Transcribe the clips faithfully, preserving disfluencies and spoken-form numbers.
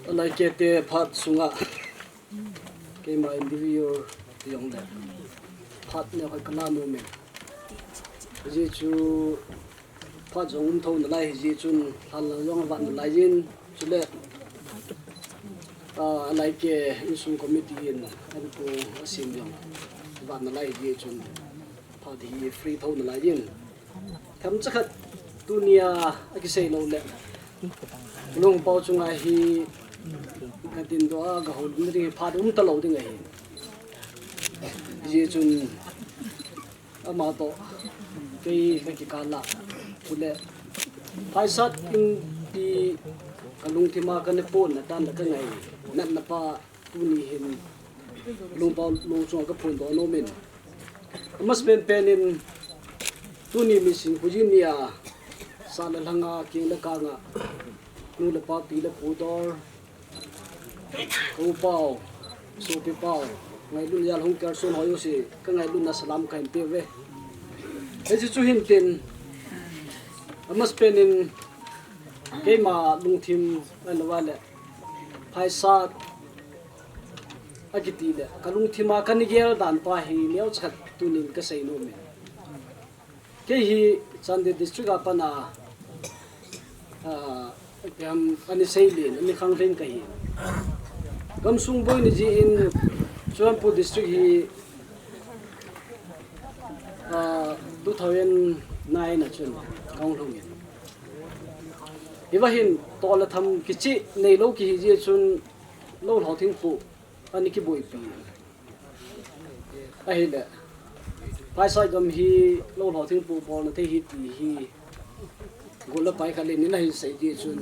Alai kete phat sunga keima individual jong le phat ne khoi kana no me. Ji chu phat jong um tho nalai ji chun hal jong vat nalai jin chule, ah, alai ke insung committee in an pu asim jong vat nalai ji chun phat hi free tho nalai jin. Tham chakhat tunia akisei lo le. Lungpau chunga hi ka tin do a ka hol ding phat um ta lo ding ahi. Ji chun ama to kei ka kikala kule. Phaisat in pi ka lungthima ka ne pon na tan la ka ngai. Nat na pa tuni hin lungpau lung chunga ka phun do no min. Amas pen pen in tuni mi sin khu jin nia sa la langa king la ka nga nu la pa pi la pu dor ka u pau su pi pau ngai lu ya hung kar sun hoi u si ka ngai lu na salam ka hin pe ve. He si chu hin tin amas pen in keima lungthim an wa le phaisat akiti le ka lungthima ka ni gel dan pa hi neo chakhat tunin ka sei no me. Kei hi Chandel district a pana, ah, piam ani sei lin ani khang lin ka hi. Gamsung boi ni ji in Churachandpur district hi, ah, two thousand nine a chun kong lhung in. Iva hin to la tham kichi nei lo ki hi ji chun lo lo thing pu ani ki boi pi. Ahile, phaisat gam hi lo lo thing pu bol na thei hi ti hi gol la pai kha le ni na hi sei di chun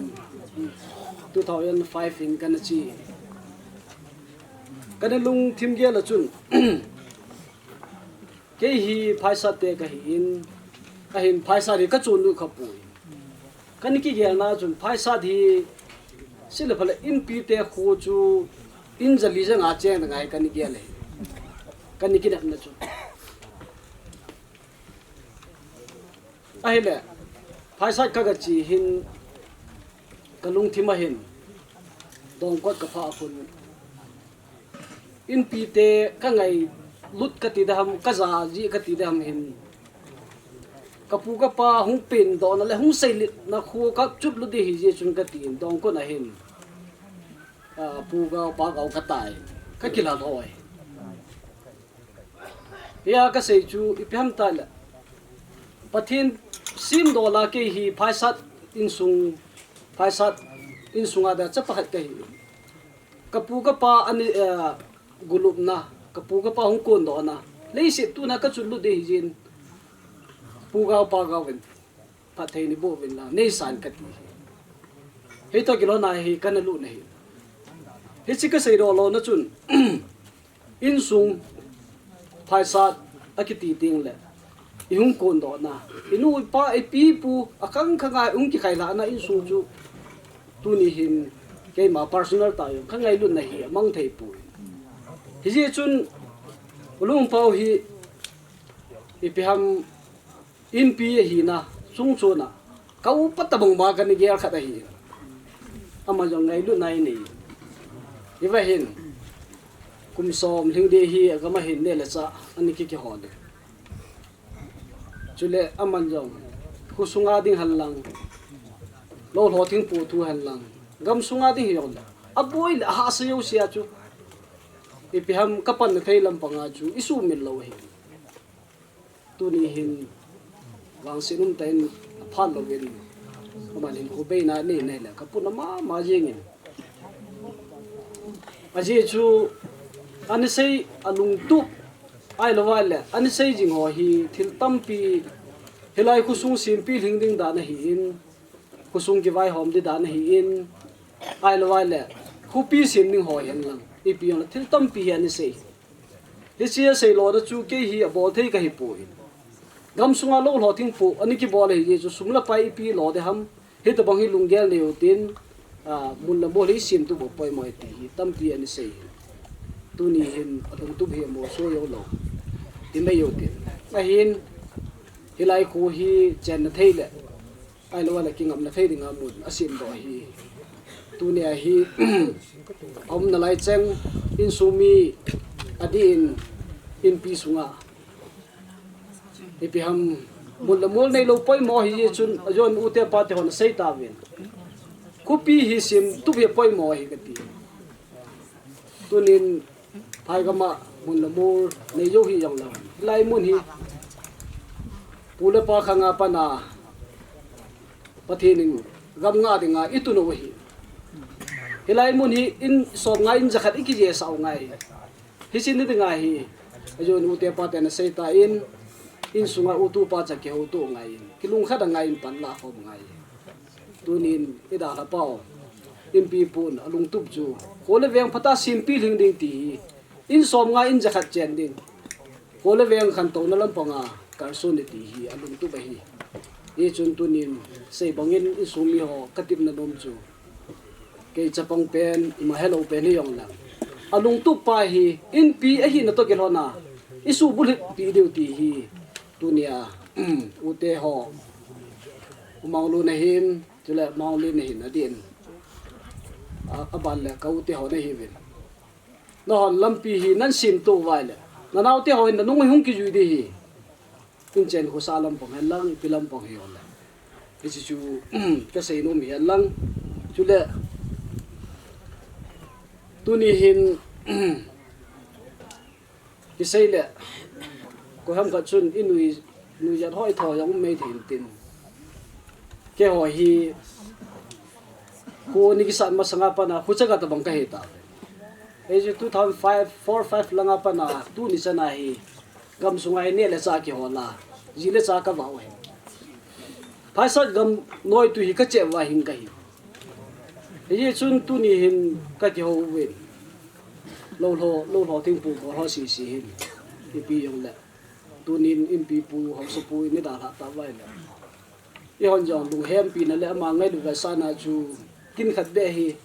two thousand five in kana chi. Kana lungthim gel a chun kei hi phaisat te ka hi in, ahin phaisat hi ka chun nu kha pui. Kani ki gel na chun phaisat hi sila phala in pi te khu chu in jali jang a cheng ngai kani gel e. Kani ki na chu. Ahile, phaisat ka ga chi hin ka lungthim a hin dong kot ka pha khun. In pi te ka ngai lut ka ti dam, ka ja ji ka ti dam hin. Ka pu ka pa hung pen do na le hung sei lit na khu ka chup lut di hi ji chun ka tin dong ko na hin. Ah, pu ka pa ka ka tai. Ka kila thoi. Ya ka sei chu ipi ham ta le. Pathen sim do la kei hi phaisat insung, phaisat insung a da chapa khat ka hi. Ka pu ka pa ani, eh, gulupna, ka pu ka pa hung kon do na. Leiset tu na ka chun lut de hi jin. Pu gau pa gau ven. Phat thei ni bo ven la. Nei san ka ti. Hei to kilo na hi ka na lut na hi. Hi chi ka sei do lo na chun. Insung phaisat a kiti ding le. I hung kon do na. I nu i pa i pi pu a khang khang a hung ki khai la na insung chu. Tuni hin keima personal ta yo, ka ngailut na hi mang thei pui. Hi ji chun, Lungpau hi, ipi ham in pi hi na, sung chu na, ka u pa ta bang ma ka ni gel khat a hi. Ama jong ngailut na i nei. Hi va hin, kum som hling de hi, a ka ma hin ne le cha, ani ki ki ho de. Chule aman jong, khu sunga ding han lang, lo lo thing pu thu han lang, gam sunga ding hi jong le. A boi le, a ha sa yo sia chu. Ipi ham ka pan na thei lam panga chu, i su min lo hi. Tuni hin, vang sin um ta in, a phan lo in. Aman hin khu bei na nei nei le, ka pu na ma ma jing in. A ji chu, ani sei a lung tup, Ai lo vai le, ani sei jing ho hi thil tampi, hilai khosung simpi hling ding dan ahi in, khosung kivaihom ding dan ahi in, ai lo vai le, khopi sim ding ho hi hen lang, ipi jong le thil tampi hi ani sei. Hiche a sei lo na chu kei hi abol thei ka hi poi. Gam sunga lo lo thing pu, ani kibol ahi chu sum le pai ipi lo de ham, Hitabang hi lunggel nei u tin, ah, mun le mol hi sim tu bo poimo e ti hi tampi ani sei. Tuni hin a lungtup hi mo so yo lo. Ti mai u tin. Ahin, hilai khu hi chenna thei le, ai lo le kingam na thei dinga mun a sim do hi. Tunia hi aumna lai cheng insung mi adin inpi sunga ipi ham mun le mol neilou poimo hi chun ajon ute pate hon asei tauvin. Khopi hi semtup hi poimo hi kati. Tunin phaigama mun le mol neilou hi jonglou. Hilai mun hi pu le pa khanga pana Pathen in gam nga dinga itun u ahi. Hilai mun hi in som nga in jakhat ikijesah u ngai. Hiche ni dinga hi ajon ute paten asei tan, insunga utupa cha kihouto u ngai. Kilungkhat a ngai in panla khom u ngai. Tunin idalha pau inpi pun alungtup chu kho le veng phatah a sempi lhing ding ti hi in som nga in jakhat chen ding. Kho le veng khantouna lampanga kalson ding ti hi alungtup ahi. Hichun tunin sei bangin insung mi ho katepna nom chu kei chapang pen ima helou pen hijongle alungtup pa hi inpi ahina toh kilhona isuh bulhit pi diu ti hi tunia ute ho, U Manglun ahin, chule Manglin ahin adin. A, aban le ka ute ho nahiuvin. Nahon lampi hi nan semto uva ahile nanaote ho hin nanung hung kijui ding ahi. Inchen khosa lampang hen lang, ipi lampang hijongle. Hiche chu kasei nom hi hen lang. Chule tuni hin kisei le koiham khat chun inui, nuijat ho itho jong um mai thei intin. Keiho hi kho ni kisat masanga pana khucha ga tabang kahi ta. Hiche two thousand five, four, five langa pana tuni chana hi gamsunga hi neh le chah kihol a, ji le cha kavah u ahi. Phaisat gam noitu hi kachep uva hin kahi. Hichun tuni hin kakihou uvin. Lou lho, lou lho thingpu kho lho sese hin. Ipi jongle tunin inpipu, haosapu in eidalhah tauva ahile, eihon jong lunghempina le ama ngailut vetsahna chu kin khat beh hi,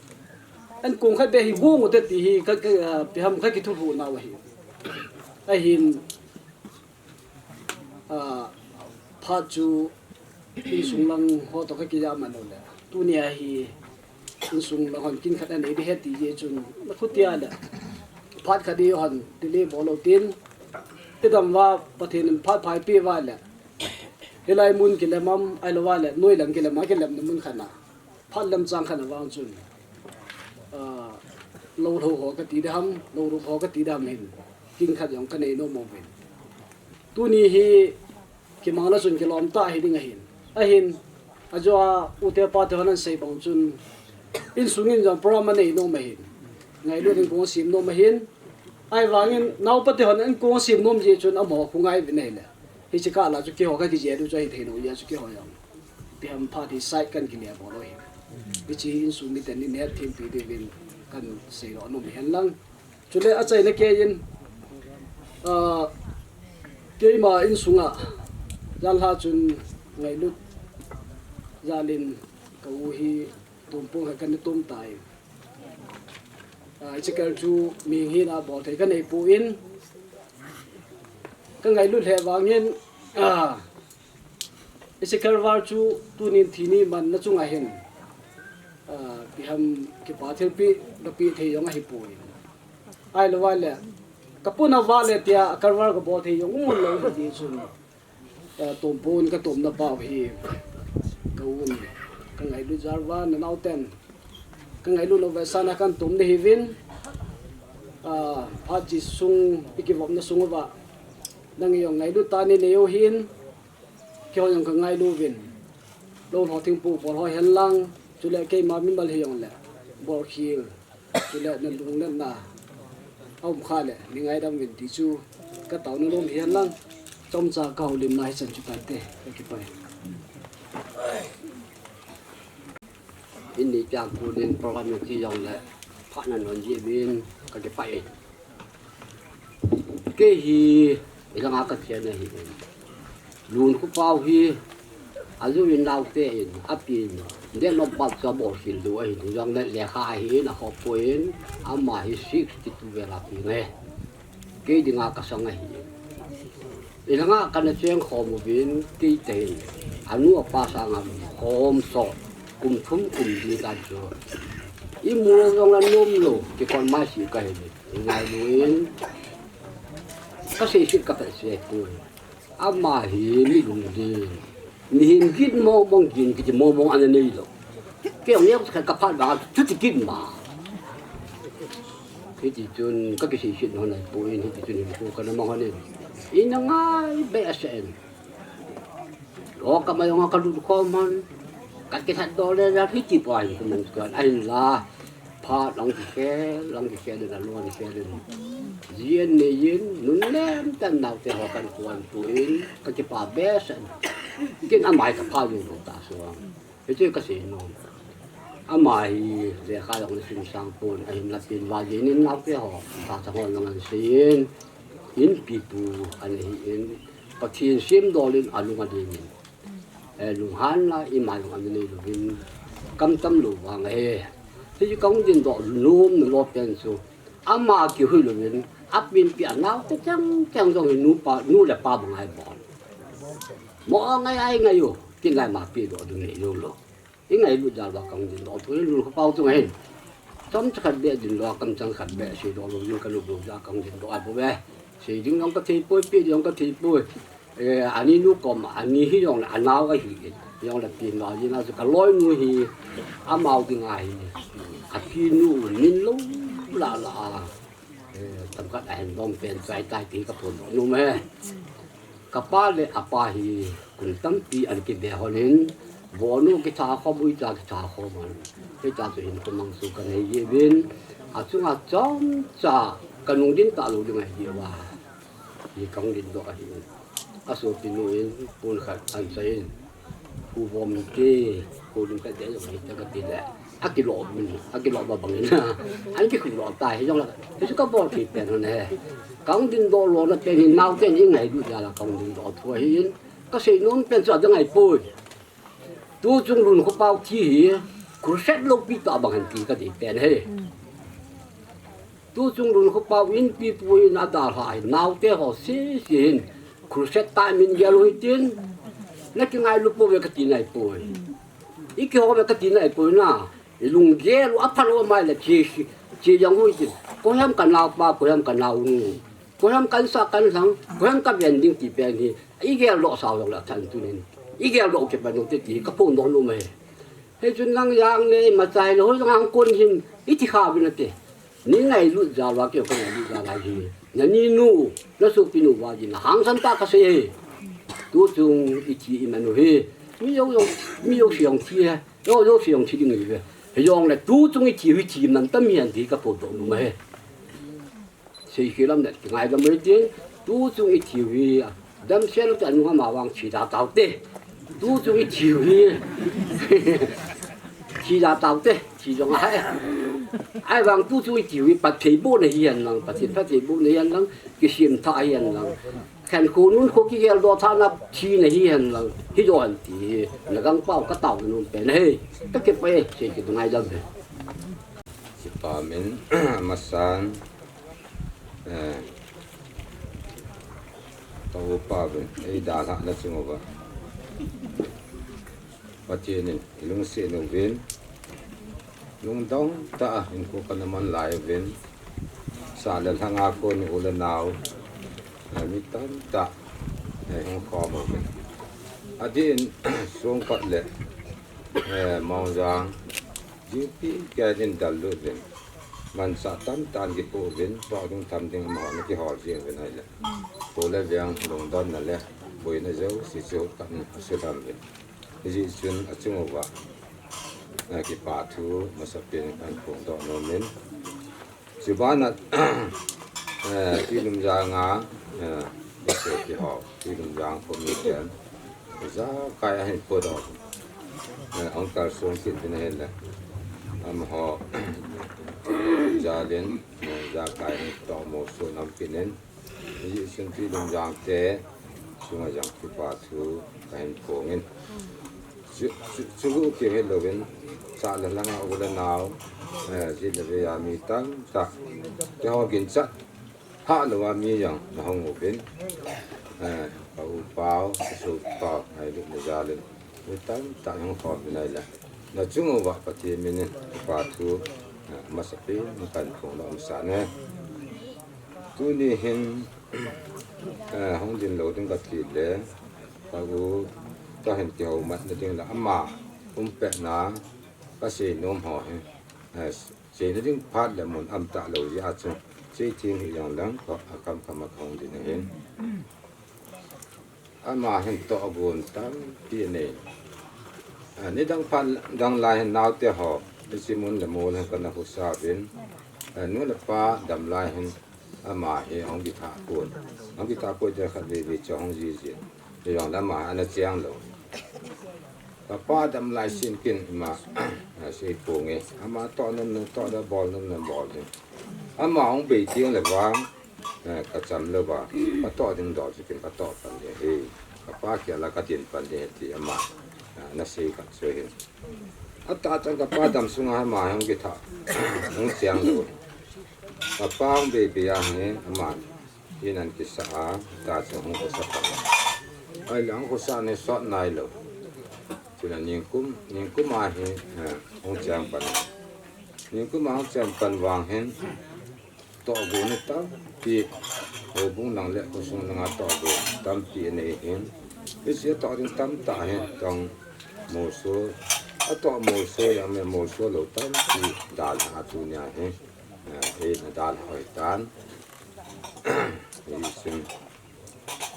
ankong khat beh hi gong ute ti hi ka, ka, ah, ipi ham kakithuhlhuh nau ahi. Ahin, ah, phat chu insung lang ho toh kakijah man uleh, tunia hi insung lang hon kin khat anei ding ahi ti jeh chun, nakhutia le phat khat hi hon delay bol lou tin, idam uva Pathen in phat pha eipeh uva le, hilai mun kilem am, ahilou uva le noi lang kilem a, kilemna mun khat na, phat lemchang khat na vang chun, ah, lou lho ho kati ding ham, lou rup ho kati ding ham hin, kin khat jong kanei nom uvin. Tuni hi kimangna chun kilom tah hiding ahin. Ahin, ajo a ute pate hon ahin sei bang chun, insung in jong program anei nom ahin. Ngailut in kong asem nom ahin. Ahivangin, naopa te hon ankong asem nom jeh chun amaho khu ngai uvin ahile, hiche kah la chu keiho kakijeh diu chu ahithei lou jeh a chu keiho jong ipi ham phat hi side kan kile bol u ahi. Hiche hi insung miten nei hetthem pi diuvin kan seidoh nom ahi hen lang. Chule achaina keiyin, ah, keima insunga janhi chun ngailut jal in ka u hi tompon khat kana tom tai. Ah, hiche kal chu mihing hina bol thei kanei pon, kangailut lheh vangin, ah, hiche kal val chu tunin thi ni manna chunga hin, ah, ipi ham kipa thilpeh, napeh thei jong ahipoi. Ahilou uva le, kapona vale tia kal val kabol thei jong umlou hiti chun, ah, tompon katomna pau hi ka u in, kangailut jal uva, nanaoten kangailut lou vetsahna kahin tom nahiuvin, ah, phat chih sung, ikivopna sung uva nang jong ngailut tah a nei u hin, keiho jong kangailu uvin. Lou lho thingpu bol ho hen lang, chule keima mimal hijongle, bolkhel, chule nalungnatna aum khah le nei ngaidam uvin ti chu kataona nom hi hen lang, chomcha kahoulimna hichan chu tante, kakipah e. Inni chang tunin program jong thi jongle phat nanhon jeh uvin kakipah e. Kei hi ilanga kachen ahi. Lunkhu pau hi aju in naote in apen, date of birth chu abolkhel lou ahin, hijongle lekha ahin, akhopkho in, ama hi sixty-two vel a pe nge. Kei dinga kasang ahi. Ilanga kana cheng khom uvin, kei tah in anu apa sanga khom sot, kum thum kum li dan chu Imu jong la nom lou, kikon mai si kahi le. Ingailu in. Kasei sit kapeh se poi. Ama hi mi lungdei. Mihem gin mong mong gin kiti mong mong ana neilou. Kei jong neo khat kaphat vang a, chuti gin ma. Hiti chun kakisei sit nom nai poi, hiti chun hinkho kana mang hon in. Ina ngai behseh in. Lo kama jong a kalut khom hon. Kakisat doh le la hiti poi, kumang kan ahinla. Phat lang kikhel, lang kikhel in, alung kikhel in. Jin nei in, nun lem tah in naote ho kahin kon pui in, kakipah behseh. Ken ama hi kapha jing lou ta suang. Hichu kasei nom. Ama hi lekha jong ana sim sang pon, ahinla penval jin in naote ho. Tahsa ho jong ana sei in, inpipu ana hi in. Pathen semdol in alung ading in. Eh, lunghanna ima jong ana nei louvin, kamtam lou vang ahi. Hichu kahung dingdoh nom nalou pen chu, ama kihui louvin, apenpi anaote chengcheng jong hi nupa, nu le pa bang ahi bou. Mo ngai ai ngai u, ken lai ma pedoh ding nei lou lou. Ingailut jal uva kahung dingdoh thu hi lungkhoh pau chung ahin. Chomcha khat beh dingdoh, kamchang khat beh seidoh louvin kalut lou jal kahung dingdoh ahi bouve. Sei ding jong kathei poi, pe ding jong kathei poi. Eh, ani nu kom, ani hi jong le anao ahi. Jong le penval jin a chu kaloinu hi, amau ding ahi. Apinu min lou la la a. Eh, tamkhat ahin dom pen chai tai ti kaphondoh nom e. Kapa le apa hi kum tampi ana kibe hon in, vonu kitha khom, uicha kitha khom hon. Hitia chu hinkho mang chu kanei jeh uvin, achunga chomcha kanung ding talou ding ahi jeh uva. Hi kahung dingdoh ahi. Asopinu in pon khat ahin chai in. Khu vom te, khu lum khat te jong hita kati le. Akilo min, akilo ba bang in. An kikhulo tai hi jong la. Hichu kabol thei pen hon e. Kahung dingdoh lona pen hi naoten ingailut jal a kahung dingdoh thu ahi in. Kasei nom pen chu adang ahipoi. Tuchung Lunkhohpao thi hi, crusade loupi tah bang hen ti kadei pen ahi. Tuchung Lunkhohpao inpipu in adalhah hi, naote ho sese hin, crusade tah in min gel u hitin, nakingailu pouve kati nahipoi. Ikihou uve kati nahipoi na, ilunggel u aphal u amai le che, che jong u hitin. Koiham kanaopa, koiham kanaonu. Koiham kansah kanlhang, koiham kaven ding ti pen hi, igeldoh sao jongle atha in tunin. Igeldoh u kipan u hite ti kaphondoh nom ahi. Hichun nang jang le, imacha hile, hoi jong ahung kon hin, iti kha uvin ate. Nei ngailut jal uva kei jong kangailut jal ahi. Naninu, nasopinu uva jin, hangsan tah kasei e. Tuchung ithi iman u hi. Mi jouse jong, mi jouse jong thi e. Jouse jong thi ding ahiuve. Hijongle tuchung ithi u hi thi mantam ahi ti kaphondoh nom ahi. Seikhel lam le kingaidam u hitin, tuchung ithi u hi, damsel u te anung amavang thi da taute. Tuchung ithi u hi, thi da taute, thi jong ahi. Ahivang tuchung ithi u hi, phattheibohna hihen lang, Pathen phattheibohna hihen lang, kisemthah hihen lang. Khenkho nunkho kigeldoh thahna thina hihen lang, hijo hen ti hi, nagangpau kataona nom pen ahi. Kakipah e, sei kingaidam e. Kipah min, amasan, eh, ka upa uvin, eidalhahna chung uva Pathen in ilungset uvin, lungdong tah a hinkho kana man lai uvin, sah le lhanga kon u le nao, eh, mi tamtah, eh, hung khom uvin. Adeh in, Songkot le, eh, Mongjang, duty kit in dallut uvin. Manchah tamtah in kipoh uvin, toh ding tham ding amaho ana kihol jeng uvin ahile. Kho le veng lungdonna le boina jouse chu khat in asulham uvin. Hijeh chun achung uva, eh, kipathu masapen in kahin phongdoh nom in. Chubanah, eh, Twilungjang a, eh, sopi ho, Twilungjang committee in, ijakai ahin podoh, eh, ahung kalsong kit uvin ahile, amaho jal in, eh, ijakai ahin tomo soh nam kit in, hijeh chun Twilungjang te chunga jong kipathu kahin phong in. Chu, chu, chu keu hilouvin, sah le lhanga u le nao, eh, jit le vei a mi tamtah, keiho ginchat hah louva mi jong nahung uvin, eh, ka u pau, ka sopi pau, ngailutna jal in, mi tamtah nahung khom uvin ahile, nachung uva Pathen min in kipathu Masapen kahin phong nom sa ne. Tuni hin hung din lou ding kati le, ka u, kahin kihoumatna ding le ama umpetna kasei nom ho hi, seina ding phat le mun um talou jeh a chu, sei thim hih jong leng, ka, akam kama kahung din ahin. Ama hin tohgon tampi anei. Nidang phat dang lai hin naote ho, hiche mun le mol hin kana husa uvin. Nu le pa dam lai hin ama hi ahung kithah pon. Ahung kithah poi, te khat veve chu ahung jiji. Hijongle ama ana cheng lou. Kapa dam lai sin kin ima, sei ponge. Ama toh nom nom toh ding, bol nom nom bol ding. Ama hung bei teng le vang, kacham louva, katoh ding dol chu kin katoh pan ding ahi. Kapa khel a kadin pan ding ahi ti ama ana sei khat chu ahin. Atah chan kapa dam sunga ama hung kithah, hung cheng lou. Kapa hung bei bei a hin ama in ana kisa a, atah chu hung khosa pan. Ahile hung khosa ni sot nailou. Chule ningkum, ningkum a hi hung cheng pan. Ningkum a hung cheng pan vang hin tohgon tampi, houbung lang le khosung langa tohgon tampi anei hin. Hiche toh ding tamtah hi tong molso, atoh molso jong me molso lou tampi dalha a tunia hi, eina dalha u ahitan. Hichun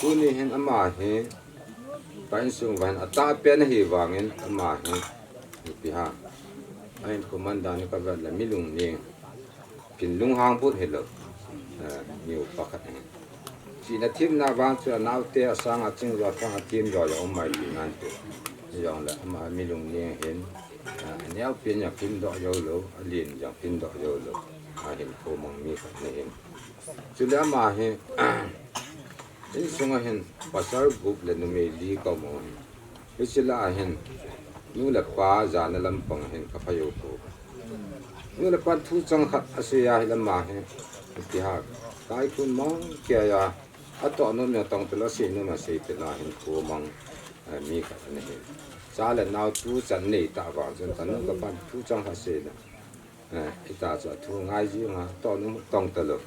tuni hin ama hi ka insung uva hin atahpen ahi vangin ama hi, ipi ham, ahin commander ni kavet le mi lungning, pin lunghang but hilou, mi upa khat ahi. Chihna themna vang chu anaote asanga chingjo, asanga themjo jong um mai ti nante. Hijongle ama mi lungning ahin, aneopen jong phimdoh joulou, alen jong phimdoh joulou, ahinkho mang mi khat ahin. Chule ama hi insunga hin pasal gup le numei li kaum u ahi. Hiche lah a hin nu le pa jana lampang hin kapha jou pou. Nu le pan thu chang khat asei ahile ama hi, ipi ham, kaikhun mang keiya, atoh nom jong tong talou, asei nom asei talou, ahinkho mang mi khat ana hin. Cha le nao tuchan nei tah vang chun kanu kapan thu chang khat asei le, hita chu athu ngai jinga, toh nom tong talou,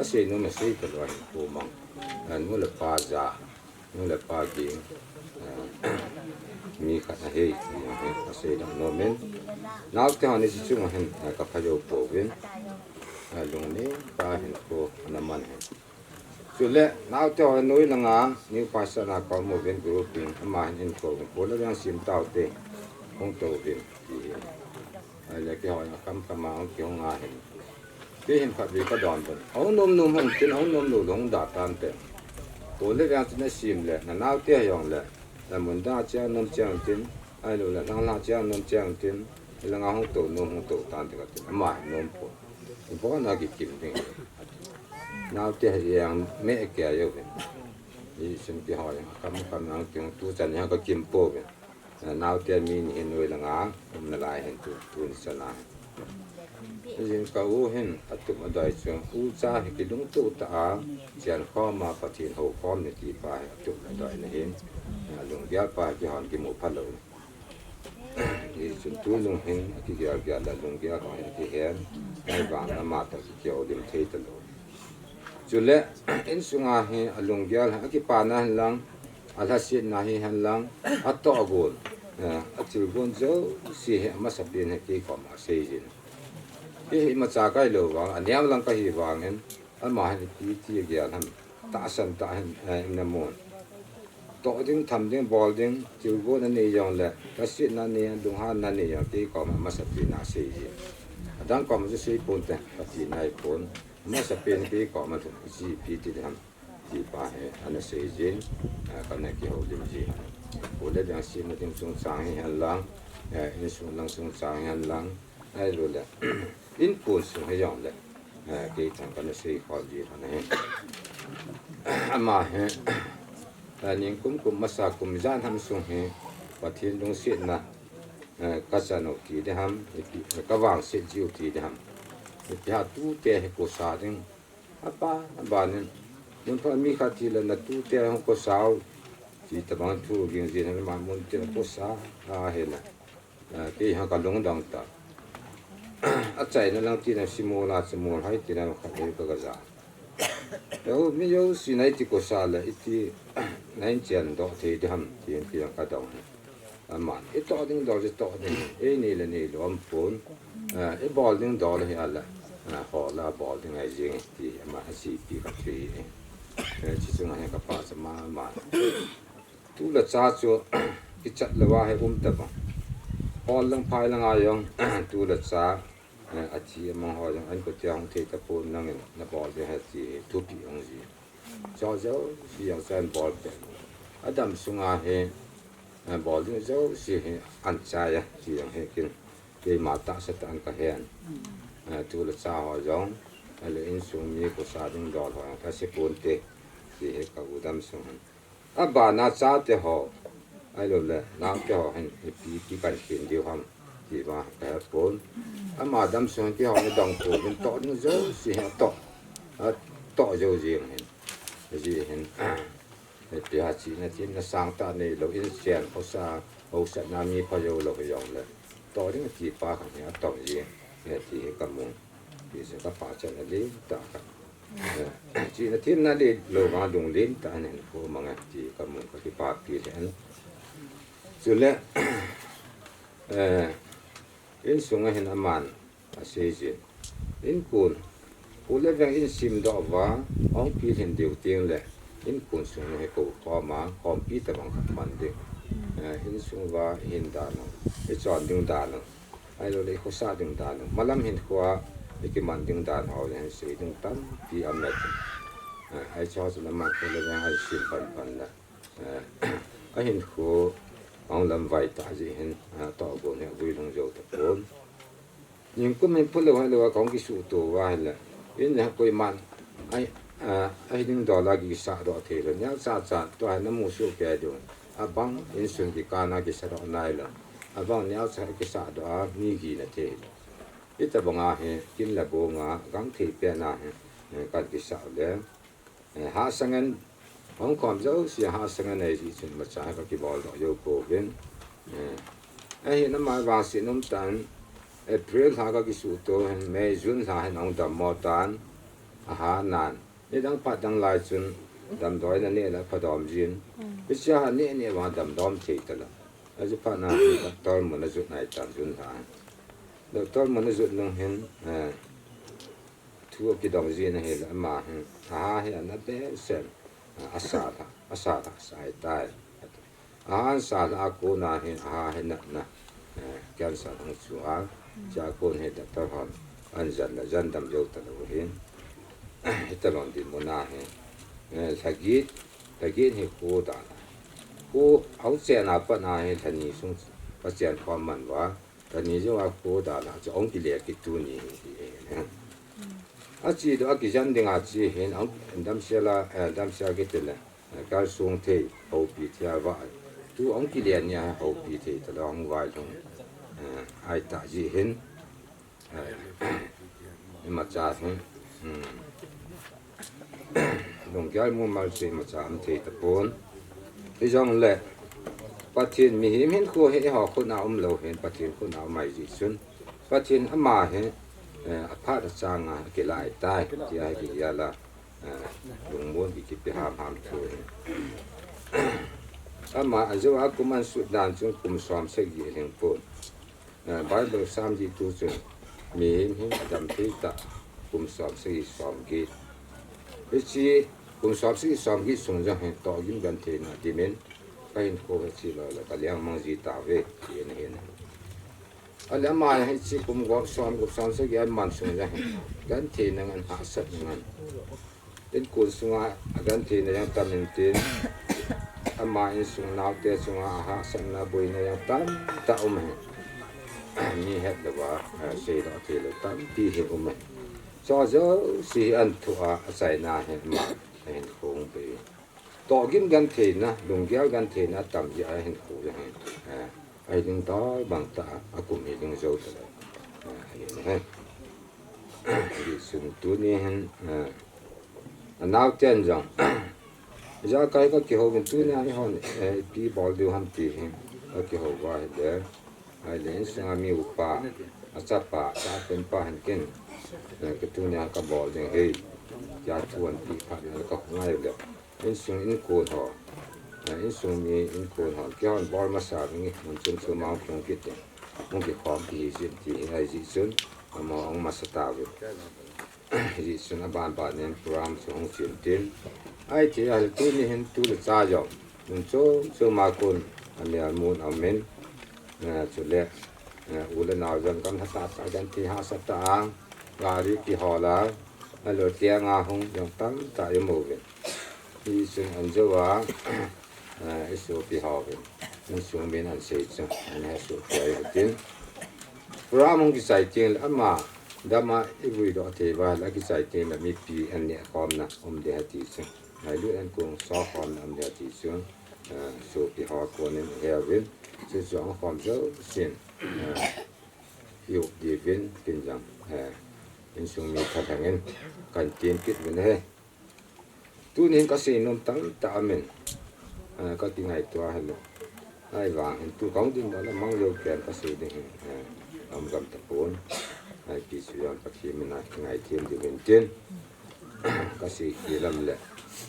asei nom asei talou, ahinkho mang, nu le pa ja, nu le pa ging mi khat ahi ti hi kasei ding nomin. Naote hon hiche chunga hin kapha jou pouvin, lungneitah a hinkho ana man ahi. Chule naote ho noi langa new pastor na kaum uvin grouping, ama hin inkouvin, kho le veng sem taute, hung touvin ti hi. Ahile keiho in akam kama hung kihung ahin, kei hin khatvei kadonbut, ahung nom nom hung tin, ahung nom lou lou hung da tante. Kho le veng chu nasem le nanaote hijongle, mun dang a cheng nom cheng tin, ahiloule lhang lhang cheng nom cheng tin, hilanga hung tou nom hung tou tante katin, ama hin nompon. Ibon a kikim ding, naote hi jeng meh kei jouvin. Hichun keiho jeng akam kam jong kihung, tuchan jong kakim pouvin. Naote mi ni hin noi langa um nalai hin tu, tuni chana hin. Hijeh in ka u hin atup adoi chu, ucha hi kilungtoh tah a, chenkhom a Pathen houkhom ni ti pa hi atup adoi na hin, alunggel pa hi keihon kimu phalou. Hichun tulung hin akigel gel le lunggel ho hin akihen, ahivangin ama toh kihoulim thei talou. Chule insunga hi alunggel hi akipana henlang, alhasetna hi henlang, atohgon, athilgon jouse hi amasapen hi kei koma aseijin. Kei hi imacha kailou vang, aneo lang kahi vangin, ama hin ipi ti agel ham, tahsan tah hin, ina mun. Toh ding, tham ding, bol ding, thilgon anei jongle, lhasetna anei, lunghanna anei jongle, kei koma amasapen a aseijin. Adang koma chu seiponte, Pathen ahipon. Amasapen kei koma lhung jipi ti ding ham, ti pa hi ana seijin, kana kihoulim ji. Kho le veng semna ding chungchang hihenlang, insung lang chungchang hihenlang, ahiloule inkon sung hijongle, kei thang kana seikhom ji lhon ahi. Ama hi ningkum kum masa kum ijat ham sung hi Pathen lungsetna kachan u ti ding ham, ipi, kavangset jiu ti ding ham, ipi ham, tute hi kosa ding, apa, abanin, mun pha mi khat hile natute hung kosau, ti tobang thu ging jin, ama mun tin kosa ahile, kei ha kalungdong ta. achaina lang tina simol a chamol hai tina khat le ka gaja. Yo, mi yo si nai ti ko sa le iti nai chian do thei di ham ti ti ka dong. Aman, i to ding do, i to ding. Ei ni le ni lo am pun. Eh, i bol ding do le hi ala. Eh, ho la bol ding ai jing ti ama a si pi ka ti. Eh, chi chung a hi ka pa sa ma ma. Tu le cha chu, ki chat le wa he um ta ba. Hol lang phai lang a yong, tu le cha, eh, a thi amang ho yong, an ko tia hong thei ta pun nang in, na bol de he ti, thupi hong ji. Cho jo, si yong sa an bol pe. A dam sung a he, eh, bol ding jo, si he, an cha ya, ti yong he kin. Kei ma ta sa ta an ka hen. Eh, tu le cha ho yong, eh, le in sung mi ko sa ding dol ho yong, ta se pun te, ti he ka u dam sung han. A bana chate ho, ahilou le, naote ho hin, ipi, ipi kan khen diu ham, ti va, ka he pon. Ama dam sung kihou na dong ko, hin to ding jo, si he to. A to jo jing hin. Ji hin, ipi ha chi na, chi na sang ta nei lo, in sian ko sa, ho sa na mi pha jo lo, yong le. To ding ti pa kan he, a to ji, he ti he ka mun. Ti se ka pa chan a li, ta ka. Eh, chi na thim na le lo vang lunglen ta anen ko manga ti ka mun ka kipa pi le an. Chule, eh, in sunga hin aman a sei jin. In kun, ku le veng in sim do va, ong pi hin diu ting le, in kun sung na he ko khoma, khom pi ta bang khat man ding. Eh, in sung va hin da no, i chon ding da no. Ahilou le, i khosa ding dan, malam hinkhoa i kiman ding dan ho le, hin sei ding tampi aum e. Eh, ahi chu chu lam a kho le, ahi sim pan pan le. Eh, ahinkho, ahung lam vai ta ji hin, eh, to go ne vui lung jo ta pon. Ning kum hin phu lou hai lou a kong kisuto va hi le. In le koiman, ai, eh, ahi ding dol a kisa doh thei lou. Nial cha cha, tua hi na mu su pe ding. Abang, insung kikah a kisa doh nai lou. Abang nial cha kisa doh a, mi gina thei lou. Hitabang a hi, kin le bong a, gang thei pen a hi, eh, kan kisa le. Eh, hahsatnan, hung khom jouse hahsatnan ahi jeh chun imacha hi ka kibol doh jou pouvin. Eh, ahin ama vangset um tan, April lha ka kisuto hin, May, June lha hin ahung dammo tan, ahanan. Nidang phat dang lai chun damdoina neh le phadom jin. Mm. Hichea neh neh vang damdom thei talou. Ahi phat na doctor mun ajot nai tan June lha. Doctor mun ajot nung hin, eh, thu akidong jin ahile ama hin, aha hi ana behseh, eh, asa lha, asa lha, sai tai. Ahan sa lha a kon a hin, aha hi natna, eh, cancer hung chu a, chua kon hi doctor hon, an jan le jan dam jou talou hin. Hitabang dinmun a hi, eh, lha get, lha get hi kho dan a. Kho, ahin chen a pat a hi lha ni sung, ka chen khom man uva, lha ni jou a kho dan a, chu ahung kile kit tuni hi, hi, hi. Ache doh a kijan ding a che hin, ahung damsel a, eh, damsel kiti le. Kal sung thei, houpi thei a va. Tu ahung kile nia houpi thei talou ahung vai lhung. Eh, ahi ta jeh hin. Eh, imacha hin. Hmm. Lunggel mumal se imacha um thei tapon. Hijongle, Pathen mihem hinkho hi eiho khut a um lou hin, Pathen khut a um ahi jeh chun. Pathen ama hi, eh, aphat achang a kilai tai, tia hi kigel a. Eh, lungmon kikipe ham ham chu. Ama ajou a kum ahin sut dan chun kum som sagi ahing pon. Eh, Bible Sam jih tu chun mihem hin adam thei tah kum som sagi som get. Hiche kum som sagi som get sung jong hin tohgim gentheina dimin ka hinkho hi che lou le ka lengmang ji tauve, ti ahin. Ahile ama hiche kum gup som, gup som sagi a man sung jong hin gentheina ngen, hahsatna ngen. Inko sunga agentheina jong tam in tin, ama insung naote chunga ahahsatna boina jong tamtah um ahi. Mi het louva, eh, seidoh theilou tampi hi um ahi. Chu jouse hi ahin thoh a, achaina hi ama ahin khong pe. Tohgim gentheina, lunggel gentheina atam jeh a hinkho jong hi, eh, ahi ding dol bang tah a, akum hi ding jou talou. Eh, ahi ahi. Hijeh chun tuni hin, eh, anaoten jong, ijakai ka kihou vin tuni a eihon, eh, ipi bol diu ham ti hi, ka kihou uva ahile, ahile insunga mi upa, achapa, achapen pa hin kin, eh, kei tunia kabol ding ahi, tia thu ahin ti phat le ka ngai le. Insung inkon ho, eh, insung mi inkon ho, keihon bol masa ding ahi, mun chun chu amahon hung kit ding, hung kikhom ding ahi jin ti ahi jeh chun, amaho ahung masa tauvin. Hijeh chun aban ban in program chu hung chen tin. Ahithei ahile tuni hin tu le cha jong mun chom chom a kon amel mun aum in, eh, chule, eh, u le nao jong gamla tah tah a genthei hahsat tah a gari kihol a, alou tiang a hung jong tamtah i mu uvin. Hijeh chun anjou a, eh, i sopi hon, insung min ahin sei chu, ahin he sopi ahi tin. Program hung kichai teng le ama dam a i vuidoh thei uva ahile akichai teng le mipi ahin neh khomna um ding ahi ti chu. Ngailut ahin kong so khomna um ding ahi ti chu. Eh, sopi ho konin i he uvin. Chuchu ahung khom jousen, eh, i up diuvin kin jong, eh, insung mi thalheng in kahin tin kit uvin ahi. Tunin kasei nom tamtah aum in, eh, kakingaito ahile. Ahivang hin tu kahung ding dan a mang leu pen kasei ding hin, eh, aum gam tapon. Ahi ti chu jong Pathen min a kingaithem diuvin tin. Kasei khel lam le,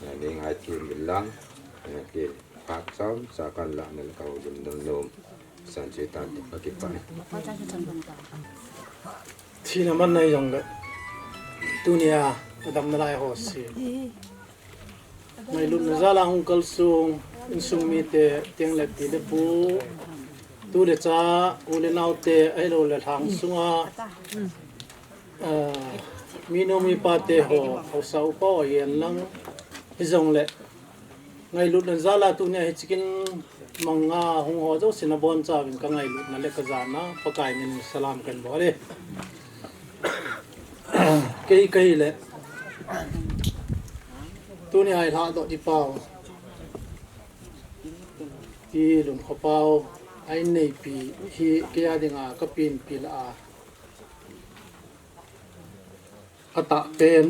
eh, nei ngaithem uvin lang, eh, kei phat chomcha kahin lah na le kahoulim nom nom. San chu tan te, kakipah e. Thina man ahi jongle, tunia kadam nalai ho se. Ngailutna jal a hung kalsong insung mite, teng le pi le pu, tu le cha, u le nao te, ahilou le lhang sunga, ah, minu mipa te ho, haosa upa ho hihen lang, hijongle ngailutna jal a tunia hiche kin manga hung ho jousen abonchauvin kangailutna le kajana Pakai min in salam kahin bol e. Kei kahile, tunia i lhahdoh ding pau, i lungkho pau, a inneipi hi kei a dinga kapenpi lah a atahpen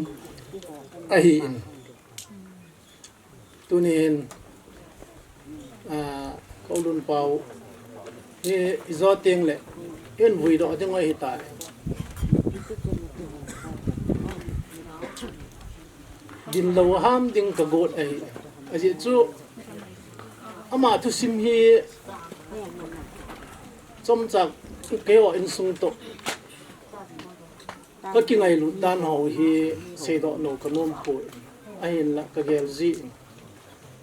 ahin. Tunin, ah, ka u Lunpau hi i jo teng le, i vuidoh ding ahitai. Dinlou ham ding ka got ahi. Ajeh chu, ama thusim hi chomcha keiho insung toh ka kingailut dan ho hi seidoh lou ka nom poi. Ahinla ka gel jin.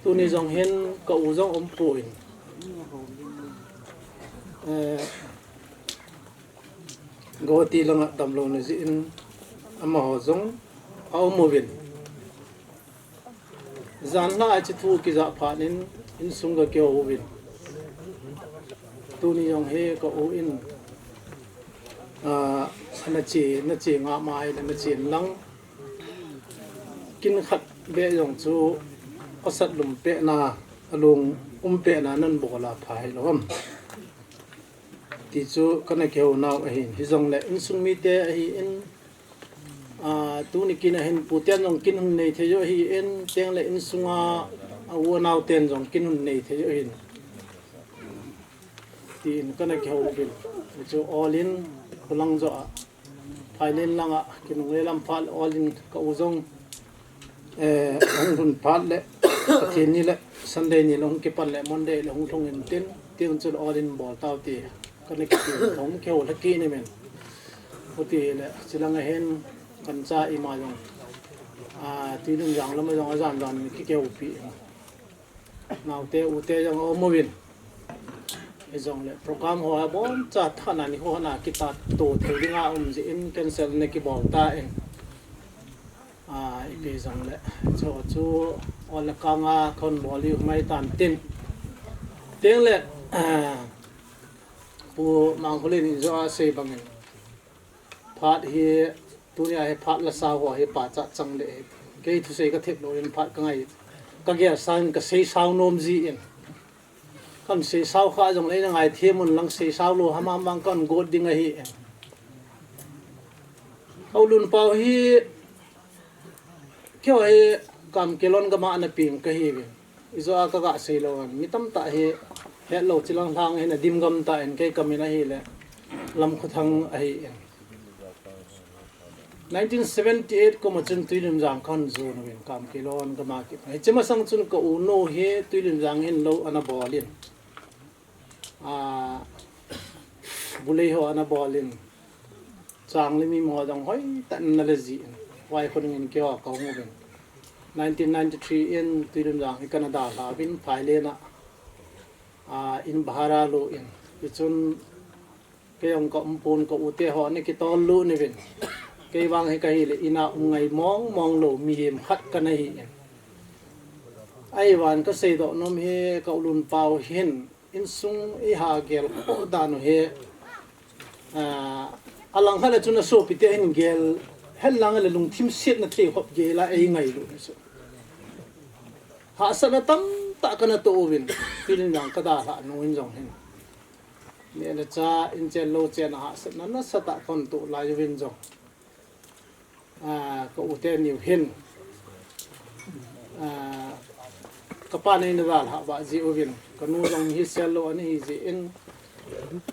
Tuni jong hin ka u jong um poi. Eh, Guwahati langa damlouna jeh in amaho jong aum uvin. Janhi a hiche thu kijah phat in, insung ka kihou uvin. Tuni jong hi ka u in, ah, ana che, na che ngam ahile na chen lang. Kin khat beh jong chu asat lum pehna, alung um pehna nan bol a pha hilou ham. Ti chu kana kihou nau ahin. Hijongle insung mite ahin, ah, tuni kin a hin puten jong kin hung nei thei u ahin, tengle insunga a u a nao ten jong kin hung nei thei u ahin. Tin kana kihou uvin. Chu all in khulang jo a. Phailen langa kinungle lam phat all in ka u jong, eh, hung lhun phat le, Pathen ni le, Sunday ni le hung kipan le, Monday le hung lhung in tin, tin chu all in bol tau ti. Kana kiti, hung kihou lha kit in amen. Hiti le, chulanga hin, kan cha ima jong. Ah, Tuilunjang lama jong ajan jan kihoupi. Naote, ute jong aum uvin. Hijongle program ho abonchan thana ni ho na kitat to thei dinga um jeh in cancel na kibol tan. Ah, ipi jongle. Chu, chu, ole kanga kon bol u mai tan tin. Tengle, ah, Pu Mangkholin in jo asei bangin. Phat hi, tunia hi phat la sao ho hi pachat chang le hi. Kei thusei ka thep lou in phat ka ngai. Ka gel sang ka sei sao nom jin. Kan sei sao kha jongle na ngaithem un lang sei sao lou ham ham vang kan got ding ahi. Ka u Lunpau hi, keiho hi kam kilon gam a ana peng ka hi ve. Ijo a ka ga sei lou an. Mi tamtah hi, hetlou chilang lhang hin adim gam tan kei ka min ahile. Lamkhothang ahi in. Nineteen seventy-eight kum a chun Tuilimjang kahin jon uvin, Kamkeilon kama kit. Hiche masang chun ka u nu hi Tuilimjang hin lou ana bol in. A, bulei ho ana bol in. Chang le mi mo jong hoitah in ana le jin. Vaikhun in keiho kahung uvin. Nineteen ninety-three in Tuilimjang hi kana dalha uvin, Phailen a, a, in bhara lou in. Hichun kei jong ka um pon, ka u te ho ana kitol lut uvin. Kei vang hi kahi le in a um ngai mong mong lou mihem khat kana hi in. Ahivangin ka seidoh nom hi ka u Lunpau hin insung eiha gel khoh dan u hi, a, alang khat le chun asopi te hin gel hen lang le lungthim sietna thei khop gel a eingailu hi chu. Hahsatna tamtah kana toh uvin, Tuilimjang ka dalha nung in jong hin. Neh le chah, in chen lou chen a hahsatna nasatah kon toh lai uvin jong. A, ka u teni u hin. A, ka pan eina dalha vah ji uvin. Ka nu jong hi sel lou ana hi jin.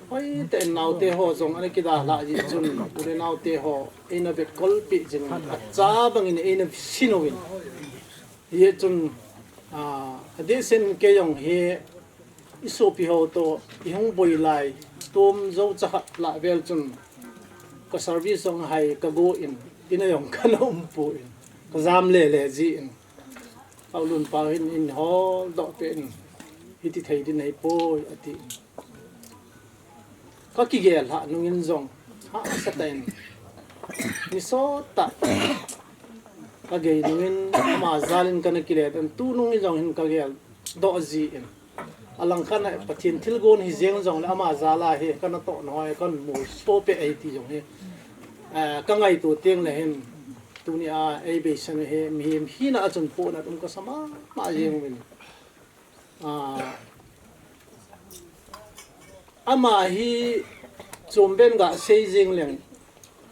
Hoitah in naote ho jong ana kidalha ji chun. U le naote ho eina vetkol pi jin. Acha bangin eina sin uvin. Hichun, a, adeh sen kei jong hi i sopi ho toh, i hung boi lai, tum jo chakhat lah vel chun, ka service jong hai ka go in, in a jong kana um pon, ka jam le le jin. Ka u Lunpau hin in hol doh peh in, hiti thei ding ahi poi, ati. Ka kigel lhah nung in jong, hahsa tah in, ni sot tah, ka gei nung in, ama jal in kana kile tan, tu nung in jong hin ka gel doh jin. Alang khat a Pathen thilgon hi jeng jongle ama jal a hi kana toh noi, kana mu so peh ahi ti jong hi, eh, ka ngaito teng le hin tuni a ei beisan hi mihem hina a chun pohnat um ka sa mama jeng uvin. Ah, ama hi chomben ga sei jeng leng.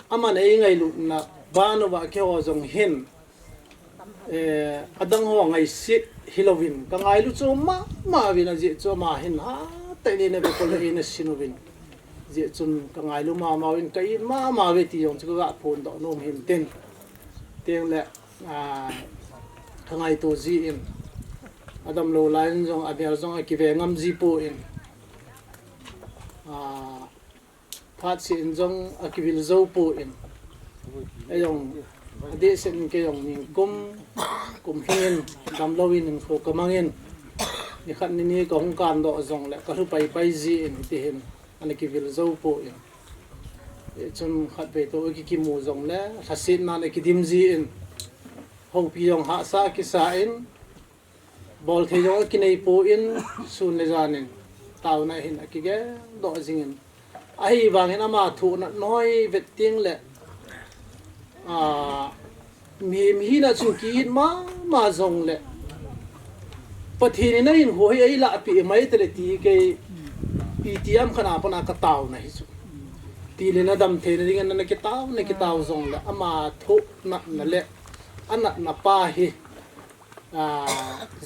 Aman eingailutna, ban uva keiho jong hin, eh, adang ho ngaiset hilouvin, ka ngailu chom mama uvin ajeh chu ama hin hatah in eina vetkol le eina sin uvin. Jeh chun ka ngailu mama uvin, ka it mama uve ti jong chu ka ga phondoh nom hin tin. Teng le, ah, ka ngaito jin, adamlou lai in jong, abel jong akive ngam ji pon. Ah, Phat seh in jong akivil jou pon. Ei jong, adeh seh in kei jong ningkum, kum lhing in, damlou in hinkho ka mang in. Nikhat nini ka hung kandoh jongle, ka lhu paipai jin, hiti hin, ana kivil jou pon. Hichun khatvei toh kikimu jongle, lhasetna in akidim jin. Houpi jong hahsa kisa in, Bolthei jong akinei pon, sun le jan in taona hin akigel doh jing in. Ahivangin ama thohna noi vet teng le, a, mi, mi hina chu ki-it mama jongle, Pathen in ahinkho hi eilahpeh mai tale ti kei, iti ham khat a pat a ka taona hi chu. Ti le na dam theina dingin na kitao, na kitao jongle, ama thohna le, anatna pa hi, a,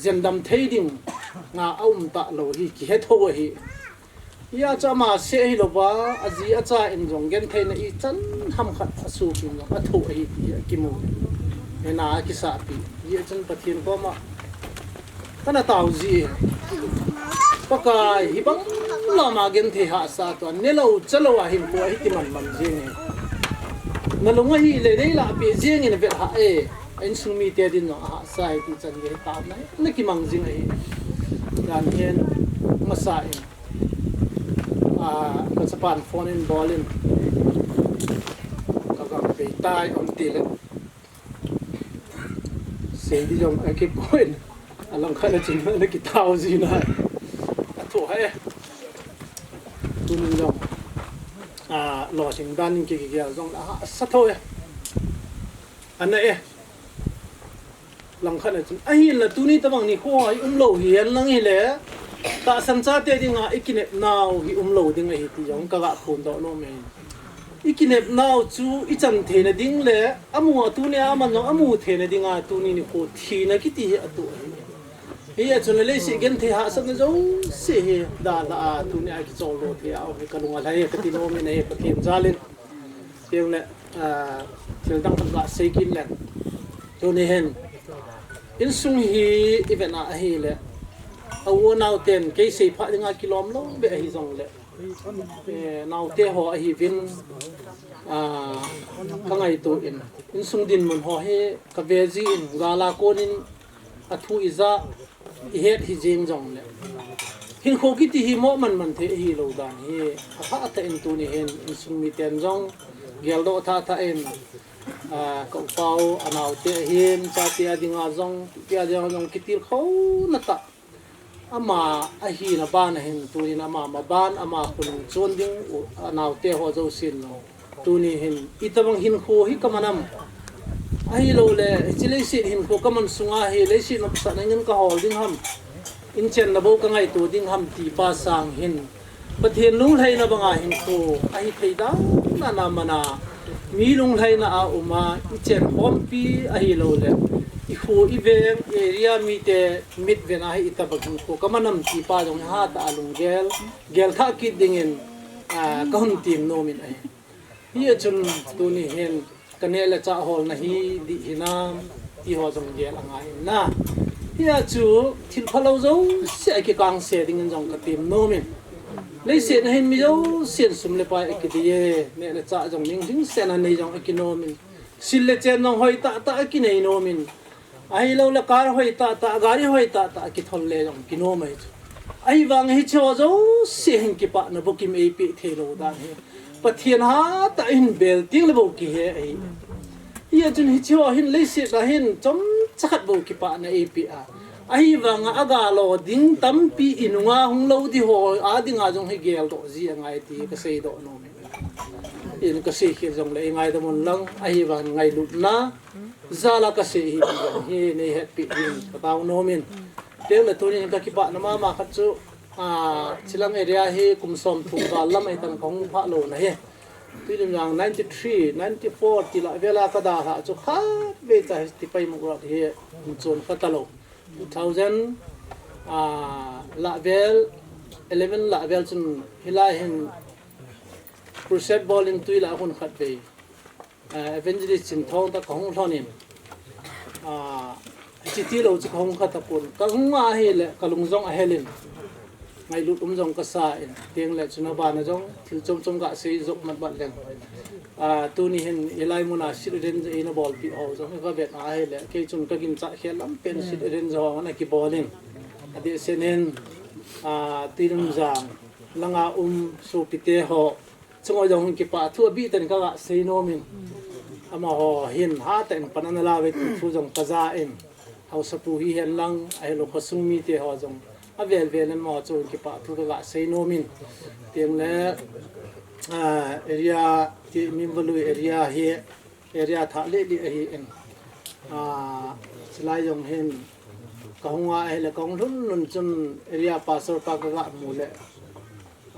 jen dam thei ding nga aum talou hi kihe tho ahi. Hijeh chun ama seh hilouva, aji acha in jong gentheina ichan ham khat asuh in jong athoh ahi ti akimu. Hena akisahpi. Hijeh chun Pathen koma kana tao ji. Pakai, hibang lama genthei hahsa toh, nelou chalou a hinkho hiti manman jing e. Nalung ahile neilahpeh jing in vet hih e. Insung mite din jong ahahsa e ti chan gei taona hi na kimang jing ahi. Dan hin masa in, a, ka chapan phone in bol in, ka gang pei tai um tile, sei di jong akipon, alang khat a chun na kitao ji na. Athoh e. Tunin jong, a, lolhing dan in ki, kigel jong ahahsa tho e. Ana e. Lang khat a chun, ahinla tuni tabang nikho hi umlou hi hen lang hile, tahsan chate dinga ikinep nau hi umlou ding ahi ti jong ka ga phondoh nom e. Ikinep nau chu ichan theina ding le, amu a tuni a aman jong amu theina dinga tuni nikho thina kiti hi atoh ahi. Hia chun leiset genthei hahsatna jouse hi dalha a, tunia kichol lou thei a, hi kalung alhai kati nom in ahi, Pathen jalin. Tiang le, ah, thil dang khat gasei kit leng. Tuni hin insung hi i vet a ahile, a u a nao ten kei seiphat dinga kilom lou beh ahi jongle, eh, naote ho ahiuvin, ah, ka ngaito in, insung dinmun ho hi ka ve jin, gal a konin athu ija, i het hi jing jongle, hinkho kiti hi mo man man thei ahi lou dan hi, a thah thah in tuni hin insung miten jong geldoh thah thah in, ah, ka upa u a naote ahin, chate a dinga jong, tute a dinga jong kitilkhouna tah. Ama ahina ban ahin tunin ama maban, ama khonung chon ding u, a naote ho jousen jong. Tuni hin, itobang hinkho hi ka man am. Ahilou le, hiche leiset hinkho ka man sunga hi, leiset nopsahna in ka hol ding ham. Inchenna bou ka ngaito ding ham ti pa sang hin. Pathen lunglhaina banga hinkho ahi thei dan a na man a, mi lunglhaina a um a, i chen khompi ahilou le, i kho i veng, i area mite mit ven a hi itobang hinkho ka man am ti pa jong hatah a lunggel, gel thah kit dingin, ah, ka hung tem nom in ahi. Hia chun tuni hin ka neh le chah holna hi dih hinam ti ho jong gel angai in na. Hia chu thil phalou jouse a kikangse dingin jong ka tem nom in. Leiset a hin mi jousen sum le pai a kidei e, neh le chah jong ning ding sen a nei jong a kinom in. Sil le chen jong hoi tah tah a kinei nom in. Ahilou le car hoi tah tah, gari hoi tah tah a kithol le jong kinom ahi chu. Ahivang hiche ho jouse hin kipana bukim eipeh thei lou dan hi. Pathen hatah in bel teng le bou kihe ahi. Hia chun hiche ho hin leiset a hin chomcha khat bou kipana eipeh a. Ahivang a galo ding tampi i nunga hung lou di ho a dinga jong hi geldoh ji angai ti ka seidoh nom in. In ka seikhel jongle i ngaidam un lang, ahivang ngailutna jal a ka sei hi ti jong hi nei hetpeh ding ka tao nom in. Tiang le tunin ka kipana mama khat chu, ah, chilang area hi kum som thum val lam ahi tan ka hung phah lou na hi. Tuilim jang ninety three, ninety four ti lah vel a ka dalha chu khatvei cha hi ti pai mu rat hi chon kha talou. Two thousand, ah, lah vel, eleven lah vel chun hilai hin crusade bol in tui lah a hun khatvei. Ah, Evangelist Chinthong toh ka hung lhon in, ah, chiti lou chu ka hung kha tapon. Ka hung a ahile, ka lung jong ahel in, ngailut um jong ka sa in, tiang le chuna bana jong thil chom chom ka sei jop mat mat leng. Ah, tuni hin hilai muna sit arrange eina bolpeh ho jong ka vet a ahile, kei chun ka ginchat khel lam pen sit arrange ho ana kibol in. Adeh sen in, ah, Tuilim jang langa um sopite ho chunga jong hin kipah thu abih tah in ka ga sei nom in. Amaho hin hatah in pan ana la uve ti thu jong ka ja in. Haosapu hihen lang, ahilou khosung mite ho jong avel vel in amaho chunga kipah thu ka ga sei nom in. Tiang le, ah, area ti Mimvalui area hi area thah leh leh ahi in. Ah, chulai jong hin ka hung a ahile ka hung lhun lhun chun area pastor pa ka ga mu le,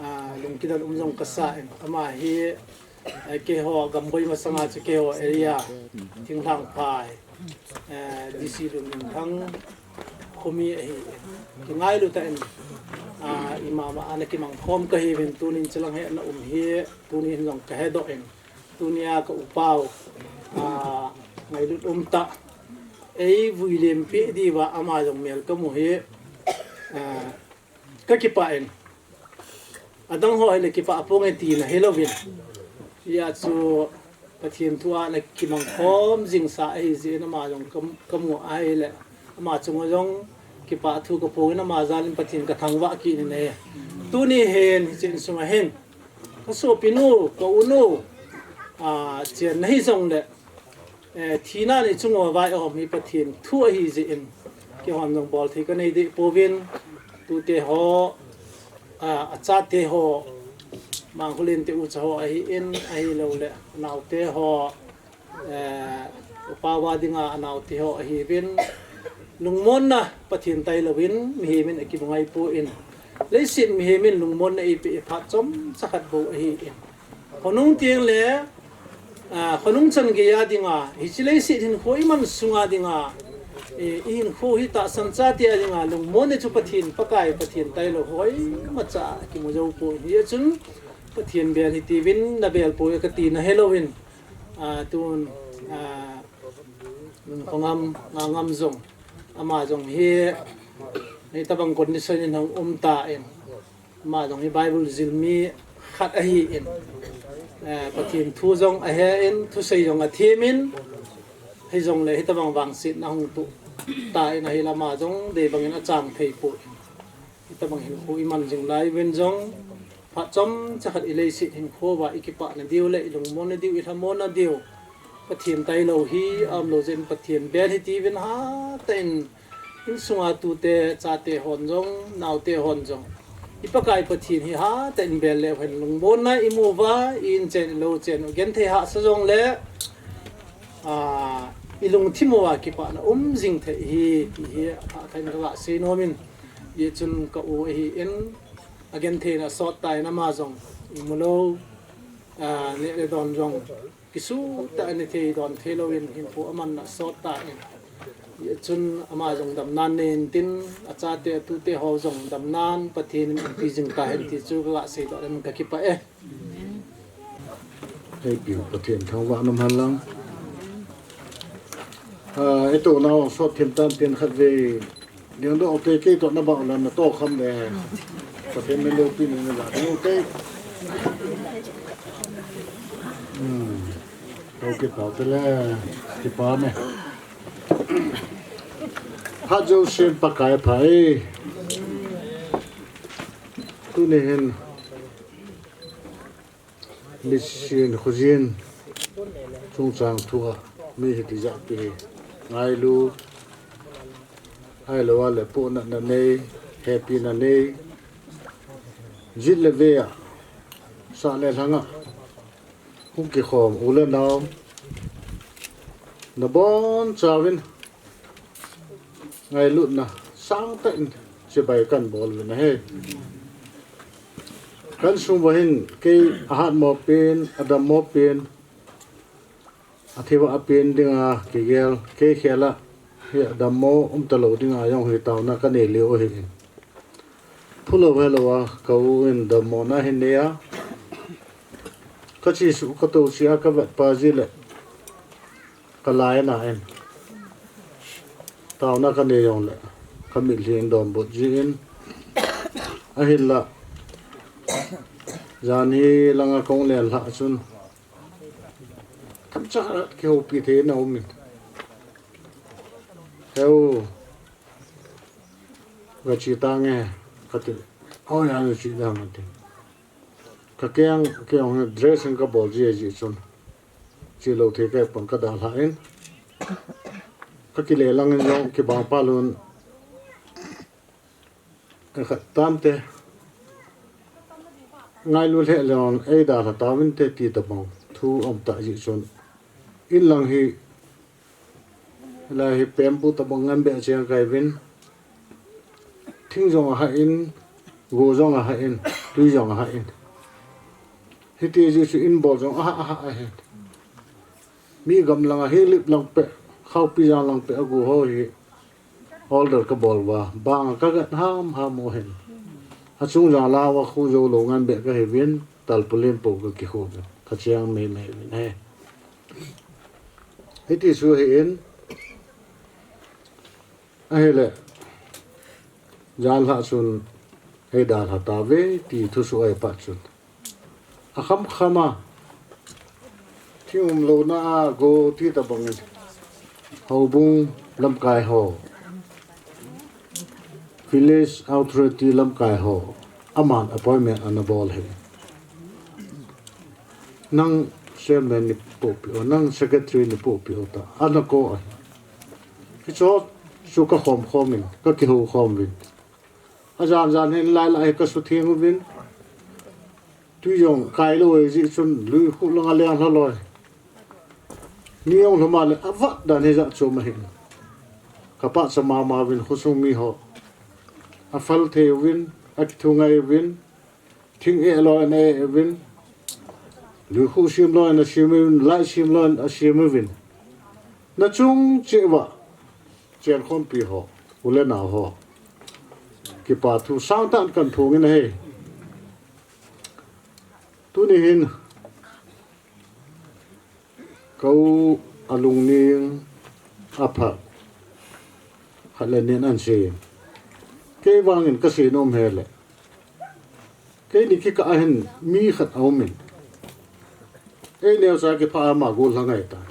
ah, lungkidang um jong ka sa in. Ama hi, eh, keiho Gamboi masanga chu keiho area thinglhang phai, eh, D C Lunminthang khomi ahi in. Kingailu tah in, ah, ima ma ana kimang khom ka hiuvin tunin chilang hi ana um hi tunin jong ka hedoh in. Tunia ka upa u, ah, ngailut um tah. Ei vui lem peh diuva ama jong mel ka mu hi, ah, ka kipah in. Adang ho hile kipah ponge tina hilou vin. Hia chu Pathen thu a ana kimang khom jing sa ahi jeh in ama jong ka, ka mu ahile. Ama chunga jong kipah thu ka phong in ama jal in Pathen ka thangvah kit in ahi. Tuni hin hiche insung a hin. Ka sopinu, ka unu, ah, chenna hi jongle, eh, thina ni chunga vai ahom hi Pathen thu ahi jeh in, keihon jong bol thei ka nei deh pouvin, tute ho, ah, achate ho, Mangkholen te ucha ho ahi in, ahilou le, naote ho, eh, upa uva dinga anaote ho ahiuvin, lungmonna Pathen tailou in, mihem in akimu ngai poi. Leiset mihem in lungmonna eipeh phat chomcha khat bou ahi in. Khonung tiang le, ah, khonung chan geiya dinga, hiche leiset hinkho iman sunga dinga, Eh, ihinkho hi tahsan chate a dinga lungmonna chu Pathen, Pakai Pathen tailou hoi macha kimu jou poi. Hijeh chun Pathen bel hitiuvin nabel poi kati nahelouvin. Ah, tun, ah, Lungkhongam, Ngangam jong, ama jong hi, hitabang condition in ahung um tan. Ama jong hi Bible jil mi khat ahin, eh, Pathen thu jong ahen, thusei jong athemin, hijongle hitabang vangsetna ahung toh tan, ahile ama jong deibangin achang thei poi. Hitabang hinkho iman jing lai uvin jong, phat chomcha khat ileiset hinkho uva ikipah nadiu le ilungmon nadiu, ilhamon nadiu Pathen tailou hi aumlou jeh in Pathen bel hitiuvin hatah in, insunga tute, chate hon jong, naote hon jong, i Pakai Pathen hi hatah in bel leu hen lungmonna imu uva, i-in chen ilou chen u genthei hahsa jongle, ah, ilungthim uva kipahna um jing thei ahi, ti hi athah tah in kaga sei nomin, hijeh chun ka u ahin, agentheina asot tan ama jong, imu lou, ah, neh le don jong, kisuh tah a neh thei don thei louvin hinkho amanna asot tan. Hijeh chun ama jong damnan nei intin, achate atute ho jong damnan Pathen in eipe jing tahen ti chu kaga seidoh in kakipah e. Eipiu Pathen thangvahna um hen lang. Ah, itohna u sot thim tan tin khatvei. Dingdoh te kei toh nabah u le natoh kham le. Pathen min loupi ni nala ding u te. Hmm. Kei kipah u te le. Kipah me. Phat jousen Pakai pha e. Tuni hin. Nisin khojin chungchang thua mi hiti jat pi hi ngailu, ahilou le pohnatna nei, hepina nei, jit le vei a, sah le lhang a hung kikhom u le nao nabonchauvin ngailutna sangtah in chibai kahin bol uvin ahi. Kahin sung uva hin kei ahatmo pen, adammo pen, athei vah a pen dinga kigel, kei khel a hi adammo umtalou dinga jong hi taona kanei lheh u ahi. Phulou helou a ka u in dammona ahin nei a, kachesuh katou cheh a kavetpa jeh le kalainat in taona kanei jongle kamitlhi in donbut jeh in, ahinla jan hi langa kahung len lhah chun themcha khat kihoupi thei in aumin, "Heu, gache tange," kati. "Hoiya nache ding ham?" ati. Kakeng, kakeng hi dressing kabol ji ahi chun, chelou thei kahi pon kadalhah in, kakile lang in jong kibang pal un, "Khat tante, ngailu lheh le jong eidalha tauvinte," ti tabang thu aum tah jeh chun, in lang hi, hilai hi pempu tabang ngen beh cheng kahiuvin, thing jong ahah in, go jong ahah in, tui jong ahah in, hiti jeh chun in bol jong ahah ahah ahin, mi gam langa hi lip lang peh, Khaopi jan lang peh ago ho hi order kabol uva, bang a kagat hamham u ahin. Achung jang langa khu joulou ngen beh kahiuvin, tarpaulin po kakikhu uvin, kacheng meimei uvin ahi. Hiti chu ahin, ahile, jan lhah chun eidalha tauve ti thusoh ahi phat chun, akhamkham a, thing umlouna a go ti tabang in, houbung lamkai ho, village authority lamkai ho, aman appointment ana bol ahi. Nang chairman neipohpeh o, nang secretary neipohpeh o tia ana kou ahi. Hicheho chu kakhom khom in, kakihou khom uvin, ajan jan hin lai lai hi kasutheng uvin, tui jong kailou ahi jeh chun lui khu langa leng lha loi, mi jong lhum a le avat dan hijat chom ahin, kapahcha mama uvin, khosung miho aphal thei uvin, akithu ngai uvin, thing eh loi in eh uvin, lui khu sem loi in asem uvin, lai sem loi in asem uvin, nachung cheh uva Chenkhompi ho, u le nao ho, kipa thu sangtah in kaphong in ahi. Tuni hin ka u a lungning a pha khat le ni in ahin sei. Kei vangin kasei nom hile, keini kikah a hin mi khat aumin, ei neocha kipha a ama gollhang ahitai.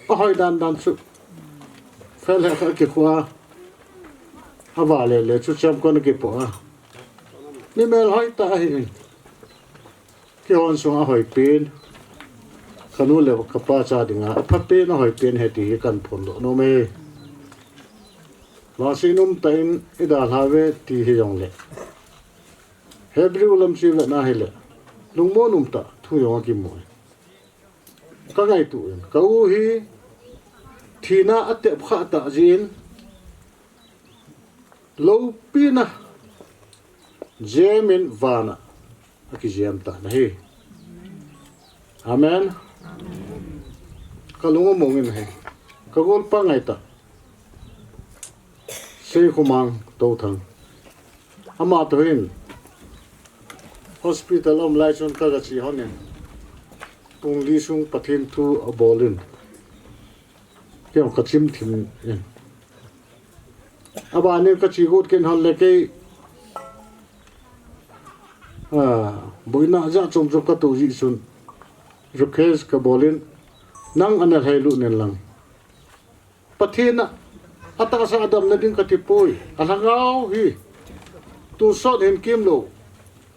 Ahoi dandan chu, fel he kha kikhoa, ava lele chu chemkon akipoh a, mi melhoi tah ahin. Kihon sunga ahoipen, kanu le kapa cha dinga aphapen ahoipen ahi ti hi kaphondoh nom e. Vangset umtah in idalhauve ti hijongle, Hebrew lam chu ivet na hile, lungmon umtah thu jong akimu e. Kangaito in, ka u hi thina atep khah tah jeh in, loupina jemin vana akijem tan ahi. Amen. Kalung among in ahi. Kagolpa ngaitah, Seikhomang Touthang, ama toh hin hospital aum lai chun kagache hon in, pung li sung Pathen thu abol in, kei jong kachim thim in, abanin kache got kit hon le kei, boina jat chom chom kato jeh chun request kabol in, nang ana lhailut in lang, Pathen a atahsa a damna ding katipoi. Alhagao hi tonsot hin kimlou,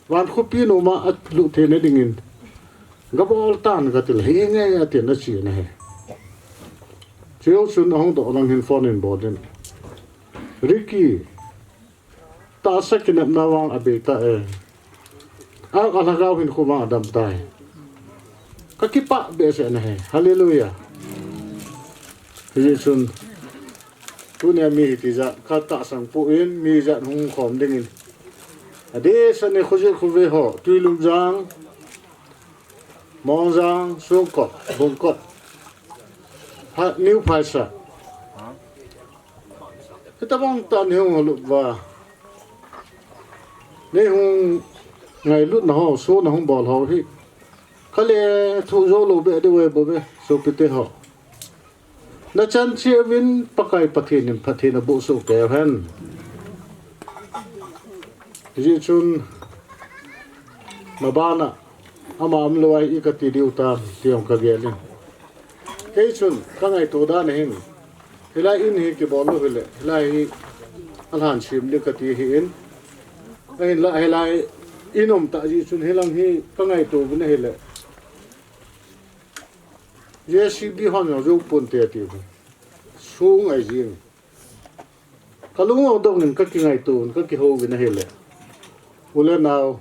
van khopi noma alut theina dingin gabol tan katile, henge atin ache in ahi. Chujou chun ahung doh lang hin phone in bol in, Ricky, tahsa kinepna vang abei ta e. A, alhagao hinkho vang adam tai. Kakipah behseh in ahi. Hallelujah. Hijeh chun, tunia mi hitijat katahsang poi, mi jat hung khom dingin, adehset in khojeh khove ho, Twilungjang, Mongjang, Songkot, Bungkot, New Phaisa, hitobang tah in neihung holut uva, neihung ngailutna ho, sona hung bol ho hi kalethuh joulou beh diu ahi bouve, sopite ho. Nachan cheh uvin, Pakai Pathen in phatthei naboh soh keiyu hen. Hijeh chun, mabana ama umlou ahi kati diu tam ti jong kagel in. Kei chun kangaito dan ahin, hilai in hi kibol lou hile, hilai hi alhan sem ding kati ahin. Ahinla hilai in umtah jeh chun hilang hi kangaito uvin ahile, JCB hon jong jou ponte atiuvin, song ahi jeng. Kalung adong in kakingaito in kakihou uvin ahile, u le nao,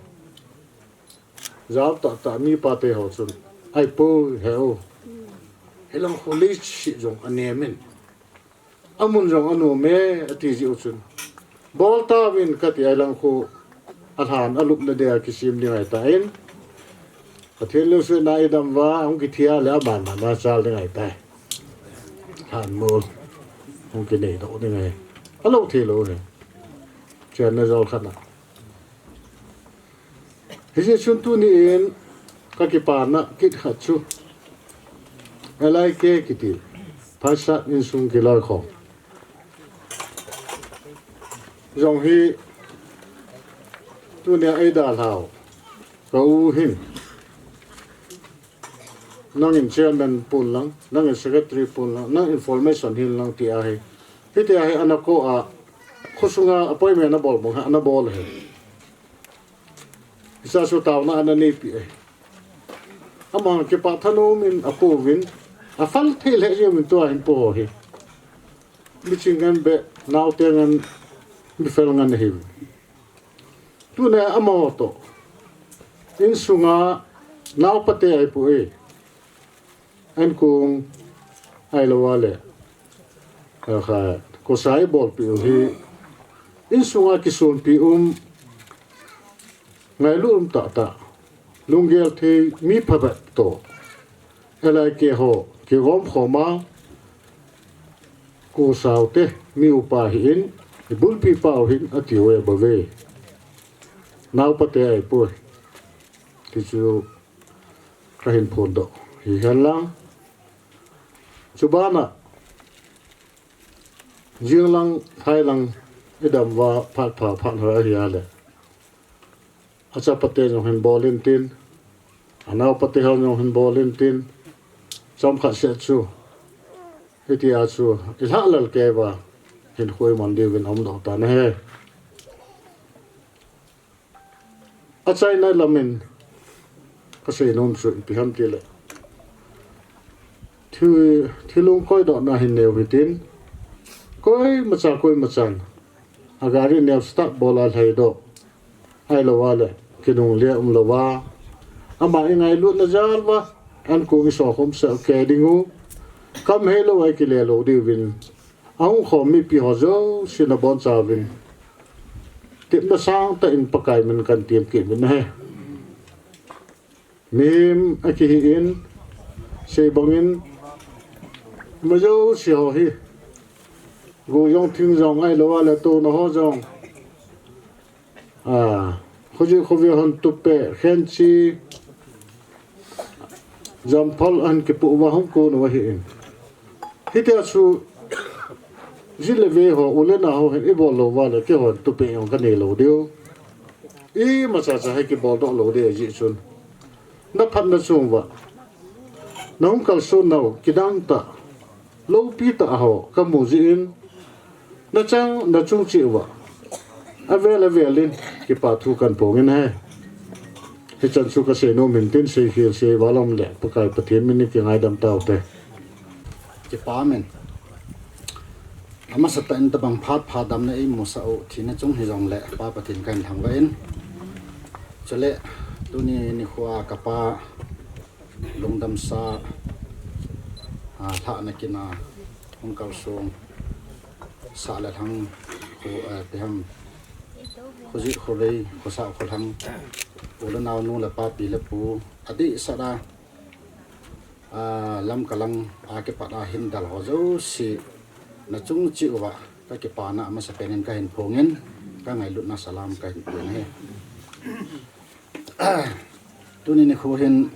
jao tahtah mipa teho chun, ahipoi he u, hilang khu leiset jong anem in, amun jong anom e ati jeh u chun, bol tauvin kati, ahilang khu alhan alupna dia kisem ding ahitan, Pathen lungsetna idam uva, ahung kithi a le aban ban a chal ding ahitai. Lhanmol hung kineidoh ding ahi. Alou theilou ahi. Chenna jol khat a. Hijeh chun tuni in kakipana kit khat chu, LIK kiti, Phaisa Insung Kiloikhom jong hi tunia eidalhau, ka u hin, nangin chairman pon lang, nangin secretary pon lang, nang information hin lang ti ahi. Hitia hi ana kou a, khosunga appointment abol bang hi ana bol ahi. Hichea chu taona ana neipeh ahi. Ama kipah thanom in apouvin, aphal thei lheh jengin tua hin po ho hi, miching ngen beh, naote ngen, mifel ngen ahiuvin. Tunia amaho toh insunga naopate ahipoi. Ankong ahilou a le, kosai bolpeh u hi, insunga kisonpi um, ngailut um tahtah, lunggel thei mi phabep toh, LIK ho kigom khoma, Ko sao te, mi upa hi in, i bulpi pau hin a ti ve ba ve. Nau pa te ai poi. Ti chu ka hin phon do. Hi hen lang. Chu bana. Jing lang, thai lang, i dam va, phat pha, phat ha hi a le. A chapa te jong hin bol in tin, a nau pa te ho jong hin bol in tin, chom khat se chu, hiti a chu, i hlah lal ke va, hin khui man diu vin om do ta na he. A chaina lamin, ka sei nom chu ipi ham ti le. Thi, thilung koi do na hin neu hi tin, koi macha, koi machan. A gari neo start bol a lhai do. Ai lo va le, kinung le um lo va. Ama i ngailut na jal va, an kung i so khom se ke ding u. Kam hei lo ai ki le lo di vin. A hung khom mi pi ho jo, si na bon cha vin. Tip na sang ta in Pakai min kan tiam ki vin he. Mim a kihi in, sei bangin, ma jo si ho hi. Gu jong thing jong ai lo a le to na ho jong. A, khoji khovi hon tupe, khen chi, jam phal an kipu va hong ko no hi in. Hitia chu, ji le ve ho, u le na ho hin i bol lo va le, kei hon tupe jong ka nei lo diu. I ma cha cha hai ki bol do lo de ji chun. Na phat na chung va. Na hung kal sun nau, kidang ta. Lo pi ta ho, ka mu ji in. Na chang, na chung chi va. A vel a vel in, kipa thu kan pong in he. Hi chan chu ka sei nom in tin sei khel sei va lom le, Pakai Pathian min ni ki ngai dam tau te. Kipa min. Ama sa ta in ta bang phat pha dam na i mu sa u, thi na chung hi jong le, Pa Pathian kan thang va in. Chule, tuni ni khua ka pa, lungdam sa, a, hla na kina, hung kal sung, sa le thang, khu, a, piham, khuji khurei, khusa khulang, u le nau nu le pa pi le pu, a di sa da, a, lam kalang, a kipat a hin dal ho jo si, na chung chi uva, ka kipa na ama sa penin ka hin phongin, ka ngailut na salam ka hin pun he. Tuni ni khu hin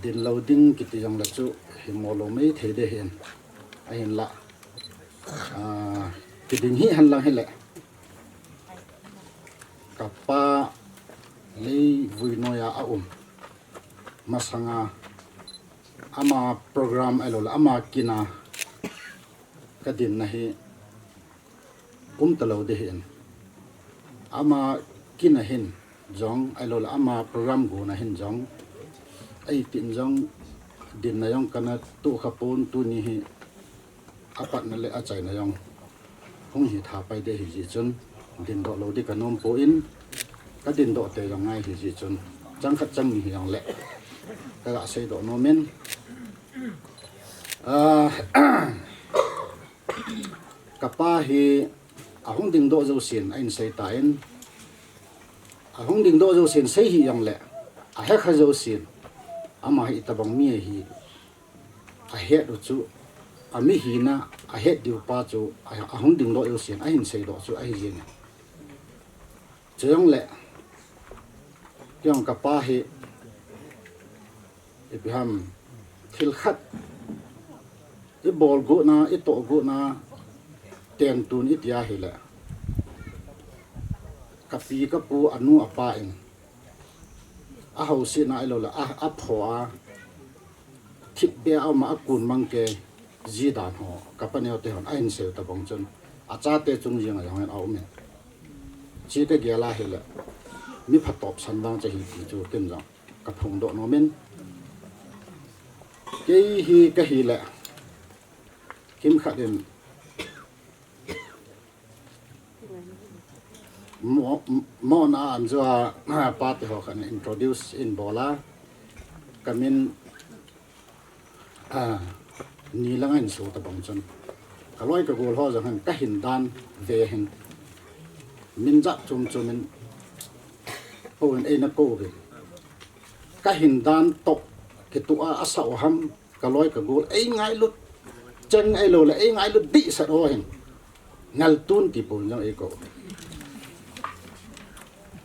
din lo ding kiti jong le chu hi mo lo mai thei de hin. A hin la. A, kiding hi han lang hi le. Ka pa lei vui noya a um. Masanga ama program ai lo le ama kina ka din na hi um ta lo de hin. Ama kina hin jong, ai lo le ama program gu na hin jong. Ai tin jong, din na jong ka na tu kha pon tuni hi, a pat na le a chai na jong. Hung hi tha pai de hi ji chun, din do lo di ka nom po in, ka din do te jong ngai hi ji chun. Chang khat chang ni hi jong le, ka ga sei do nom in. A, ka pa hi a hung ding do jo sin, a in sei ta in. A hung ding do jo sin sei hi jong le, a he kha jo sin. Ama hi ta bang mi hi, a het u chu, a mi hi na, a het diu pa chu, a, a hung ding do jo sin, a hin sei do chu, a hi jing. Chu jong le, kei jong ka pa hi, ipi ham, thil khat, i bol gu na, i to gu na, ten tun i tia hi le. Ka pi ka pu a nu a pa in, a hau si na ai lo le, a, a pho a, thip be a um a kun mang ke, ji dan ho, ka pa neo te hon, a hin sei ta bang chun, a cha te chung jing a jong in a um in. Chi ka gel a hi le, mi pha top san vang cha hi ti chu kin jong, ka phung do nom in. Kei hi ka hi le, kim khat in, Mo, mo na an jo a, a, pa te ho khan introduce in bol a. Ka min, a, ni lang in so ta bang chun. Ka loi ka gol ho jong hin ka hin dan ve hin. Min jat chum chum in. Ko in ei na ko ve. Ka hin dan to ki tu a, a sa o ham. Ka loi ka gol ei ngailut. cheng ahilou le, ei ngailut dehset ho hin, ngaltun ti pon jong eikou.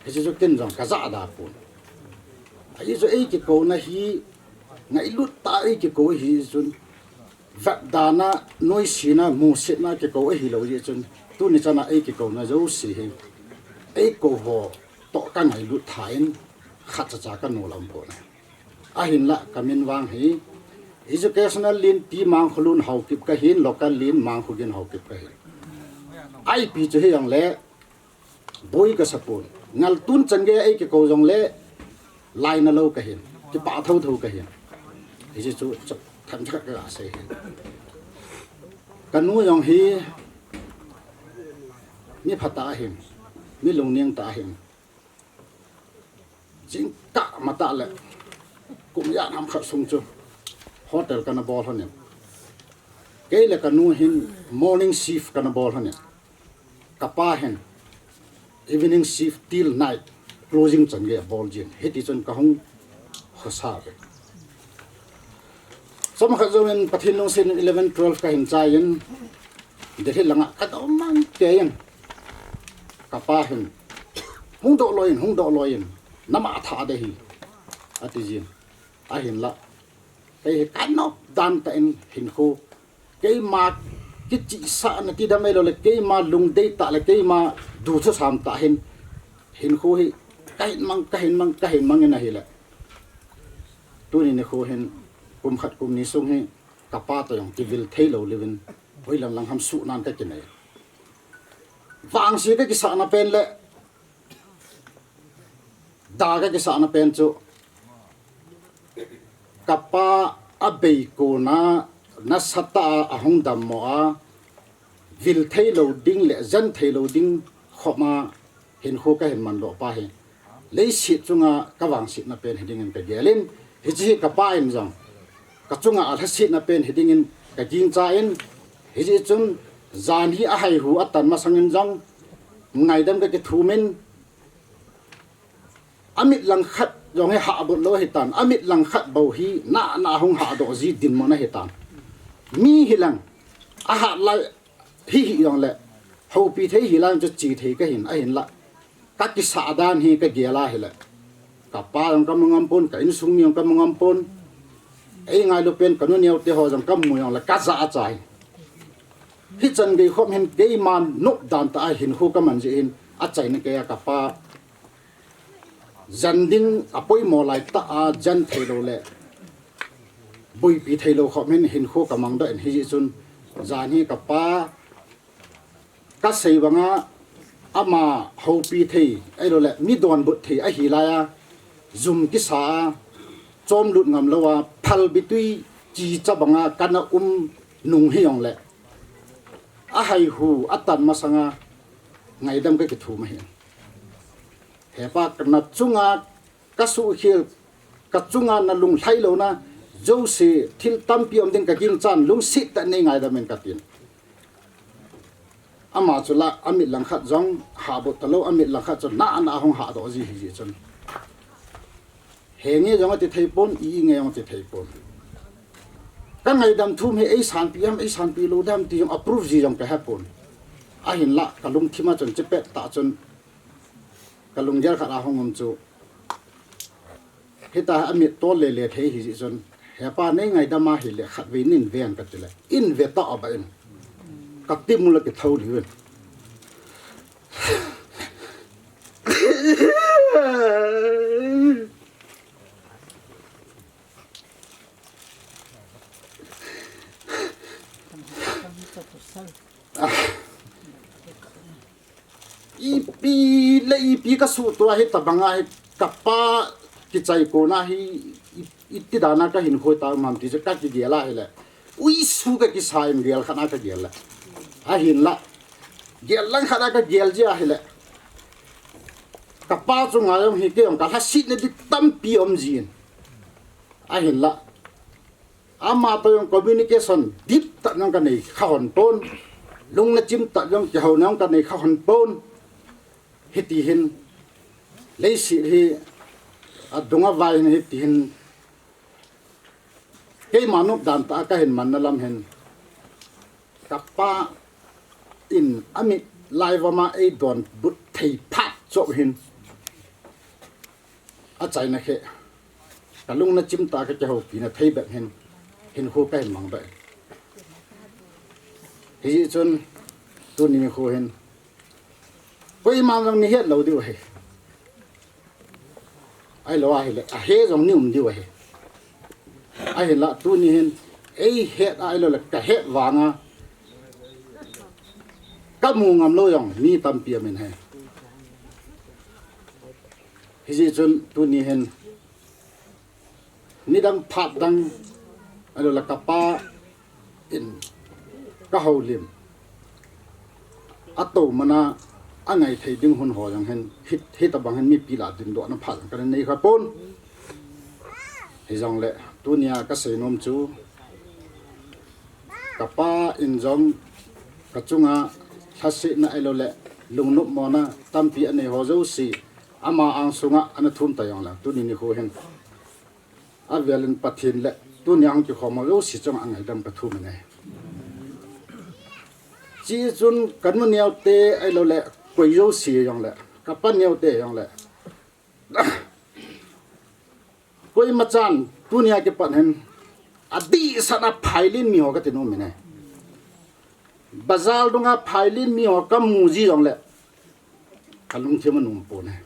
Hiche chu ken jong kajah da pon. Ahi chu eikikouna hi, ngailut tah a eikikou ahi chun, vetdana, noisena, musetna kikou ahilou jeh chun, tuni chana eikikouna jouse hi, eikou ho toh kangailut tha in, khatcha cha kanolam pon. Ahinla, kamin vang hi, Educational Lien T. Mangkholun Haokip kahin, Local Lien Mangkhogin Haokip kahin. Ipi chu hijongle, boi kasa pon. Ngaltun chan geiya eikikou jongle, lainalou kahin, kipah thotho kahin. Hiche chu, chu, themcha khat kasei hin. Kanu jong hi, mi phatah ahin, mi lungneng tah ahin. Jingkah matah le, kum ijat ham khat sung chu, hotel kana bol lhonin. Kei le kanu hin morning shift kana bol lhonin. Kapa hin evening shift till night, closing chan geiya bol jin. Hiti chun kahung khosa uve. Chomkhat jouvin Pathen lungsetin eleven, twelve kahin chaiyin, Delhi langa kadou mang tein, kapa hin, hung doh loiyin, hung doh loiyin, nama tha ding ahi, atijin. Ahinla, kei hi kanop dan tah in hinkho, keima kichihsahna tidam ahiloule, keima lungdei tah le keima duthusam tah hin, hinkho hi kahin mang, kahin mang, kahin mang in ahile, tuni nikho hin, kum khat kum ni sung hi, kapa toh jong kivil theilou leuvin, hoilam lang ham suhnan kakinei. Vangse kakisahna pen le, da kakisahna pen chu, kapa abei kona, nasatah a ahung dammo a, vil theilou ding le jen theilou ding khopma hinkho kahin mandoh pa hi, leiset chunga kavangsetna pen hidingin kagelin, hiche hi kapa in jong kachunga alhasetna pen hidingin kagingchan, hijeh chun jan hi ahaihu atan masangin jong ngaidam kakithumin, amit langkhat jong hi hahbut lou ahitan, amit langkhat bou hi nana hung hahdoh ji dinmun ahitan. Mi hilang, ahat lai hihih jongle, houpi thei hilai chu che thei kahin, ahinla, kakisah dan hi kagel a hile, kapa jong kamu ngam pon, ka insung mi jong kamu ngam pon, eingailu pen kanu neote ho jong kamu jongle kajah chai. Hichan gei khop hin keima nopdan tah a hinkho kaman jeh hin, achaina keiya kapa jen ding apoimo lai tah a jen theilou le, boipi theilou khop hin hinkho kamangdoh in, hijeh chun jan hi kapa kasei banga ama houpi thei ahiloule mi donbut thei ahilai a, jum kisa a, chomlut ngam lou a, phalbi twi chicha banga kana um nung hijongle, ahaihu atan masanga ngaidam kakithum ahi. Hepa, nachunga kasuhkhel, kachunga nalunglhai louna jouse, thil tampi um ding kagingchan, lungset tah in neingaidamin katin. Ama chu la, amit langkhat jong hahbut talou, amit langkhat chu nana hung hahdoh ji hijeh chun, henge jong ati thei pon, i-inge jong ati thei pon. Kangaidam thum hi eisanpi ham, eisanpi lou ding ham ti jong approve ji jong kahepon. Ahinla, kalungthima chun chipet tah chun, kalunggel khat ahung um chu, hitia amit tol lele thei hijeh chun, hepa, neingaidam ahile khatvei neiven katile, inve tah abah in, katimul akithou lheh in. Ipi le ipi kasuhtoh a hitabanga hi, kapa kichai kona hi, i, iti dana kahinkho tau ham ti chu kakigel a hile, uisu kakisa in gel khat a kagel le, ahinla, gel lang khat a kagel ji ahile, kapa chunga jong hi kei jong kalhasetna ding tampi um jin, ahinla, ama toh jong communication dip tah jong kanei kha hon pon, lungna chim tah jong kihouna jong kanei kha hon pon. Hiti hin, leiset hi adunga vai hin hiti hin, keima nopdan tah a kahin manna lam hin, Kapa in amit laiva ma eidonbut thei phat chop hin achaina khe, kalung nachim tah a kakihoupi na thei bep hin, hinkho kahin mang bep. Hijeh chun tuni nikho hin koima jong nahet lou diu ahi. Ahilou ahile, ahe jong naum diu ahi. Ahinla tuni hin eihet a ahilou le kahet vanga kamu ngam lou jong mi tampi amin ahi. Hijeh chun tuni hin nidang phat dang ahilou le kapa in kahoulim, atou mana angai thei ding hun ho jong hin, hi, hitabang hin mipi lah a dindohna phat jong kana nei kha pon. Hijongle tunia kasei nom chu, kapa in jong kachunga lhasetna ahilou le lungnopmona tampi anei ho jouse ama angsunga ana thum ta jongle, tuni nikho hin avel in Pathen le tunia hung kikhom ho jouse chunga ngaidam kathum in ahi. Chuchun kanu neote ahilou le koi jouse jongle, kapa neote jongle, koimachan tunia kipat hin adehset a phailen mi ho kati nom in ahi. Bazar dunga phailen mi ho kamu ji jongle kalungthim anom pon ahi.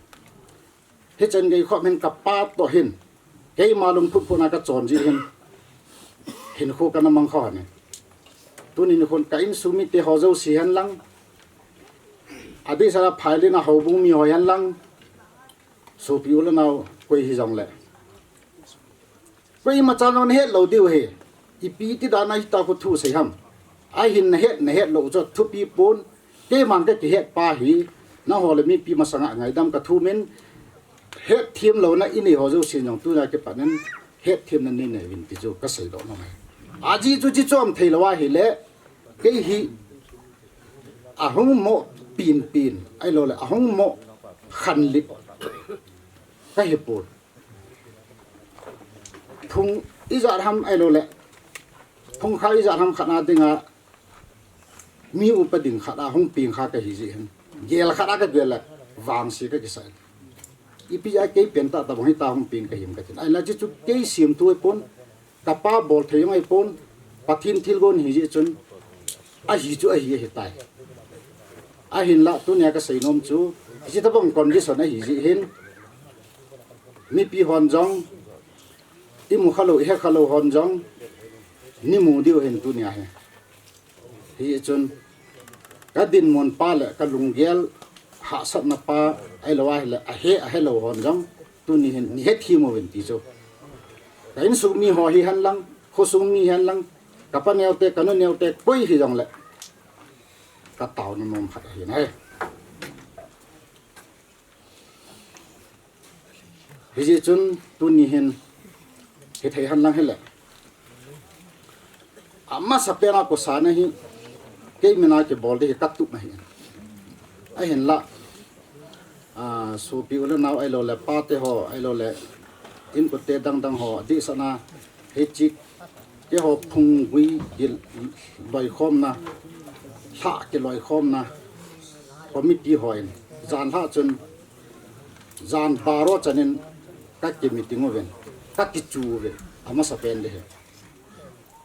Hichan gei khop hin kapa toh hin keima lungphutphut na kachon ji hin, hinkho kana mang kha ahi. Tuni nikhon ka insung mite ho jouse hen lang, adehset a phailen a houbung mi ho hen lang, sopi u le nao koi hijongle, koimachan jong nahet lou diu ahi. Ipi ti dan a hitia khu thu sei ham? Ahin nahet, nahet lou chu thupi pon. Keiman kakihet pa hi, nangho le mipi masanga ngaidam kathum in, hetthem louna inei ho jousen jong tunia kipat in hetthemna neinei uvin ti chu kaseidoh nom ahi. Ajeh chu chi chom thei lou ahile, kei hi ahung mo pinpin ahilou le ahung mo khanlip kahi pon. Phung ijat ham ahilou le phungkha ijat ham khat a dinga mi upa ding khat a hung peng kha kahi jeh hin, gel khat a kagel le vangse kakisa in, ipi jeh a kei pentah tabang hitia hung peng kahim katin. Ahinla chuchu kei semthu ahipon, kapa bolthei jong ahipon, Pathen thilgon hijeh chun ahi chu ahi ahitai. Ahinla tunia kasei nom chu, hiche tabang condition ahi jeh hin, mipi hon jong, imu khalou, ihe khalou hon jong neimu diu ahin tunia hi. Hichun kadinmun pa le kalunggel hahsatna pa ahilou ahile ahe, ahelou hon jong tuni hin neihethem uvin ti chu, ka insung mi ho hihen lang, khosung mi hihen lang, kapa neote, kanu neote koi hijongle kataona nom khat ahi nai. Hijeh chun tuni hin hithei hen lang hile, amasapen a kosana hi kei mina kibol ding hi katup ahi. Ahinla, sopi u le nao ahilou le pate ho ahilou le inkote dangdang ho adehset a hiche keiho phunggui kiloikhomna, lhah kiloikhomna committee hon janlhah chun jan baro chanin kakimeeting uvin, kakichu uvin, amasapen ding hi.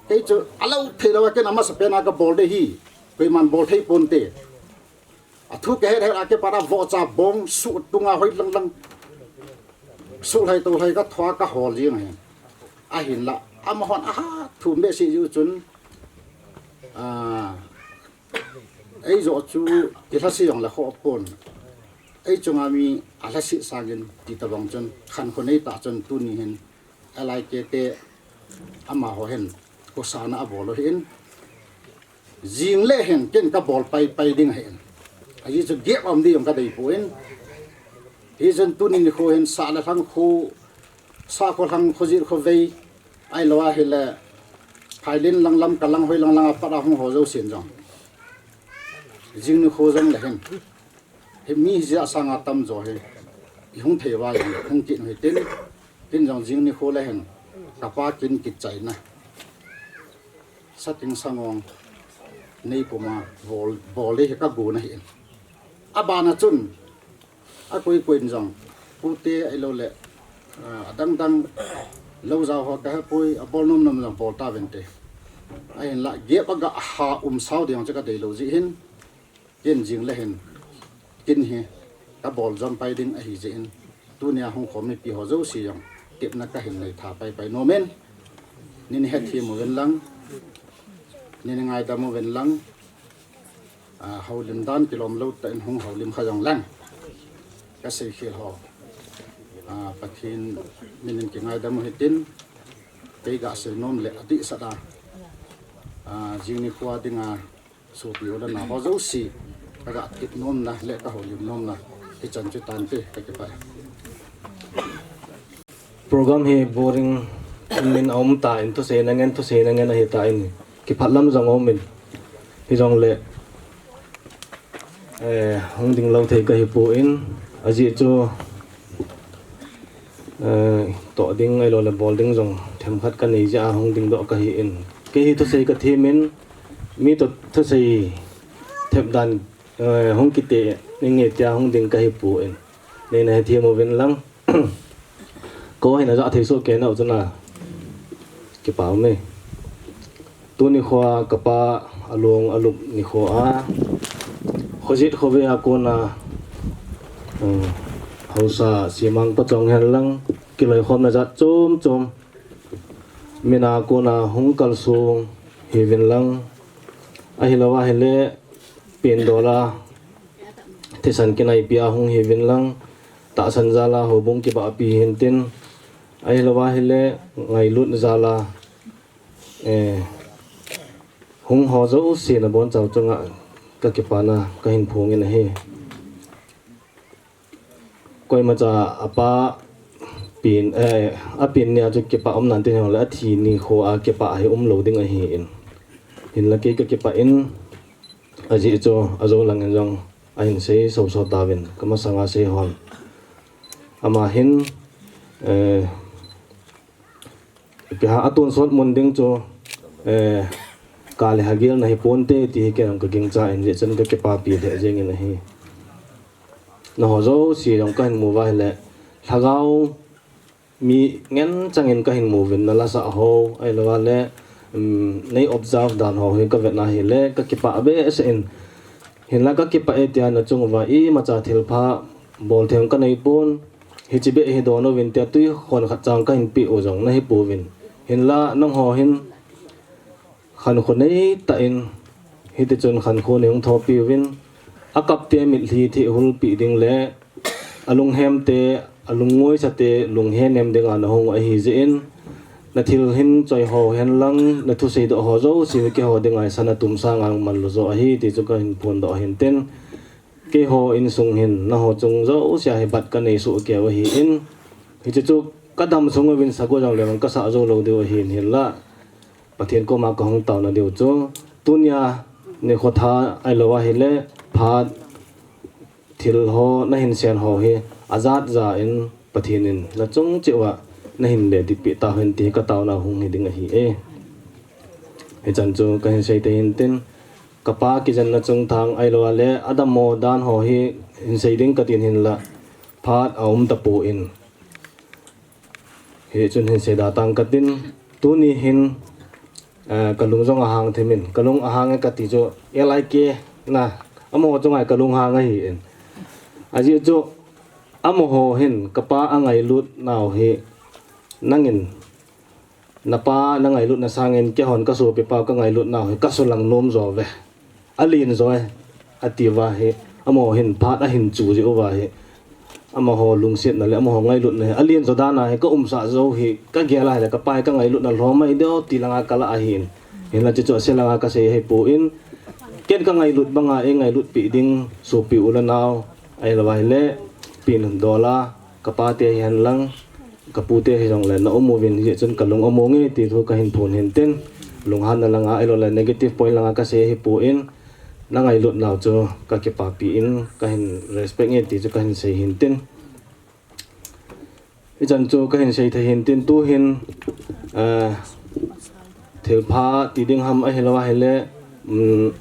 Kei chu alou theilou a ken amasapen a kabol ding hi, koiman bol thei ponte. Athu kahet het a kipat a vohcha bong suh tunga hoi langlang, suhlhai tohlhai kathoa kahol jeng ahi. Ahinla amahon ahat thum behseh jeh u chun, eijoh chu kilhase jongle khoh pon, eichunga mi alhase sangin ti tabang chun khankho neitah chun tuni hin L I K te amaho hin kosana abol u ahin, jing le hin ken kabol paipai ding ahin, ajeh chu gep aum ding jong kadeipoi. Hichun tuni nikho hin sah le lhang kho, sahkho lhang kho, jet khovei ahilou ahile phailen langlam, kalang hoi langlang a pat a hung ho jousen jong jing nikho jongle hin, hi mi hijeh a sanga tamjo hi ihung thei uva jong hung kit u hitin, tin jong jing nikho le hin kapa kin kichaina, sating sangong, Nei puma bol, bol hi ka gu na hi. A bana chun, a koi koi in jong, pute ai lo le, ah, adang dang lo jao ho ka he poi, a bol nom nom jong bol ta vente. Ahin la, gep a ga ha um sao ding chu ka dei lo ji hin, kin jing le hin, kin hi, ka bol jom pai ding ahi ji hin, tunia hung khom mipi ho jouse jong, tepna ka hin nei tha pai pai nom in, nin hethem uvin lang, nin ngaidam uvin lang, ah, houlim dan kilom lou tah in hung houlim kha jong lang. Ka sei khel ho. Ah, Pathen min in kingaidam u hitin, kei ga sei nom le adih sah a. Ah, jing nikho dinga, sopi u le nao ho jouse, ka ga tep nom na le ka houlim nom na, hichan chu tante, ka kipah e. Program hi boring min a um ta in, thusei na ngen, thusei na ngen ahi ta in, kiphat lam jong um in, hi jong le, eh, hung ding lou thei ka hi poi, ajeh chu, eh, toh ding ai lo le bol ding jong themkhat ka nei jeh a hung ding doh ka hi in, kei hi thusei ka them in, mi toh thusei thep dan, eh, hung kite, ning nge tia hung ding ka hi poi. Nei na hethem uvin lang. Ko hin a ja thei soh kei nau chun a. Kipah me. Tuni khoa ka pa a long a lup nikho a, Khojit khovei a kona, um, haosa simang pachong hen lang, kiloikhomna jat chom chom. Min a kona hung kalsong hiuvin lang. Ahilou ahile, pen dol a, thisan kinaipi a hung hiuvin lang, tahsan jal a houbung kibahpi hintin, ahilou ahile ngailut jal a, eh, hung ho jouse na bonchau chunga ka kipana ka hin phongin ahi. Koimacha a pa pen, eh, a pen nia chu kipah um nante, hile a thi nikho a kipah hi um lou ding ahi in. Hinla kei ka kipah in, ajeh chu a jo lang in jong a hin sei soso tauvin, ka masanga sei hon. Ama hin, eh, ipi ham a tonsot mun ding chu, eh, ka le hagil na hi ponte ti hi kei jong ka gingcha in, jeh chun ka kipapi lheh jeng in ahi. Nangho jouse jong ka hin mu uva ahile, lhagao mi ngen chang in ka hin mu uvin, na lasah ho, ahilou le, um, nei observe dan ho hi ka vet na hile, ka kipah behseh in, hinla ka kipah e tia na chung uva imacha thilpha bol thei ka nei pon, hiche beh hi don uvin tia tui khon khat chang ka hin peh u jong na hi pouvin. Hinla nangho hin khankho nei tah in, hiti chun khankho nei hung thopi uvin, a kap te mitlhi thehul peh ding le, a lunghem te, a lungngoisa te, lunghem nem dinga na hung u ahi jeh in, na thil hin choi ho hen lang, na thusei doh ho jouse hi keiho dinga sa na tum sanga mang lou jo ahi ti chu ka hin phondoh ahin tin. Keiho insung hin, nangho chung jouse a hi bat ka nei soh kei u ahi in, hiche chu ka dam sung uvin sa go jong le ka sah jou lou diu ahin, hinla Pathen koma ka hung taona diu chu, tunia nikho tha ahilou ahile phat thil ho na hin sen ho hi a jat ja in Pathen in na chung cheh uva na hin le dipeh tauhen ti ka taona hung hi ding ahi e. Hichan chu ka hin sei te hin tin, ka pa kijen na chungthang ahilou le a dammo dan ho hi hin sei ding ka tin, hinla phat a um tapon. Hichun hin sei da tang ka tin, tuni hin, eh, ka lung jong a hang them in, ka lung a hang e ka ti chu, L I K na, amaho chu ngai ka lung hang ahi in. Ajeh chu, amaho hin, ka pa a ngailut nau hi, nangin, na pa na ngailut na sangin, keihon ka sopi pa ka ngailut nau hi, ka sulang nom jo ve. A len jo e, a ti uva hi, amaho hin phat a hin chu jeh uva hi, amaho lungsetna le amaho ngailutna hi, a len jo dan a hi, ka umsah jou hi, ka gel a hile, ka pa hi ka ngailutna lhom ahi diu, ti langa ka lah ahin. Hinla hiche chu a se langa ka sei ahi pon, ken ka ngailut banga ei ngailut peh ding, sopi u le nao, ahilou ahile, pen dol a, ka pa te hi hen lang, ka pu te hi jong le na um uvin, hijeh chun ka lung a mong e ti thu ka hin phon hin tin, lunghanna langa, ahilou le negative point langa ka sei ahi pon, na ngailut nau chu ka kipapi in, ka hin respect e ti chu ka hin sei hin tin. Hichan chu ka hin sei thei hin tin, tu hin, eh, thilpha ti ding ham ahilou ahile, um,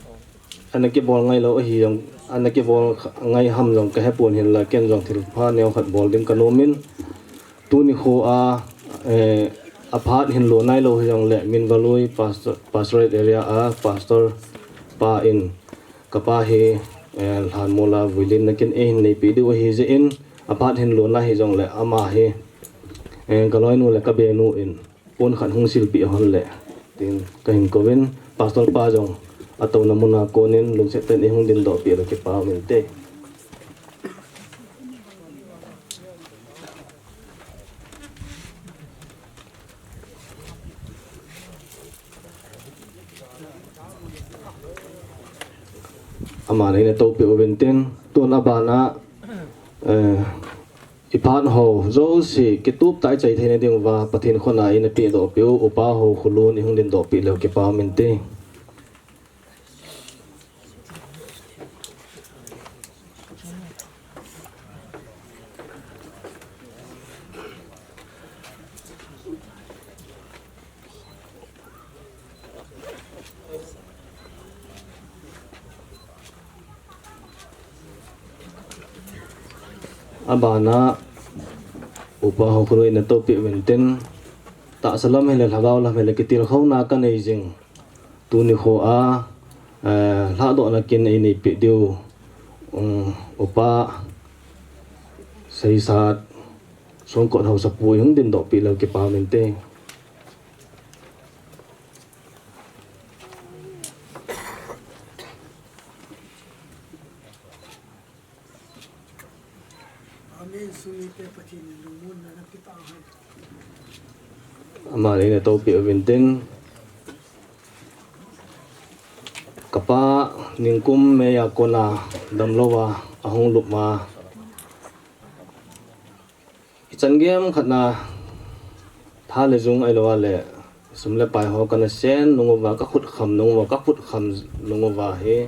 Ana kibol ngai lou ahi jong, ana kibol ngai ham jong ka hepon hinla, ken jong thilpha neo khat bol ding ka nomin. Tuni kho a, eh, a phat hin lo nai lou hi jongle, Minvalui Pastor, Pastorate Area a Pastor pa in, ka pa hi, eh, lhan mola vuilin na kin e hin neipi diu ahi jeh in, a phat hin lo nai hi jongle, ama hi, eh, ka loinu le ka benu in, pon khat hung silpeh hon le, tin ka hin kouvin, Pastor pa jong a touna muna konin lungset ten i hung dindoh peh le kipa um inte. Aman eina toupeh uvin tin, tun abana, eh, i phat ho jouse kitup tah i chai theina diuva Pathen khut a eina pehdoh peh u, Upa Haokholun i hung dindoh peh leu kipa um inte. Abana, Upa Haokholun eina toupeh uvin tin, tahsa lam hile, lhagao lam hile, kitilkhouna ka nei jing. Tuni kho a, eh, lhadohna kin ei neipeh diu, um, Upa Seisat Songkot Haosapu i hung dindoh peh leu kipa um inte. Amen. Sumite Pathen in lungmonna napeh tahen. Aman eina toupeh uvin tin, ka pa ningkum May a kona damlouva ahung lup ma, ichan gei khat na tha le jung ahilou le sum le pai ho kana sen nung uva, ka khut kham nung uva, ka khut kham nung uva hi,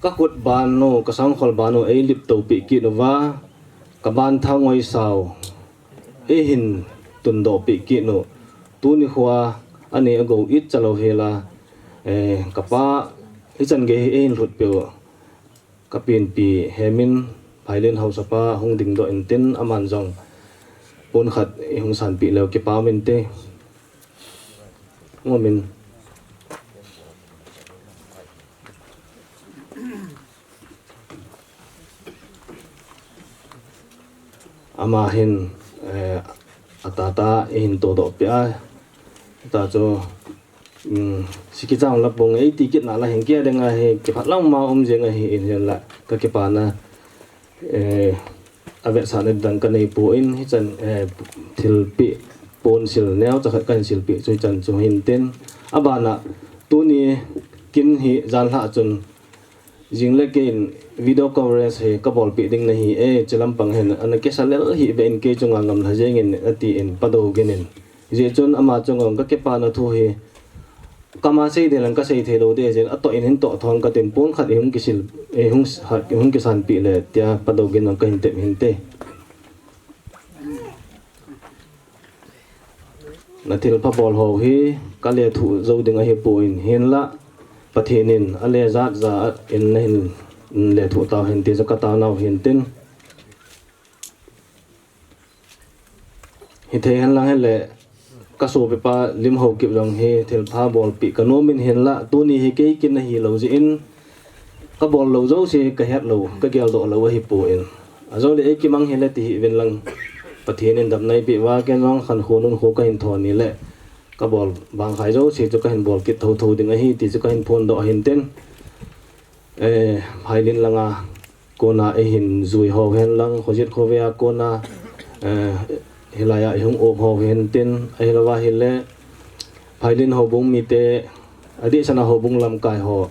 ka khut ban u, ka sangkhol ban u ei lip to peh kit uva, ka ban thang ngoi sao ei hin tundoh peh kit u. Tuni kho a ani a go it chalou hela, eh, ka pa hichan gei hi ei hin lhut peh u. Ka penpi Hemin, Phailin haosapa hung dingdoh in tin, aman jong pon khat i hung sanpeh leu kipa um inte. Ngomin. Ama hin, eh, atata i hin todoh peh a. Ta chu, um, sikichang la pong ei ti kit na la hin kia ding ahi, kipah lang ma um jing ahi in hin la ka kipana, eh, avetsahna dang ka nei poi, hichan, eh, thilpeh pon sil neo cha khat ka hin silpeh chu hichan chu hin tin. Abana tuni kin hi jan lha chun, jing le kei in video coverage hi ka bolpeh ding nahi e, chilampang hin ana kisa lel hih beh in kei chunga ngamlha jeng in ati in Pa Dogin in. Hijeh chun ama chunga ka kipana thu hi, kama sei ding lang ka sei thei lou ding jeh in, atoh in hin toh thon ka tin, pon khat i hung kisil, i hung, i hung kisanpeh le tia Pa Dogin jong ka hin tep hinte. Na thilpha bol ho hi ka lethuh jou ding ahipoi, hinlah Pathen in ale jat ja in na hin lethuh tau hen ti chu ka taonau hin tin. Hithei hen lang hile, ka sopipa Lim Haokip jong hi thilpha bolpeh ka nom in, hinlah tuni hi kei kin ahi lou jeh in, ka bol lou jouse ka het lou, ka geldoh lou ahipoi. Ajole ei kimang hile ti hih uvin lang, Pathen in damna eipeh uva, ken jong khankho nunkho ka hin thon ni le, ka bol bang khai jouse chu ka hin bol kit thotho ding ahi ti chu ka hin phondoh ahin tin. Eh, Phailin langa kona ei hin jui ho hen lang, Khojit Khovei a kona, eh, hilai a i hung um ho hen tin, ahilou va hile, Phailin houbung mite, adeh sanga houbung lamkai ho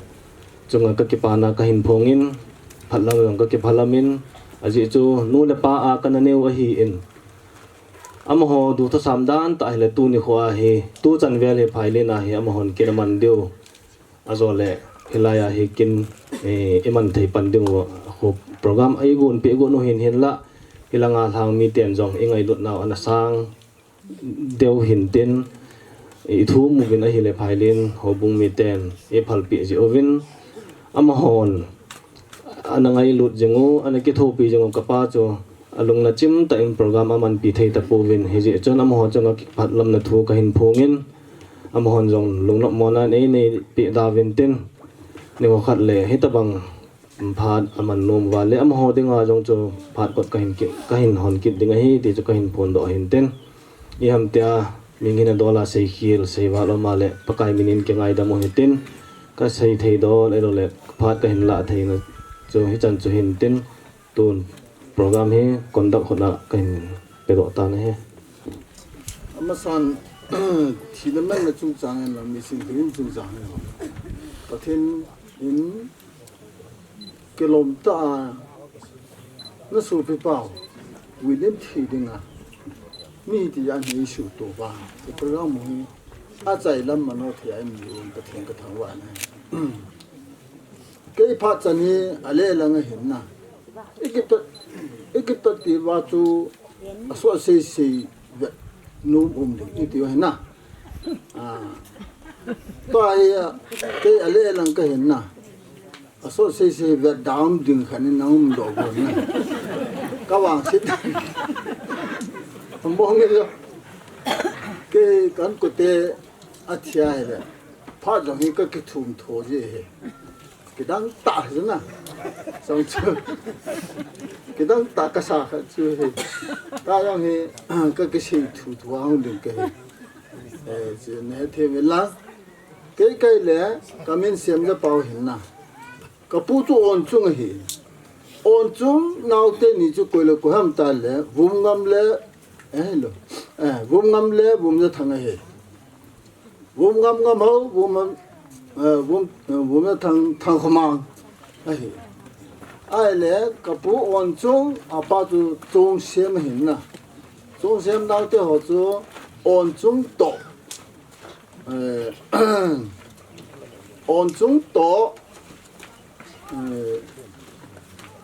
chunga ka kipana ka hin phong in, phat lam jong ka kiphalam in, ajeh chu nu le pa a ka na neo ahi in, amaho duthusam dan tah hile tuni kho a hi, tuchan vel hi Phailin a hi amahon kin aman diu. Ajole, hilai a hi kin, eh, i man thei pan ding u, khu program ei gon peh gon u hin hinlah, hilanga lhang miten jong i ngailutnau ana sang deu hin tin, i thum uvin ahile Phailin houbung miten i phalpeh jeh uvin, Amahon ana ngailut jing u, ana kithopi jing u kapa chu alung nachim tah in program amanpi thei tapouvin, hijeh chun amaho chunga kiphatlamna thu kahin phongin, amahon jong lungnopmona nei neipeh da uvin tin, nikho khat le hitabang phat aman nom uva le amaho dinga jong chu phat kot kahin kit, kahin hon kit ding ahi ti chu kahin phondoh ahin tin. Iham tia, mihing in adol a seikhel seival um a le Pakai min in kingaidam u hitin, kasei thei dol ahilou le phat kahin lah theina chu hichan chu hin tin, tun program hi conduct hon a kahin pedoh tan ahi. Amasan, thina manna chungchang hen lang, misim thina chungchang hen lang, Pathen in kilom tah a, na sopi pau, William thi dinga mi ti jan hi suhto uva, program hi achai lam mano thei a eimi um Pathen kathangvah in ahi. Kei phat chan hi ale lang ahin na, ikipet, ikipet ti uva chu asot seisei vet nom um ding iti u ahi na. Tua hi kei ale lang kahin na, asot seisei vet da um ding khat in na umdoh gon na, kavangset. Ambong nge jo, kei ka inkote athi a hile, phat jong hi kakithum tho ji hi. Kidang tah hi na, song chu, kidang tah kasa khat chu hi. Tua jong hi kakisei thuthu a hung ding kahi. Chu nahethem in lang, kei kei le kamin Semjapau ahin na, kapu chu Onchung ahi. Onchung naote ni chu koi le koi ham tile Vumngam le, eh, lo, eh, Vumngam le Vumjathang ahi. Vumngam Ngamhao, Vum, eh, Vum, eh, Vumjathang Thangkhomang ahi. Ahile kapu Onchung, apa chu Chongsem ahin na, Chongsem naote ho chu Onchung toh, Onchung toh,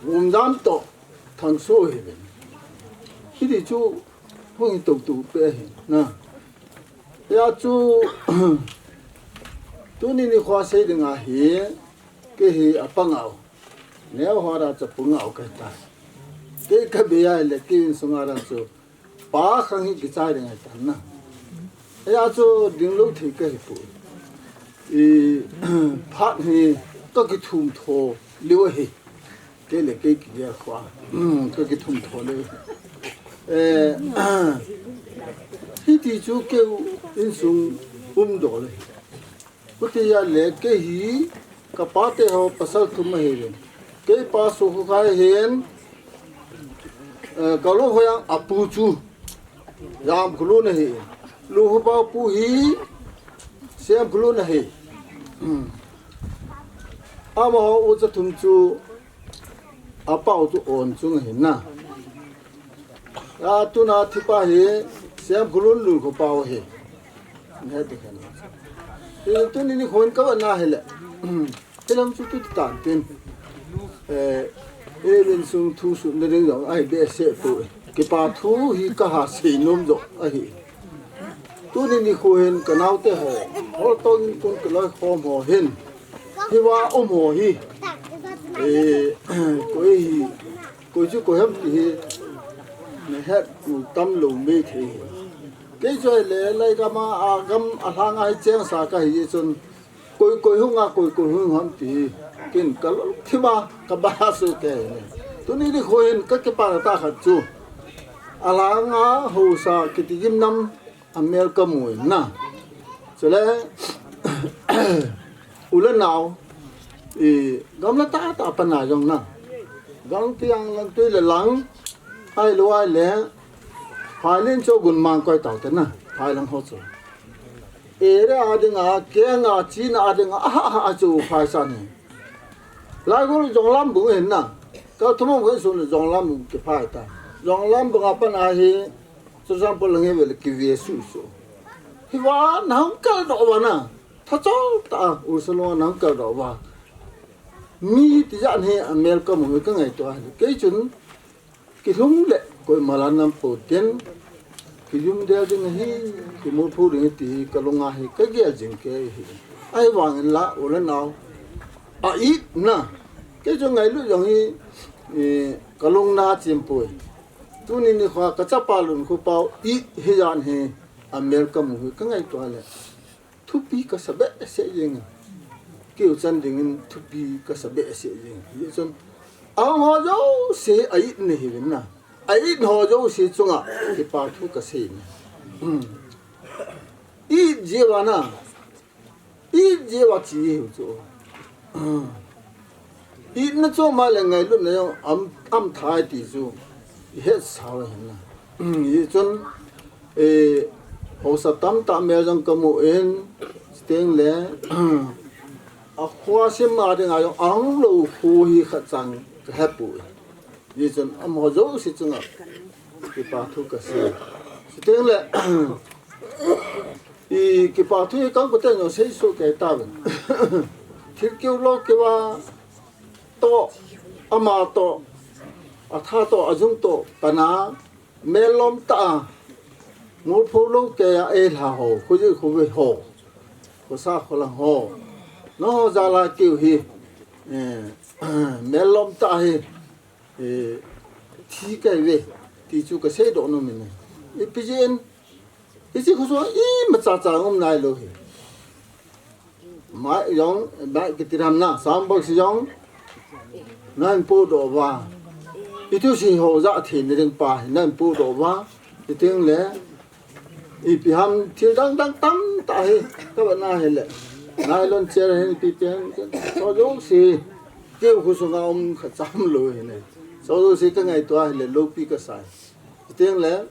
Vumjam toh, Thangso ahiuvin. Hiti chu hung hi toutou pi ahi na. Hijeh chu tuni nikho sei dinga hi, kei hi apa ngah u, neo ho a chapu ngah u kahitai. Kei kabei a hile kei insunga chu pa khang hi kichai ding ahitan na. Hijeh chu dinglou thei kahipoi. Phat hi kakithum tho leu ahi. Kei le kei kigel khua, kakithum tho leu. Hiti chu kei insung umdoh le, hutia le kei hi kapate ho pasal thum ahiuvin. Kei pa Sokhokhai ahin, Kalunghoiang apu chu Jamkholun ahi. Lungkhopa pu hi Semkholun ahi. Amaho ucha thum chu, apa u chu Onchung ahi na. Atuna thipa hi Semkholun Lungkhopau ahi. Tuni nikho in kavet na hile, hilam chu tuti tan tin, insung thu sutna ding jong ahi behseh poi. Kipa thu hi kaha sei nom joh ahi. Tuni nikho hin kanaote ho, holtong in kon kiloikhom ho hin, hiva um ho hi, koi hi, koi chu koi ham ti hi nahet u tamlou mei thei hi. Kei chu hile, lai gam a, agam alhang a hi chengsa kahi jeh chun, koi koi hunga koi koi hung ham ti hi ken kalungthim a kabahsah kei hi. Tuni nikho hin kakipana tah khat chu, alhang a haosa kiti gimnam amel kamu in na. Chule u le nao, gamla tahtah a pat a jong na, Gangte, Langtui le Lang, ahilou ahile Phailen chu Gunmang koi taote na, Phailang ho chu. Area a dinga, kenga, china a dinga, aha, aha chu phaisan hi. Laigol Jonglam bung hin na, Kalthumong koi sun le Jonglam bung kiphai ta. Jonglam bung a pat a hi Churachandpur lang hi vele kive suhsuh. Hiva nahung kaldoh uva na, thachol tah a Ursalong a nahung kaldoh uva, mi tijat hi amel kamu hi kangaito ahi. Kei chun kilhung le koima la nam pouten, kijumdel ding ahi, kimulphu ding ahi ti hi kalunga hi kagel jing kei hi. Ahivangin la u le nao, A it na. Kei chu ngailut jong hi, eh, ka lung na chim poi. Tuni nikho ka chapa Lunkhopa it hi jan hi a mel ka mu hi ka ngaito le. Thupi ka sa behseh jing. Keu chan dingin thupi ka sa behseh jing. Hijeh chun, ahung ho jouse a it na hi vin na. A it ho jouse chunga kipa thu ka sei na. Hmm. It jeh uva na. It jeh uva chi hi chu. Hmm. Itna chu ama le ngailutna jong am, am thei ti chu i het sao hen na. Hichun, eh, haosa tamtah mel jong ka mu in, chuteng le, a kho sim a dinga jong ahung lou kho hi khat chang ka he poi. Hichun amaho jouse chunga kipa thu ka sei. Chuteng le, i kipa thu hi ka inkoten jong sei soh kei tauvin. Thil keu lo keu a toh, ama toh, a tha toh, a jung toh, kana, mel lom tah a, mol pho lou kei a eilha ho, khojih khovei ho, khosa kholang ho. Nangho jal a keu hi, eh, mel lom tah hi, eh, thi kei ve, ti chu ka seidoh nom in. Ipi jeh in, hiche khosunga imacha cha um nailou hi. Mai jong, mai kiti ram na, sam bak si jong, nahin podoh uva. Ithusi ho ja thei na ding pa hi, nahin podoh uva. Chuteng le, ipi ham thil dang dang tamtah hi, ka vet na hile. Nylon chair hin, ipi pi hin, so jouse, keu khosunga um kha cham lou hi ne. So jouse ka ngaito a hile, loupi ka sa. Chuteng le,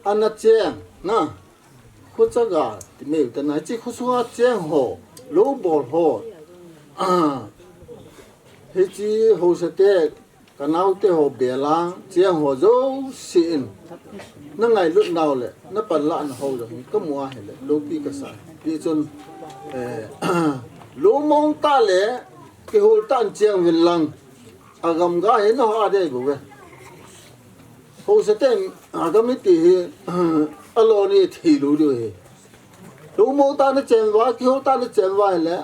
ana cheng, na. Khochaga ti meu ta na, hiche khosunga cheng ho, lou bol ho. Ah, hiche haosa te, ka naote ho bel a, cheng ho jouse in. Na ngailut nau le, na panlah na ho jong hi, ka mu a hile, loupi ka sa. Hichun, eh, lou mong tah le, kihol tah in cheng uvin lang. Agam ga hi na ho a dei bou ve. Haosa ten, agam iti hi, alo ni thei lou diu hi. Lou mong tah na cheng uva, kihol tah na cheng uva hile,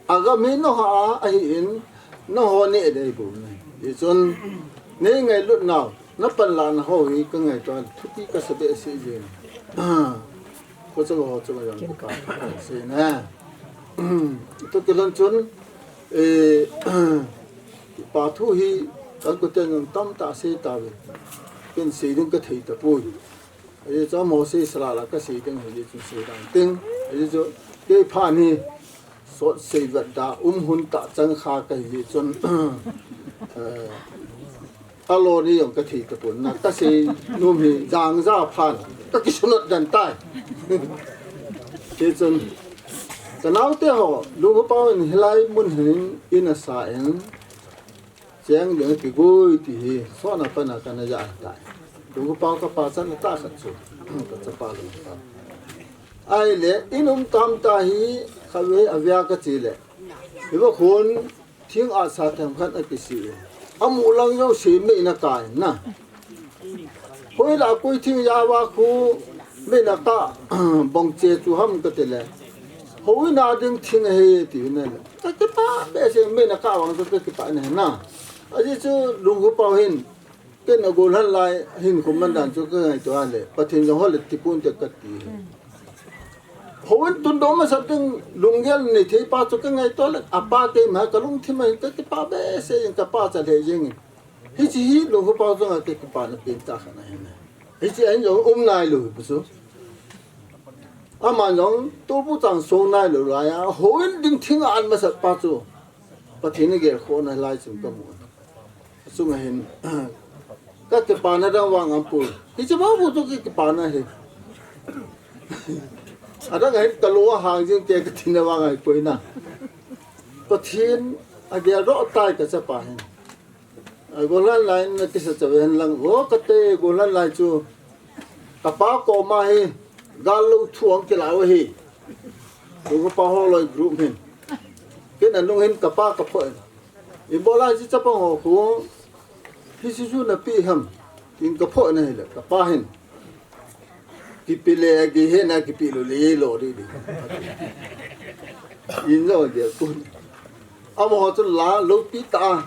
agam hi na ho a, ahin, na ho ni dei bou ne. Hichun, nei ngailut nau, na panlah na ho hi, ka ngaito a, thupi ka sa behseh jing. Khochaga ho chu jong kipa sei na. Tu kilhon chun, eh, kipa thu hi, ka inkoten jong tamtah sei tauve. Ken sei ding ka thei tapoi. Ajeh chu amaho sei sala la ka sei ding, ajeh chu sei dang ting. Ajeh chu kei phat hi sot sei vet da um hun tah chang kha ka hi jeh chun, eh, alo ni jong ka thei tapon na, ka sei nom hi jangja phat ka kisunat dan tai. Hichun ka naote ho, Lunghopao in hilai mun hin in asa in, cheng ding kigoi ti hi, sot na pana kana ja tai. Lunghopao ka pachatna tah khat chu, ka chapa Lunghopao. Ahile, in um tamtah hi, khatvei avei a ka che le. Hiva khun, thing asa themkhat akisi. Amu lang jouse mei na kai na. Hoila koi thing ja va khu, mei na ka, bong che chu ham ka ti le. Houin a ding thing ahi ti na le. Ka kipah behseh, mei na ka vang chu ka kipah na na. Ajeh chu Lunghopao hin, ken agol hal lai hin kum man dan chu ka ngaito a le. Pathen jong hol le tipon te ka ti. Houin tundoh masat ding lunggel nei thei pa chu ka ngaito le. Apa keima ka lungthim a hin ka kipah behseh in ka pachat lheh jeng in. Hiche hi Lunghopao chunga ka kipana pen tah khat ahi na. Hiche ahin jong um nailou hi pa chu. Aman jong tolpu chang song nailou lai a, houin ding thing a an masat pa chu. Pathen in agelkhoh na lai chun ka mu. Achunga hin, ka kipana dang vang aum poi. Hiche vang bou chu ka kipana hi. Adang ahin ka lung ahang jing te ka tina vang ahipoi na. Pathen ageldoh tai ka chapa hin. A, golhang lai na kisa chave hen lang. O, kate golhang lai chu. Kapa koma hi, gal lou thu ang kila u hi. Kapa holoi group hin. Ken anung hin kapa ka phoh in. Ibola hiche chapang ho khu. Hiche chu nape ham. Tin ka phoh na hile, kapa hin. Kipe le, kihe na, kipe lou le, lou di di. In jong dia kun. Amaho chu la lopi ta a,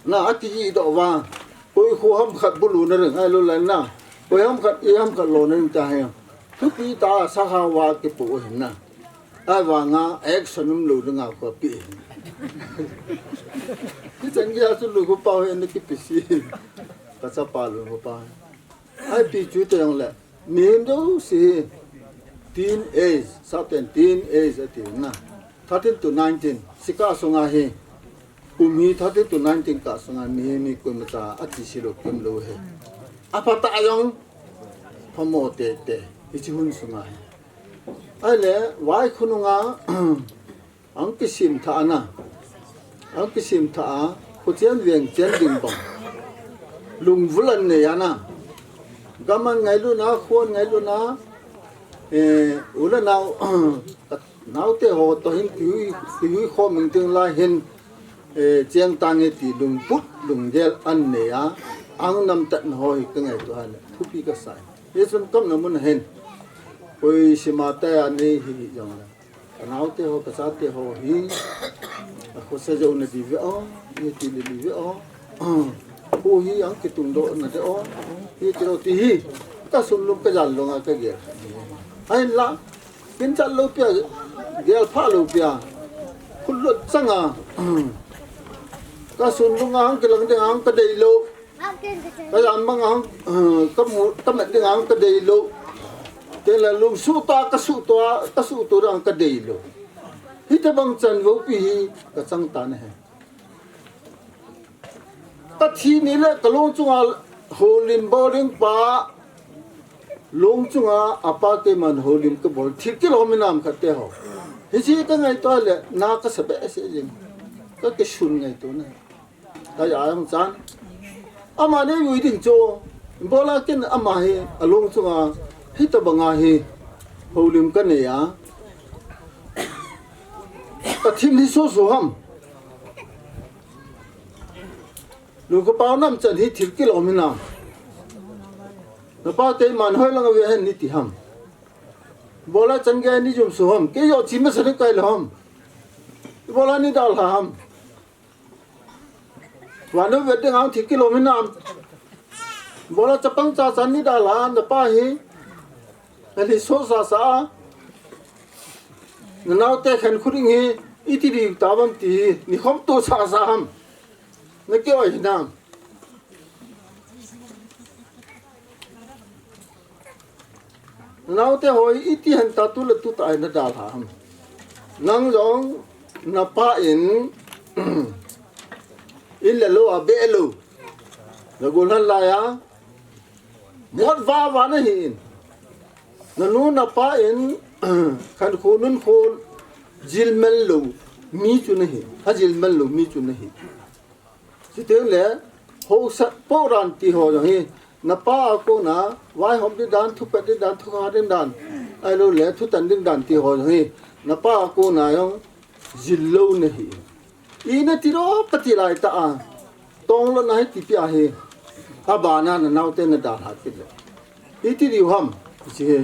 na, akiji doh uva, koi kho ham khat bulu na ring, ahilou le na, koi ham khat, i ham khat lo na ring ta hi. Thupi ta a, sakha uva kipu u hin na. Ahivanga action umlou dinga kho pi hin. Hichan geiya chu Lukhu pau hi ana kipi si. Kachapa Lukhu pau hi. Ahi pi chu te jong le, mihem jouse hi teenage, Satan teenage ati na. Thirteen to nineteen, sikah sunga hi, kum hi thirteen to nineteen kah sunga mihem hi koimacha athi se lou, kim lou hi. Apha ta jong, phamo tete, hiche hun sunga hi. Ahile, vai khonunga, Ahung kisim tha a na. Ahung kisim tha a, kho chen veng chen ding bang. Lungvul an nei a na. Gam an ngailutna, kho an ngailutna, eh, u le nao, naote ho toh hin kihui, kihui khom ing ting lai hin, eh, cheng tang e ti lungput, lunggel an nei a. Ahung namtatna ho hi ka ngaito a le, thupi ka sa e. Hichun ka umna mun a hin, koi sima tah a nei hi hi jong le. Ka naote ho, ka chate ho hi, akhosa jou na diu ve o, hiti le diu ve o. Kho hi ahung kitung doh na diu o. Hiti lou ti hi, ka sun lung ka jan lung a ka gel. Ahinla, kin chat lou pia, gel pha lou pia. Khut lut chang a. Ka sun lung a ahung kilang ding ahung ka dei lou. Ka jan mang ahung, eh, ka mu, ka met ding ahung ka dei lou. Te la lung suhta, ka suhta, ka suhta ding ahung ka dei lou. Hiti bang chan vo pi hi ka chang ta na hi. Ka thi ni le ka long chunga holim bol ding pa, long chunga apa keiman holim ka bol, thil kilom hinam khat te ho. Hiche ka ngaito le, na ka sa behseh jing. Ka kisun ngaito na. Ka ja jong chan. Ama nei vui ding chu. Bola kin ama hi, along chunga, hita banga hi, holim ka nei a. Ka thim hi so so ham. Lukhu pau nam chan hi thil kilom hinam. Na pa keiman hoi lang a ve hen ni ti ham. Bola chan gei ni jum so ham. Kei jo chi masa ni kai la ham. Bola ni dal ha ham. Vanu ve ding ahung thi kilom hinam. Bola chapang cha chan ni dal a, na pa hi. Ahile so sa sa. Na naote khen khu ding hi, iti ding ta bam ti hi, ni khom to sa sa ham. Na kei oi hinam. Naote ho hi iti hen ta tu le tu ta ai na dal ha ham. Nang jong na pa in, in le lou a be lou. Na gol han lai a. Mot va va na hi in. Na nu na pa in, khan kho nun kho jil mel lou mi chu na hi. Ha jil mel lou mi chu na hi. Chuteng le, hausat poh dan ti ho jong hi, na pa a kona, vaihom ding dan, thupet ding dan, thukha ding dan, ahilou le, thutan ding dan ti ho jong hi, na pa a kona jong, jil lou na hi. I na ti lou, ka ti lai ta a, tong lou na hi ti pi a hi, abana na naote na dalha kit le. I ti diu ham, chi hi.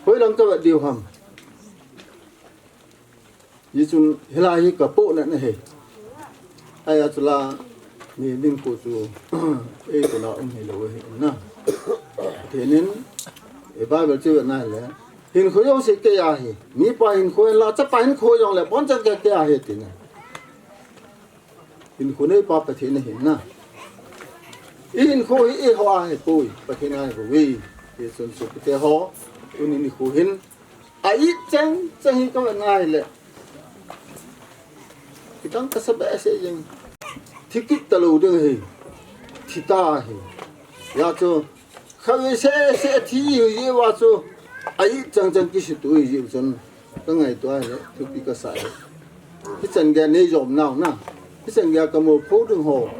Hoi lang ka vet diu ham. Hichun hilai hi ka pohnat na hi. Ahi a chu la, mi ding ko chu, ei ko la um hi lou hi na. Pathen in, e Bible chu na le. Hinkho jouse kei a hi. Mipa hinkho la, chapa hinkho jong le, bon chan kei kei a hi ti na. Hinkho nei pa Pathen ahi na. I hinkho hi eiho a hi poi, Pathen a hi poi. Hichun sopite ho, tuni nikho hin. A it cheng cheng hi ka vet na hi le. Kidang ka sa behseh jeng. Thi kit ta lou ding hi. Thi ta hi. Hijeh chun. Kha ve se se thi hi jeh uva chu. A it cheng cheng kisutu hi jeh chun. Ka ngaito a hi le. Thupi ka sa hi. Hichan gei nei jom nau na. Hichan gei ka mo pho ding ho.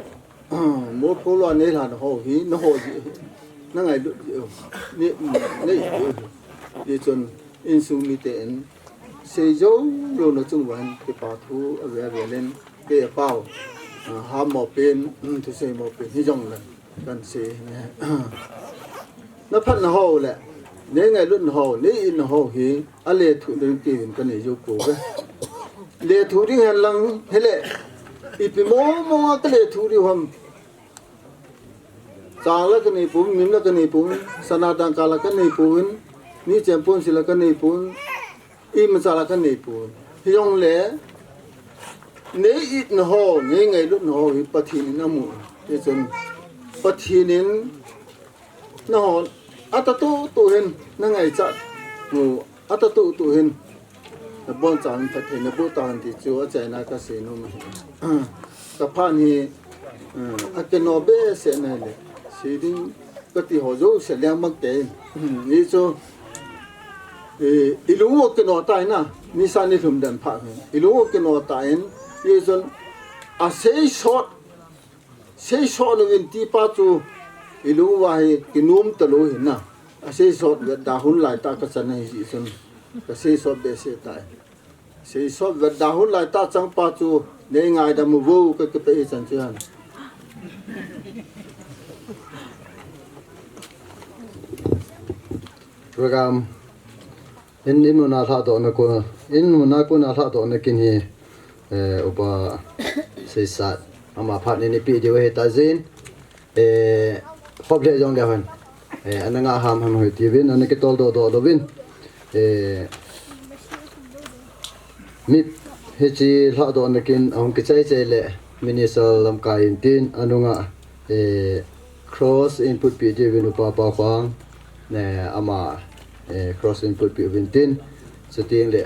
Mo pho lou a nei lhan ho hi. Na ho jeh hi. Na ngailut jeh u. Nei, nei jeh u. Hijeh chun. Insung mite in, sei jou lou na chung uva hin, kipa thu ave ave len, kei a pau, ah, ham mo pen, um, thusei mo pen, hi jong le, kan sei ne. Na phatna ho le, nei ngailutna ho, nei itna ho hi, a le thu ding ti vin ka nei jou pouve. Lethuh ding hen lang hile, ipi mong mong a ka lethuh diu ham. Chang la ka nei pon, nim la ka nei pon, sana dangka la ka nei pon, ni chen pon si la ka nei pon, imacha la ka nei pon. Hijongle, nei itna ho, nei ngailutna ho hi Pathen in amu. Hichun, Pathen in nahon, atah tuh tuh hin, na ngaichat u, atah tuh tuh hin. Na boncha in phatthei na boh tan ti chu achaina ka sei nom ahi. Ka phat hi, eh, akino behseh na le. Sei ding kati ho jouse leng mang kei. Hichu, eh, ilung u kino tan a, nisa nilhum den phat hi. Ilung u kino tan, hichun aseisot Seisot louvin ti pa chu ilung uva hi kinom talou ahi na. Aseisot vetda hun laitah kachan ahi jeh chun. Ka seisot behseh tai. Seisot vetda hun laitah chang pa chu nei ngaidam uvo ka kipah e chan chu ahi. Program in, in muna lhahdohna kon, in muna kona lhahdohna kin hi, eh, Upa Seisat ama phat in eipeh diu ahi tajin, eh, hop le jong le hon, eh, ana nga ham ham hoi tiuvin, ana kitol doh doh louvin, eh, mi hiche lhahdohna kin ahung kichai chai le Minister lamkai in tin, anunga, eh, cross in putpeh diuvin Upa Paokhuang, eh, ama, eh, cross in putpeh uvin tin, chuteng le,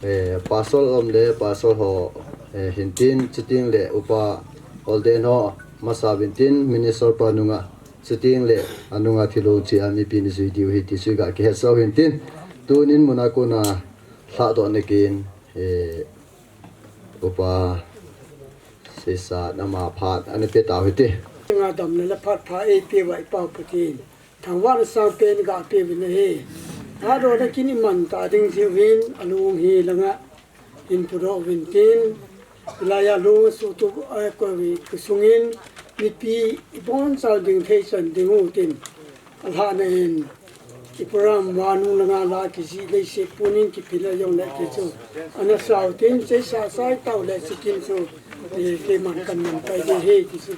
eh, pastor um le pastor ho, eh, hin tin, chuteng le Upa Olden ho masa uvin tin, Minister pa nunga, chuteng le anunga thilong chea mipi in jui diu ahi ti chu ga kihetsa u hin tin, tun in muna kona lhahdohna kin, eh, Upa Seisat ama phat ana pe tau hite. Nga damna le phat pha eipeh uva i Pa Pathen thangvahna sangpen ga pe uvin ahi. Lhahdohna kin iman ta ding jeh uvin alung hi langa in pudoh uvin tin, hilai a lung suhtup a koi kusung in mipi ibonchau ding thei chan ding u tin, alhahna in i program vannung langa la kijih leiset pon in kiphil a jong le ti chu ana sa u tin, cheisa sai tau le chicken chu, eh, keiman kan man pai ding ahi ti chu.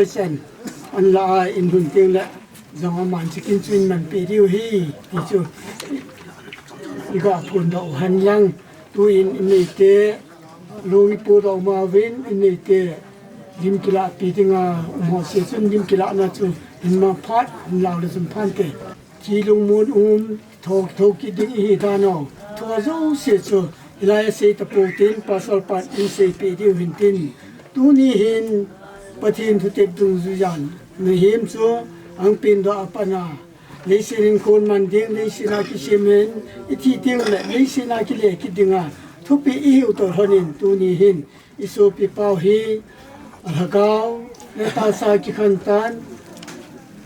Chan, an la a in hun teng le, jong aman chicken chu in man pe diu hi, ti chu. I ga phun doh hen lang, tu in i neite, lung i pu doh ma vin, i neite, lim kila pi dinga, um ho se chun lim kila na chu, in ma phat, in lau le chun phan te. Thi lungmon um, tho, tho kit ding i hi dan o. Thu a jouse chu, hilai a sei ta pou tin, Pastor pan in sei pe diu hin tin. Tuni hin, Pathen thutep dungjuiya, mihem chu, ahung peng doh a pat a. Leiset in kon man ding, leiset a kisem in, i thi ding le, leiset a kile kit ding a. Thupi i hiu toh lhon in, tuni hin. I sopi pau hi, a lhagao, le tahsa kikhen tan,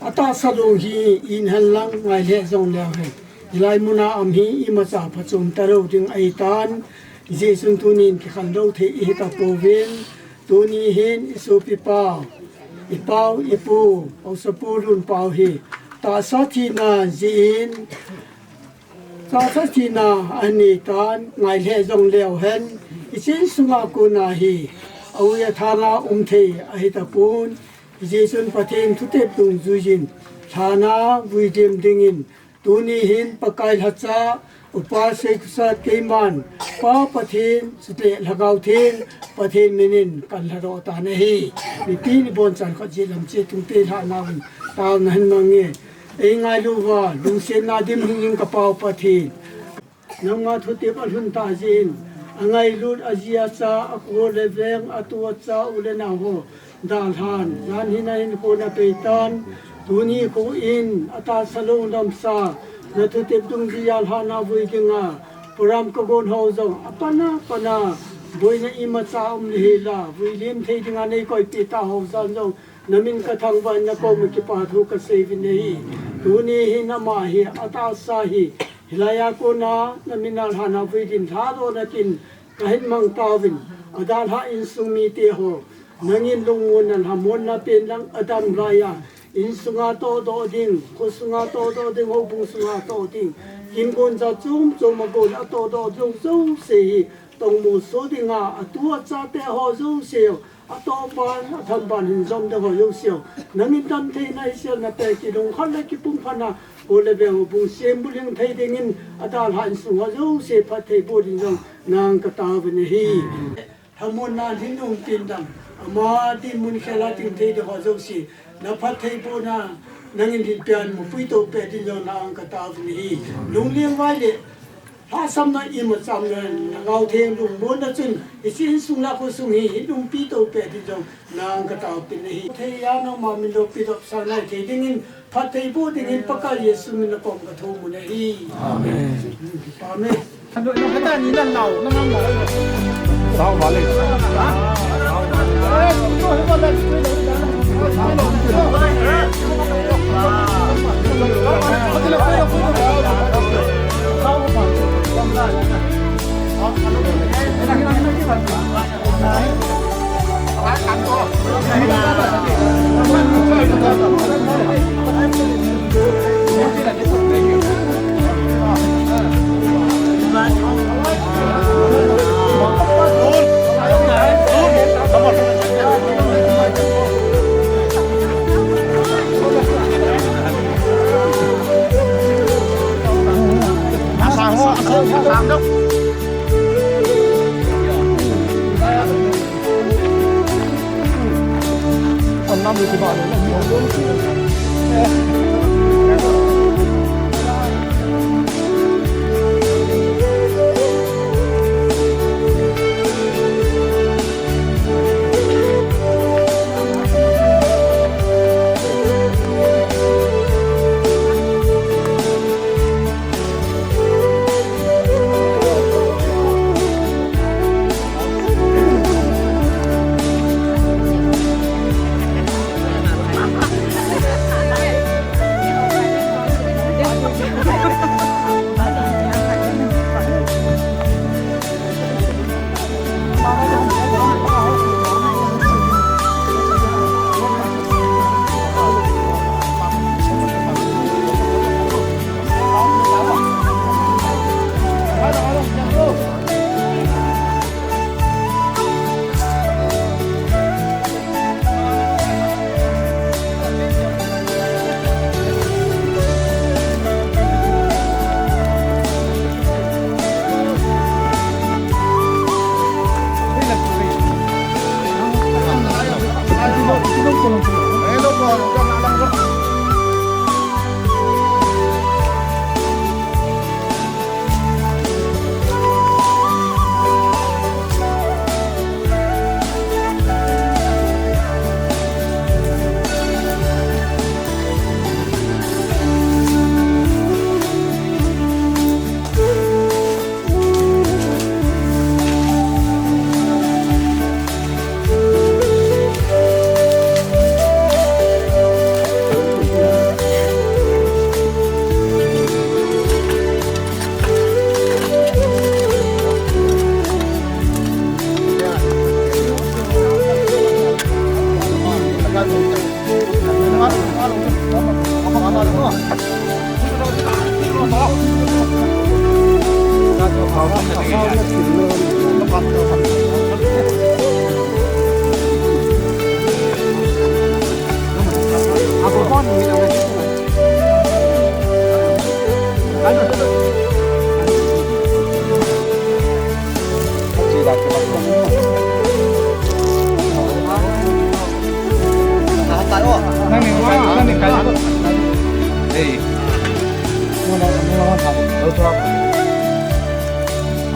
a tahsa long hi, in hen lang ngai lheh jong leu hen. Hilai mun a um hi, imacha phachom ta lou ding ahi tan, Jesun tunin kikhen lou thei i hi ta pouvin, tuni hin i sopi pau, i pau, i pu, Haosapu Lunpau hi, tahsa thina jeh in, tahsa thina anei tan, ngai lheh jong leu hen, i chin sunga kona hi, a ui a thang a um thei ahi ta pon, Jesun Pathen thutep dungjuiyin, lhan a vui dem dingin, tuni hin Pakai lhacha, Upa Seikhusa keiman, Pa Pathen, chule Lhagao Theng, Pathen minin kan lhadoh tan ahi. Mipi ni bon chan khat jeh lam che tungte lhah nauvin, taona hin mang e. Ei ngailu uva, lungsetna dim hing hing ka Pau Pathen. Nangma thutep a lhun ta jeh in, a ngailut a ji a cha, a kho le veng, a tu a cha, u le nao ho, dalhan, jan hin a hinkho na pei tan, tuni kho in, a tahsa lou damsa, na thutep dungjuiya lhahna vui dinga, program ka gon ho jong, a pan a, pan a, boina imacha um le hela, vui lim thei dinga nei koipi ta ho jan jong, na min ka thangvah in na koma kipa thu ka sei uvin ahi. Tuni hin ama hi, a tahsa hi, hilai a kona, na min a lhan a vui din lhadoh na kin, ka hin mang tauvin, a dalha insung mite ho, nangin lungmonna lhamonna pen lang a dam lai a, insunga tohdoh ding, kho sunga tohdoh ding, houbung sunga toh ding, kin gon ja chom chom a gon a tohdoh jou jouse hi, tongmo so dinga, a tu a cha te ho jouse, a toh ban, a tham ban hin jom ding ho jouse, nangin damtheina, hetsahna pe kit ding khat le kipumkhatna, kho le veng houbung sem bulim thei dingin, a dalha insung ho jouse phatthei boh ding jong, nang ka taovin ahi. Lhamonna hin um tin dam, ama dinmun khel a ding thei ding ho jouse, na phatthei bohna, nangin hin pian mupui to pe ding jong nang ka taovin ahi. Lungling vai le, lhahsamna imacha um le, na ngao theng lungmonna chun, hiche insung le kho sung hi, hin umpi to pe ding jong, nang ka taovin ahi. Thei a nangma min loupi dopsang nai thei dingin, phatthei boh dingin Pakai Jesu min a koma ka thum u ahi. Amen. Amen.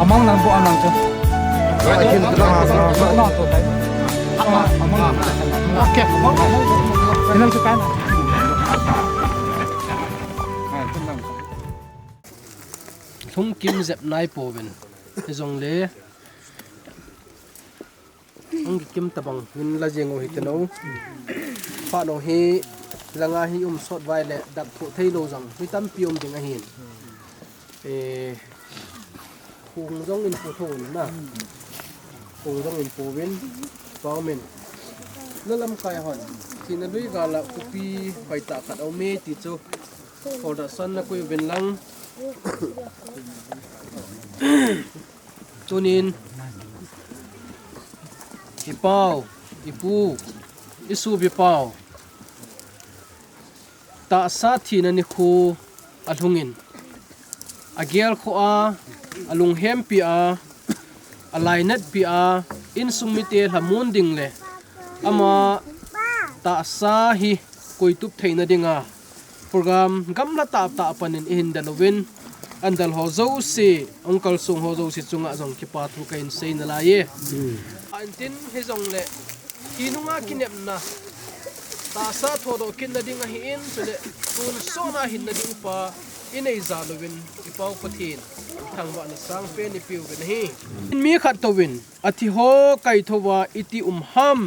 Mang lang po ang lang po. Okay. Hinang sa kanan. Lhungkim jep nai pouvin. Hijongle. Ang kikim tabang min la jeng u hite no. Phat no hi langa hi um sot vai le dak tho thei lou jong. Mi tampi um ding ahin. Eh, Hung jong in pu thon na. Hung jong in pu vin. Pau min. Na lamkai hon. Thina lui gal a khopi hoitah khat aume ti chu. Order son na kui vin lang. Tunin. I pau, i pu, i subi pau. Tahsa thina nikho a lhungin, a gelkhoh a, a lunghempi a, a lainatpi a, insung mite lhamon ding le ama tahsa hi koitup theina dinga program gamla tah tah panin i hin del uvin, an del ho jouse, uncle sung ho jouse chunga jong kipa thu ka hin sei nalai e. Antin hijongle Hi nunga kinepna, tahsa thodoh kitna ding ahin, chule tonsot a hinna ding pa i nei jal uvin, i Pau Pathen thangvahna sangpen i peuvin ahi. Mi khat touvin, a thi ho kaitho uva iti um ham?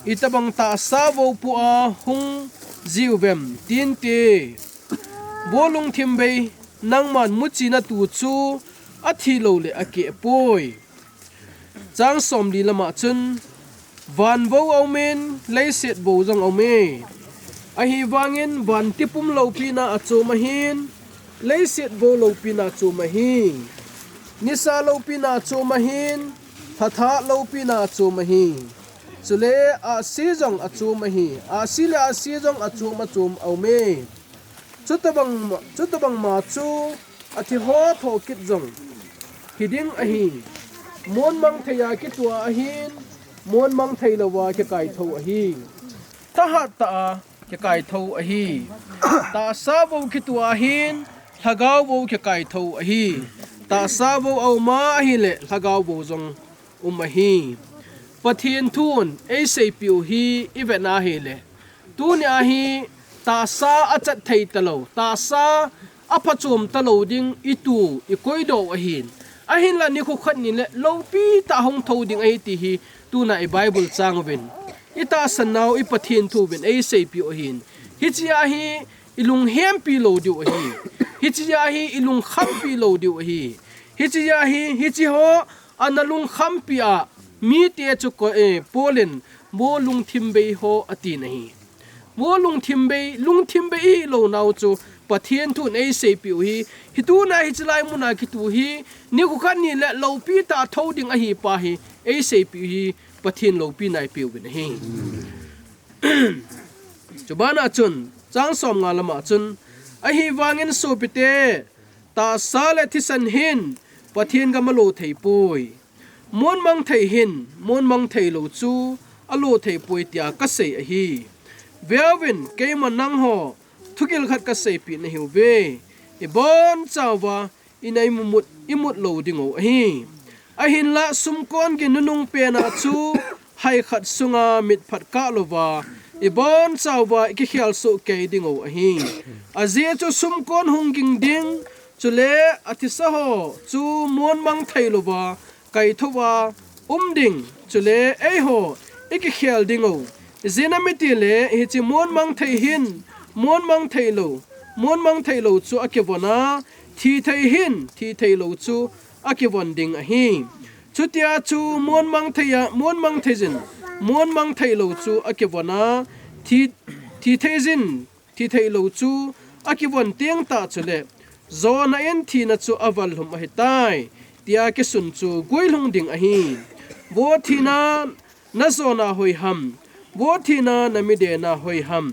Itobang tahsa vo pu a hung jiuvem, tinte. Vo lungthim bei, nangman muchi natu chu a thi lou le a keh poi. Chang somli lama chun, van vo aumin, leiset vo jong aume. Ahivangin, van tipum loupina a chom ahin, leiset vo loupina a chom ahi. Nisa loupina a chom ahin, thatha loupina a chom ahi. Chule, ahsi jong a chom ahi. Ahsi le ahsi jong a chom a chom aume. Chutabang, chutabang ma chu a thi ho thoh kit jong hi ding ahi. Mon mang thei a kitua ahin, mon mang thei louva kikaitho ahi. Thahat tah a kikaitho ahi. Tahsa vo kitua ahin, lhagao vo kikaitho ahi. Tahsa vo auma ahile, lhagao vo jong um ahi. Pathen thun eiseipeh u hi i vet na ahile, tunia hi tahsa a chat thei talou, tahsa a phachom talou ding i tu i koidoh u ahin. Ahinla nikho khat ni le loupi tah hung tho ding ahi ti hi tuna i Bible chang uvin, i tahsan nau i Pathen thu uvin eiseipeh u ahin. Hichea hi i lunghempi lou diu ahi. Hichea hi i lungkhampi lou diu ahi. Hichea hi, hiche ho ana lungkhampi a, mite chu ko, eh, Paul in, vo lungthim bei ho ati na hi. Vo lungthim bei, lungthim bei i lou nau chu Pathen thun eiseipeh u hi. Hi tuna hiche lai muna kitu hi, nikho khat ni le loupi tah tho ding ahi pa hi, eiseipeh u hi, Pathen loupina i peuvin ahi. Chubana chun, chang somnga lama chun, ahivangin sopite, tahsa le thisan hin Pathen gam alo thei poi. Mon mang thei hin, mon mang thei lou chu alo thei poi tia kasei ahi. Veuvin, keiman nangho thugil khat kaseipeh nahiuve. Ibonchauva, i nai mumut, i mut lou ding u ahi. Ahinla sumkon gin nunung pena chu hai khat sunga mitphat kah louva, ibonchauva i kikhel soh kei ding u ahi. Ajeh chu sumkon hung ging ding, chule a thisa ho chu mon mang thei louva, kaitho uva um ding, chule eiho i kikhel ding u. Ijeh inem itile, hiche mon mang thei hin, mon mang thei lou, mon mang thei lou chu akivon a, thi thei hin, thi thei lou chu akivon ding ahi. Chutia chu mon mang thei a, mon mang thei jin, mon mang thei lou chu akivon a, thi, thi thei jin, thi thei lou chu akivon teng tah chule, jona in thina chu avallhum ahitai, tia kisun chu guilhung ding ahi. Vo thina, na jona hoiham, vo thina, na midena hoiham.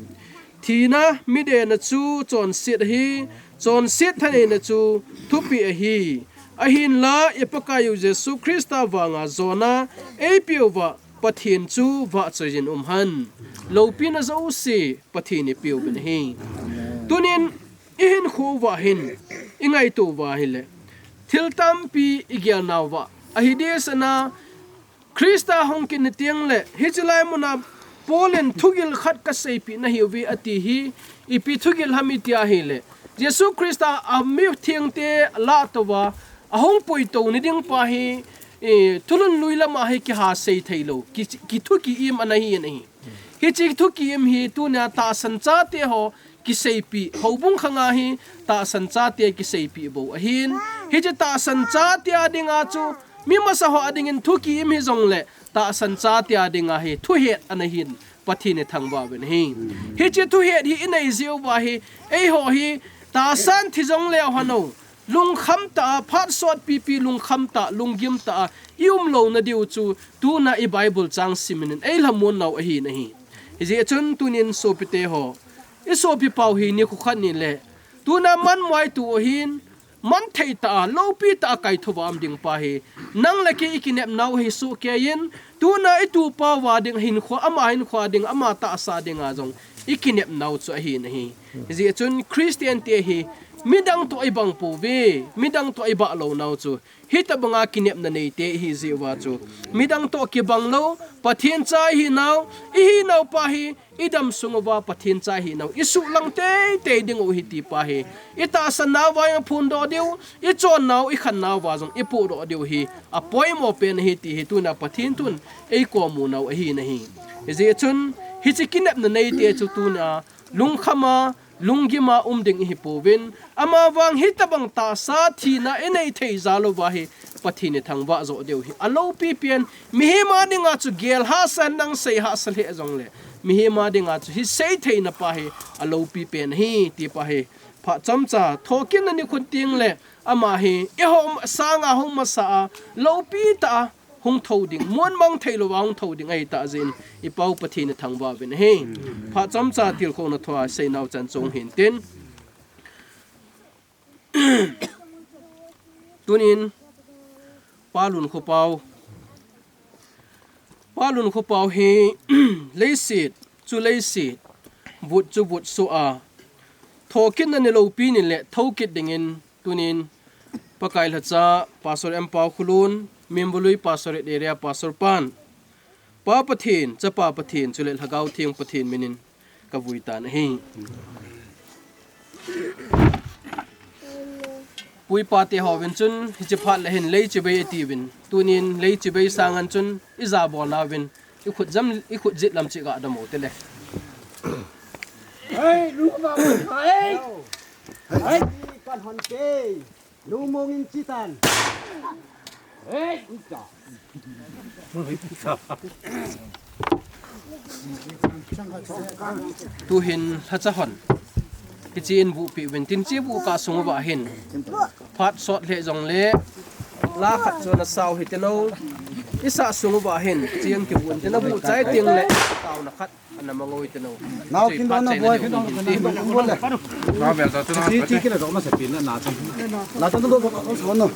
Thina, midena chu chonset ahi, chonset thaneina chu thupeh ahi. Ahinla, i Pakaiyu Jesu Christa vanga jona eipeuva, Pathen chu vahchoi jin umhen. Loupina jouse Pathen in eipeuvin ahi. Tunin i hinkho uva hin, i ngaito uva ahile, thil tampi igel nauva. Ahi ding sana, Christa hung kit ni teng le, hiche lai muna Paul in thugil khat kaseipeh nahiuve ati hi, ipi thugil ham iti ahile, Jesu Christa a mithengte lah touva, ahung puitou ni ding pa hi, eh, thulhun lui lama hi kiha sei theilou, ki, kithu ki-im ana hi ana hi. Hiche thu ki-im hi tunia tahsan chate ho kiseipeh, houbung khanga hi tahsan chate kiseipeh bou ahin. Hiche tahsan chate a dinga chu, mi masa ho a dingin thu ki-im hijongle, tahsan chate a dinga hi thuhet ana hin Pathen ithangvah uvin ahi. Hiche thuhet hi inei jiuva hi, eiho hi tahsan thi jongleu hano, lungkham tah a, phat sot pipi lungkham tah, lunggim tah a i um louna diu chu tuna i Bible chang simin eilhamon nau ahi nahi. Hijeh chun tunin sopite ho, i sopi pau hi nikho khat ni le, tuna man muaitu ahin, man thei tah a, loupi tah a kaithoa um ding pa hi, nang le kei i kinepnau hi sohkeiyin, tuna i tupa uva ding hinkho, ama hinkho ding, ama tahsa dinga jong i kinepnau chu ahi nahi. Hijeh chun Christian te hi midang toh i bang pouve, midang toh i bah lounau chu hitobanga kinepna neite ihi jeh uva chu. Midang toh kibang lou, Pathen cha ihinau, ihinau pa hi, i dam sung uva Pathen cha ihinau i suhlang teitei diu ahi ti pa hi, i tahsan nauva i phondoh diu, i chonnau, i khannauva jong i pohdoh diu hi apoimo pen ahi ti hi tuna Pathen thun eikom u nau ahi nahi. Hijeh chun hiche kinepna neite chu tuna lungkhama, lunggima um ding ihi pouvin, amavang hitobang tahsa thina inei thei jal uva hi Pathen ithangvah joh diu hi aloupi pen, mihem a dinga chu gel hahsa nang sei hahsa lheh jongle, mihem a dinga chu hi sei theina pa hi aloupi pen ahi ti pa hi. Phat chomcha thokitna nikho teng le, ama hi i hom sanga hom masa a, loupi tah a hung thou ding, muanmang theilouva hung thou ding ahi tah jeh in, i Pau Pathen ithangvah uvin ahi. Phat chomcha tilkhouna thua seinau chan chu hung hin tin. Tunin, Pa Lun Khopau. Pa Lun Khopau hi leiset chu leiset, vut chu vut soh a, thokitna ni loupi ni le thokit dingin, tunin Pakai lhacha Pastor M Pau Khulun, Minvolui Pastorate Area Pastor pan, Pa Pathen, Chapa Pathen, chule Lhagao Theng Pathen minin kavui tan ahi. Pu ipa te hovin chun, hiche phat le hin lei chibai atiuvin, tunin lei chibai sangan chun, ija bolnauvin, i khut jam, i khut jet lam cheh ga dam u tile. Hei, lu ba, hei. Hei, kan hon ke. Lu mong in chi tan. Hei, u ta. Tuhin lhacha hon hiche in vuhpi uvin tin, hiche vuh kah sung uva hin phat sot lheh jongle la khat chu ana sao hite no. I sah sung uva hin hiche in kivuh in tin, avuh chai teng le taona khat ana mang u hite no. Nau kin don na boy kin don na bol le. Na bel ta tu na. Ti ti kila dok na sa pin na na chang. La ta do ko ko so no.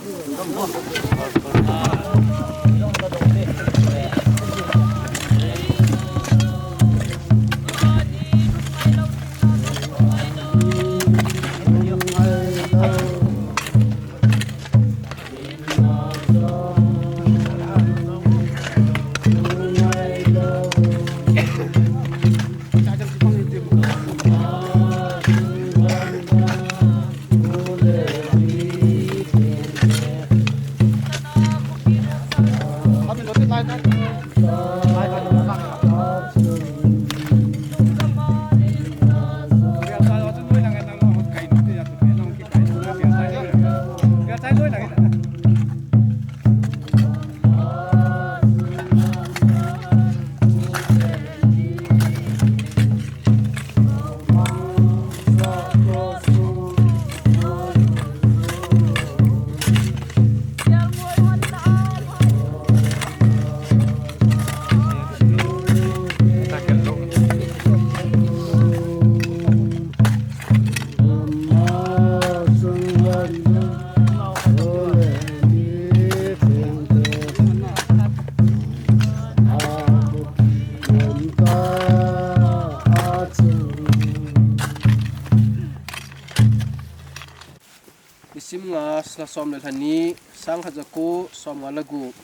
Nga, la som le lha ni, sang khat ja ko som nga le gup.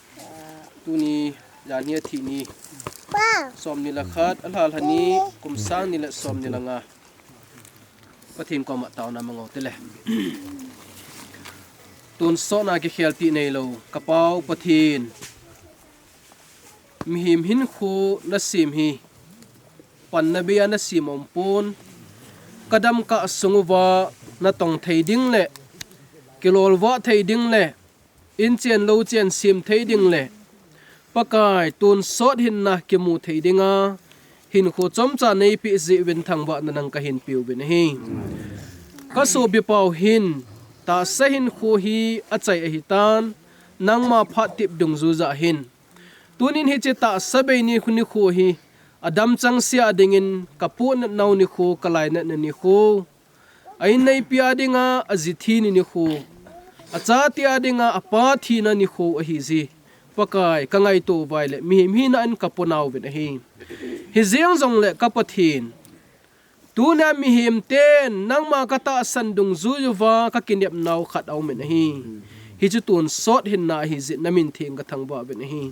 Tuni, jan hi athi ni. Som ni le khat, alha lha ni, kum sang ni le som ni le nga. Pathen koma taona mangou tile. Tonsot na kikhel ti neilou, ka Pau Pathen. Mihem hinkho na sem hi, panna bei a na sem aum pon, ka dam kah sung uva na tong thei ding le, kilolvah thei ding le, inchen louchen sem thei ding le, Pakai tonsot hinna kimu thei dinga, hinkho chomcha neipeh jeh uvin thangvahna nang kahin peuvin ahi. Ka sopi Pau hin, tahsa hinkho hi achai ahitan, nangma phat tep dungjuija hin. Tunin hiche tahsa bei ni nikho hi, adam chang sea dingin ka ponat nau nikho, ka lainatna nikho. A inneipi a dinga aji thi ni nikho. Achate a dinga apa thina nikho ahi jeh. Pakai ka ngaito uva ahile, mihem hina in ka ponauvin ahi. Hijeng jongle ka Pathen. Tunia mihem ten, nangma ka tahsan dungjuiuva ka kinepnau khat aumin ahi. Hichu tonsot hinna ahi jeh in na min theng ka thangvah uvin ahi.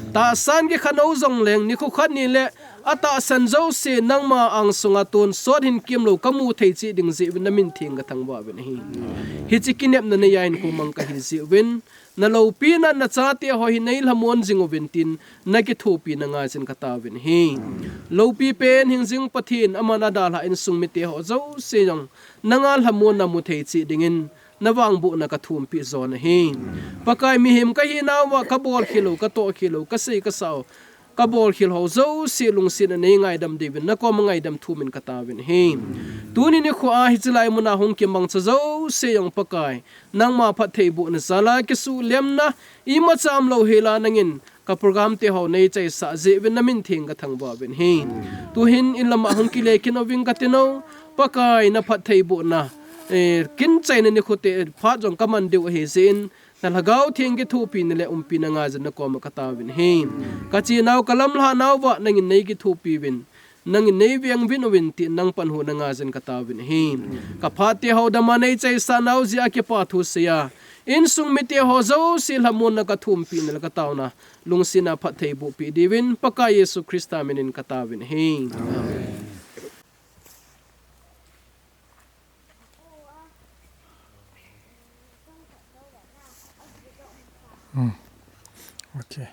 Tahsan kikha nou jongleng nikho khat ni le atahsan jouse nangma angsunga tonsot hin kimlou ka mu thei cheh ding jeh uvin na min theng ka thangvah uvin ahi. Hiche kinepna neiya hinkho mang kahi jeh uvin, na loupina na chate ho hi nei lhamon jing uvin tin, na kithopi na ngaijin ka taovin ahi. Loupi pen hingjing Pathen aman adalhah insung mite ho jouse jong, nanga lhamon na mu thei cheh dingin, na vangbohna ka thumpi jon ahi. Pakai mihem kahinauva, ka bolkhel u, ka tohkhel u, ka sei ka sa u, ka bolkhel ho jouse lungsetna nei ngaidam diuvin, na koma ngaidam thumin ka taovin ahi. Tuni nikhoa hiche lai muna hung kimangcha jouse jong Pakai, nangma phattheibohna jal'a kisuhlemna, imacha umlou hela nangin, ka program te ho nei chaisah jeh uvin na min theng ka thangvah uvin ahi. Tuhin in lama hung kile kit uving ka tin o, Pakai na phattheibohna, eh, kin chaina nikho te phat jong ka man diu ahi jeh in, na Lhagao Theng kithopina le umpina ngaijin na koma ka taovin ahi. Ka chenau ka lamlhanauva nangin nei kithopi uvin, nangin nei veng uvin tin nang panhuna ngaijin ka taovin ahi. Ka phat te ho dama nei chaisah nau jeh a kipa thu seiya, insung mite ho jouse lhamonna ka thumpina le ka taona, lungsetna phattheiboh peh diuvin, Pakai Jesu Christa minin ka taovin ahi. Hmm. Okay.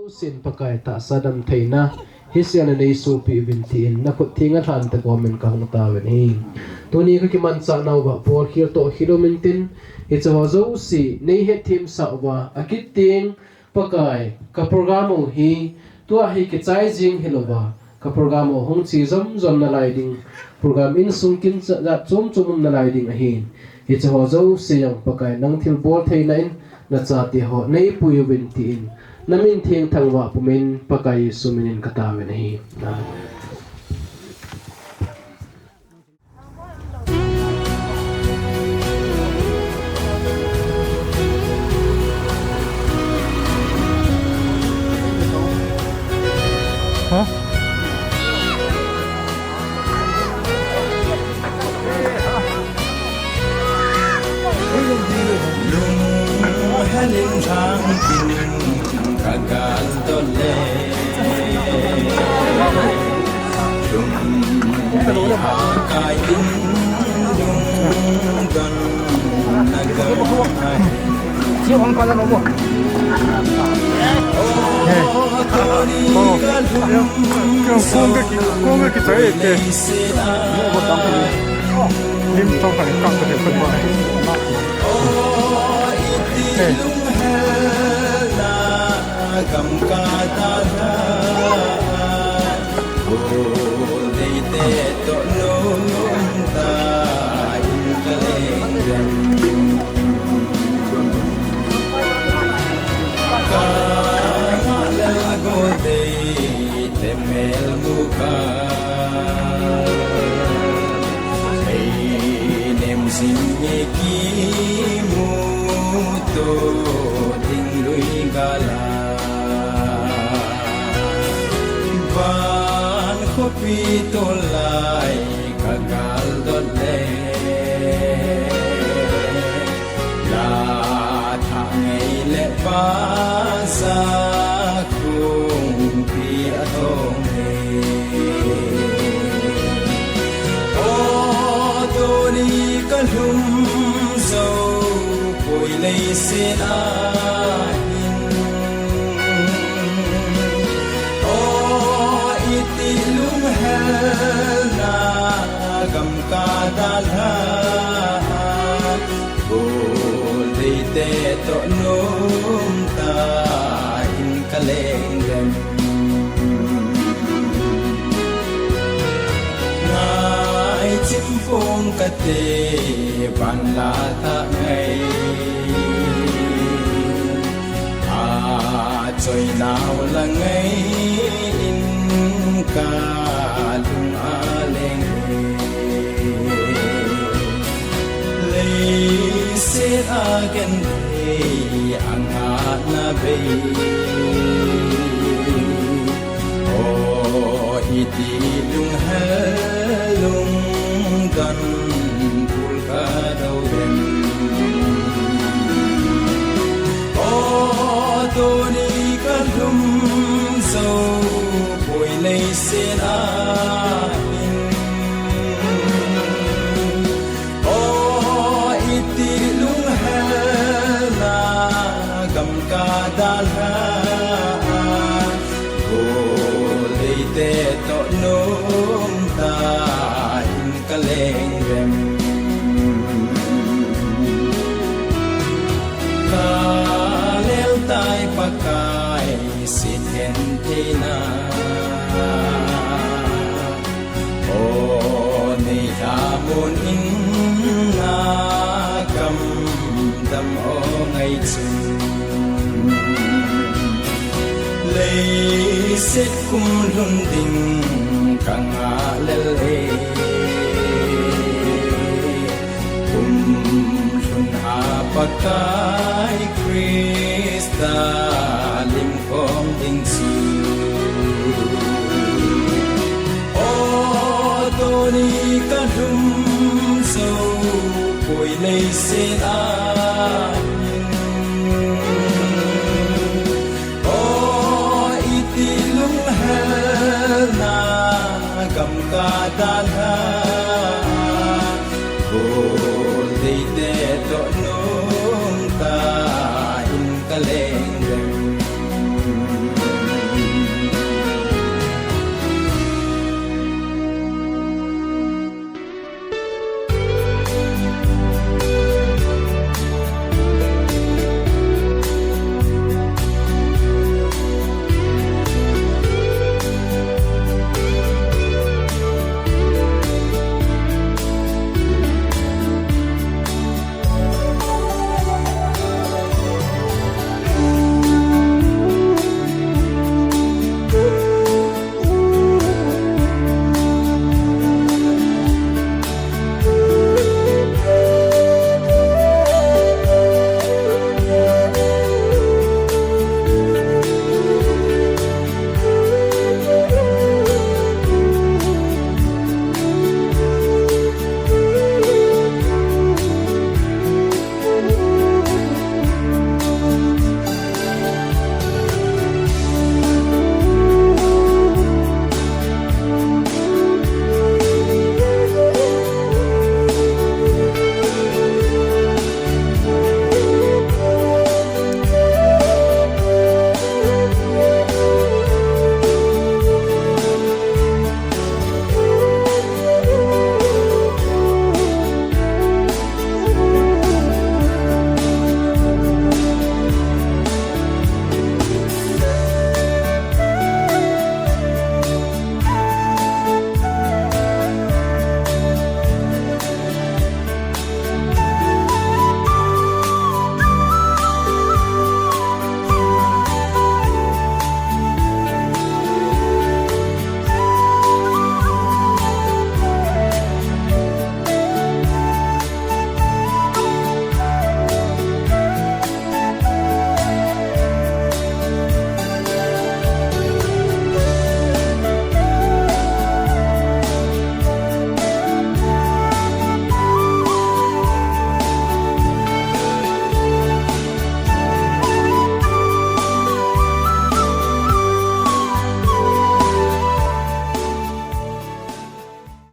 Sin Pakai tahsa damtheina, hisel'a nei sopi uvin tin, na khut thenga lhan tah komin ka hung taovin ahi. Tuni ka kimanchahnauva, bolkhel tohkhel umin tin, hiche ho jouse, nei hetthemsah uva, akit teng, Pakai, ka program u hi, tua hi kichai jing hilouva, ka program u hung che jomjom nalai ding, program insung kin cha, jat chom chom um nalai ding ahin. Hiche ho jouse jong Pakai nang thilbol theina in, na chate ho nei pui uvin tin, na min theng thangvah pumin Pakai Jesu minin ka taovin ahi. Amen. Lunghelin thangin ka gal dol le. Lung ha kai in lungdon na gam hai. Kong ka ki, kong ka ki chai te. Lim tong ka ni kang ka te pun ba. Hey. Ei nem jing e kimuto ding lui gala. Van khopi tol'a ka gal dot le. Lhum jou poi leiset a hin. O iti lunghel na gam ka dalha. Gol deite toh nom ta in ka leng lem. Ngai chim pong kate ban la ta ngai. A choi nau la ngai in ka lung a leng. Leiset a genthei a ngahna bei. O iti lunghel lungdon bul ka do lem. O tuni ka lhum jou poi leiset a hin. O iti lunghel na gam ka dalha. Gol deite toh nom ta in ka leng lem. Ka lel tai Pakai sithen theina. O nei tha mun in na kam dam o ngai chun. Leiset kum lhun ding ka ngah lel e. Kum lhun a Pakai Krista lim khom ding chu. O tuni ka lhum jou poi leiset a hin. O iti lunghel na gam ka dalha. Gol deite toh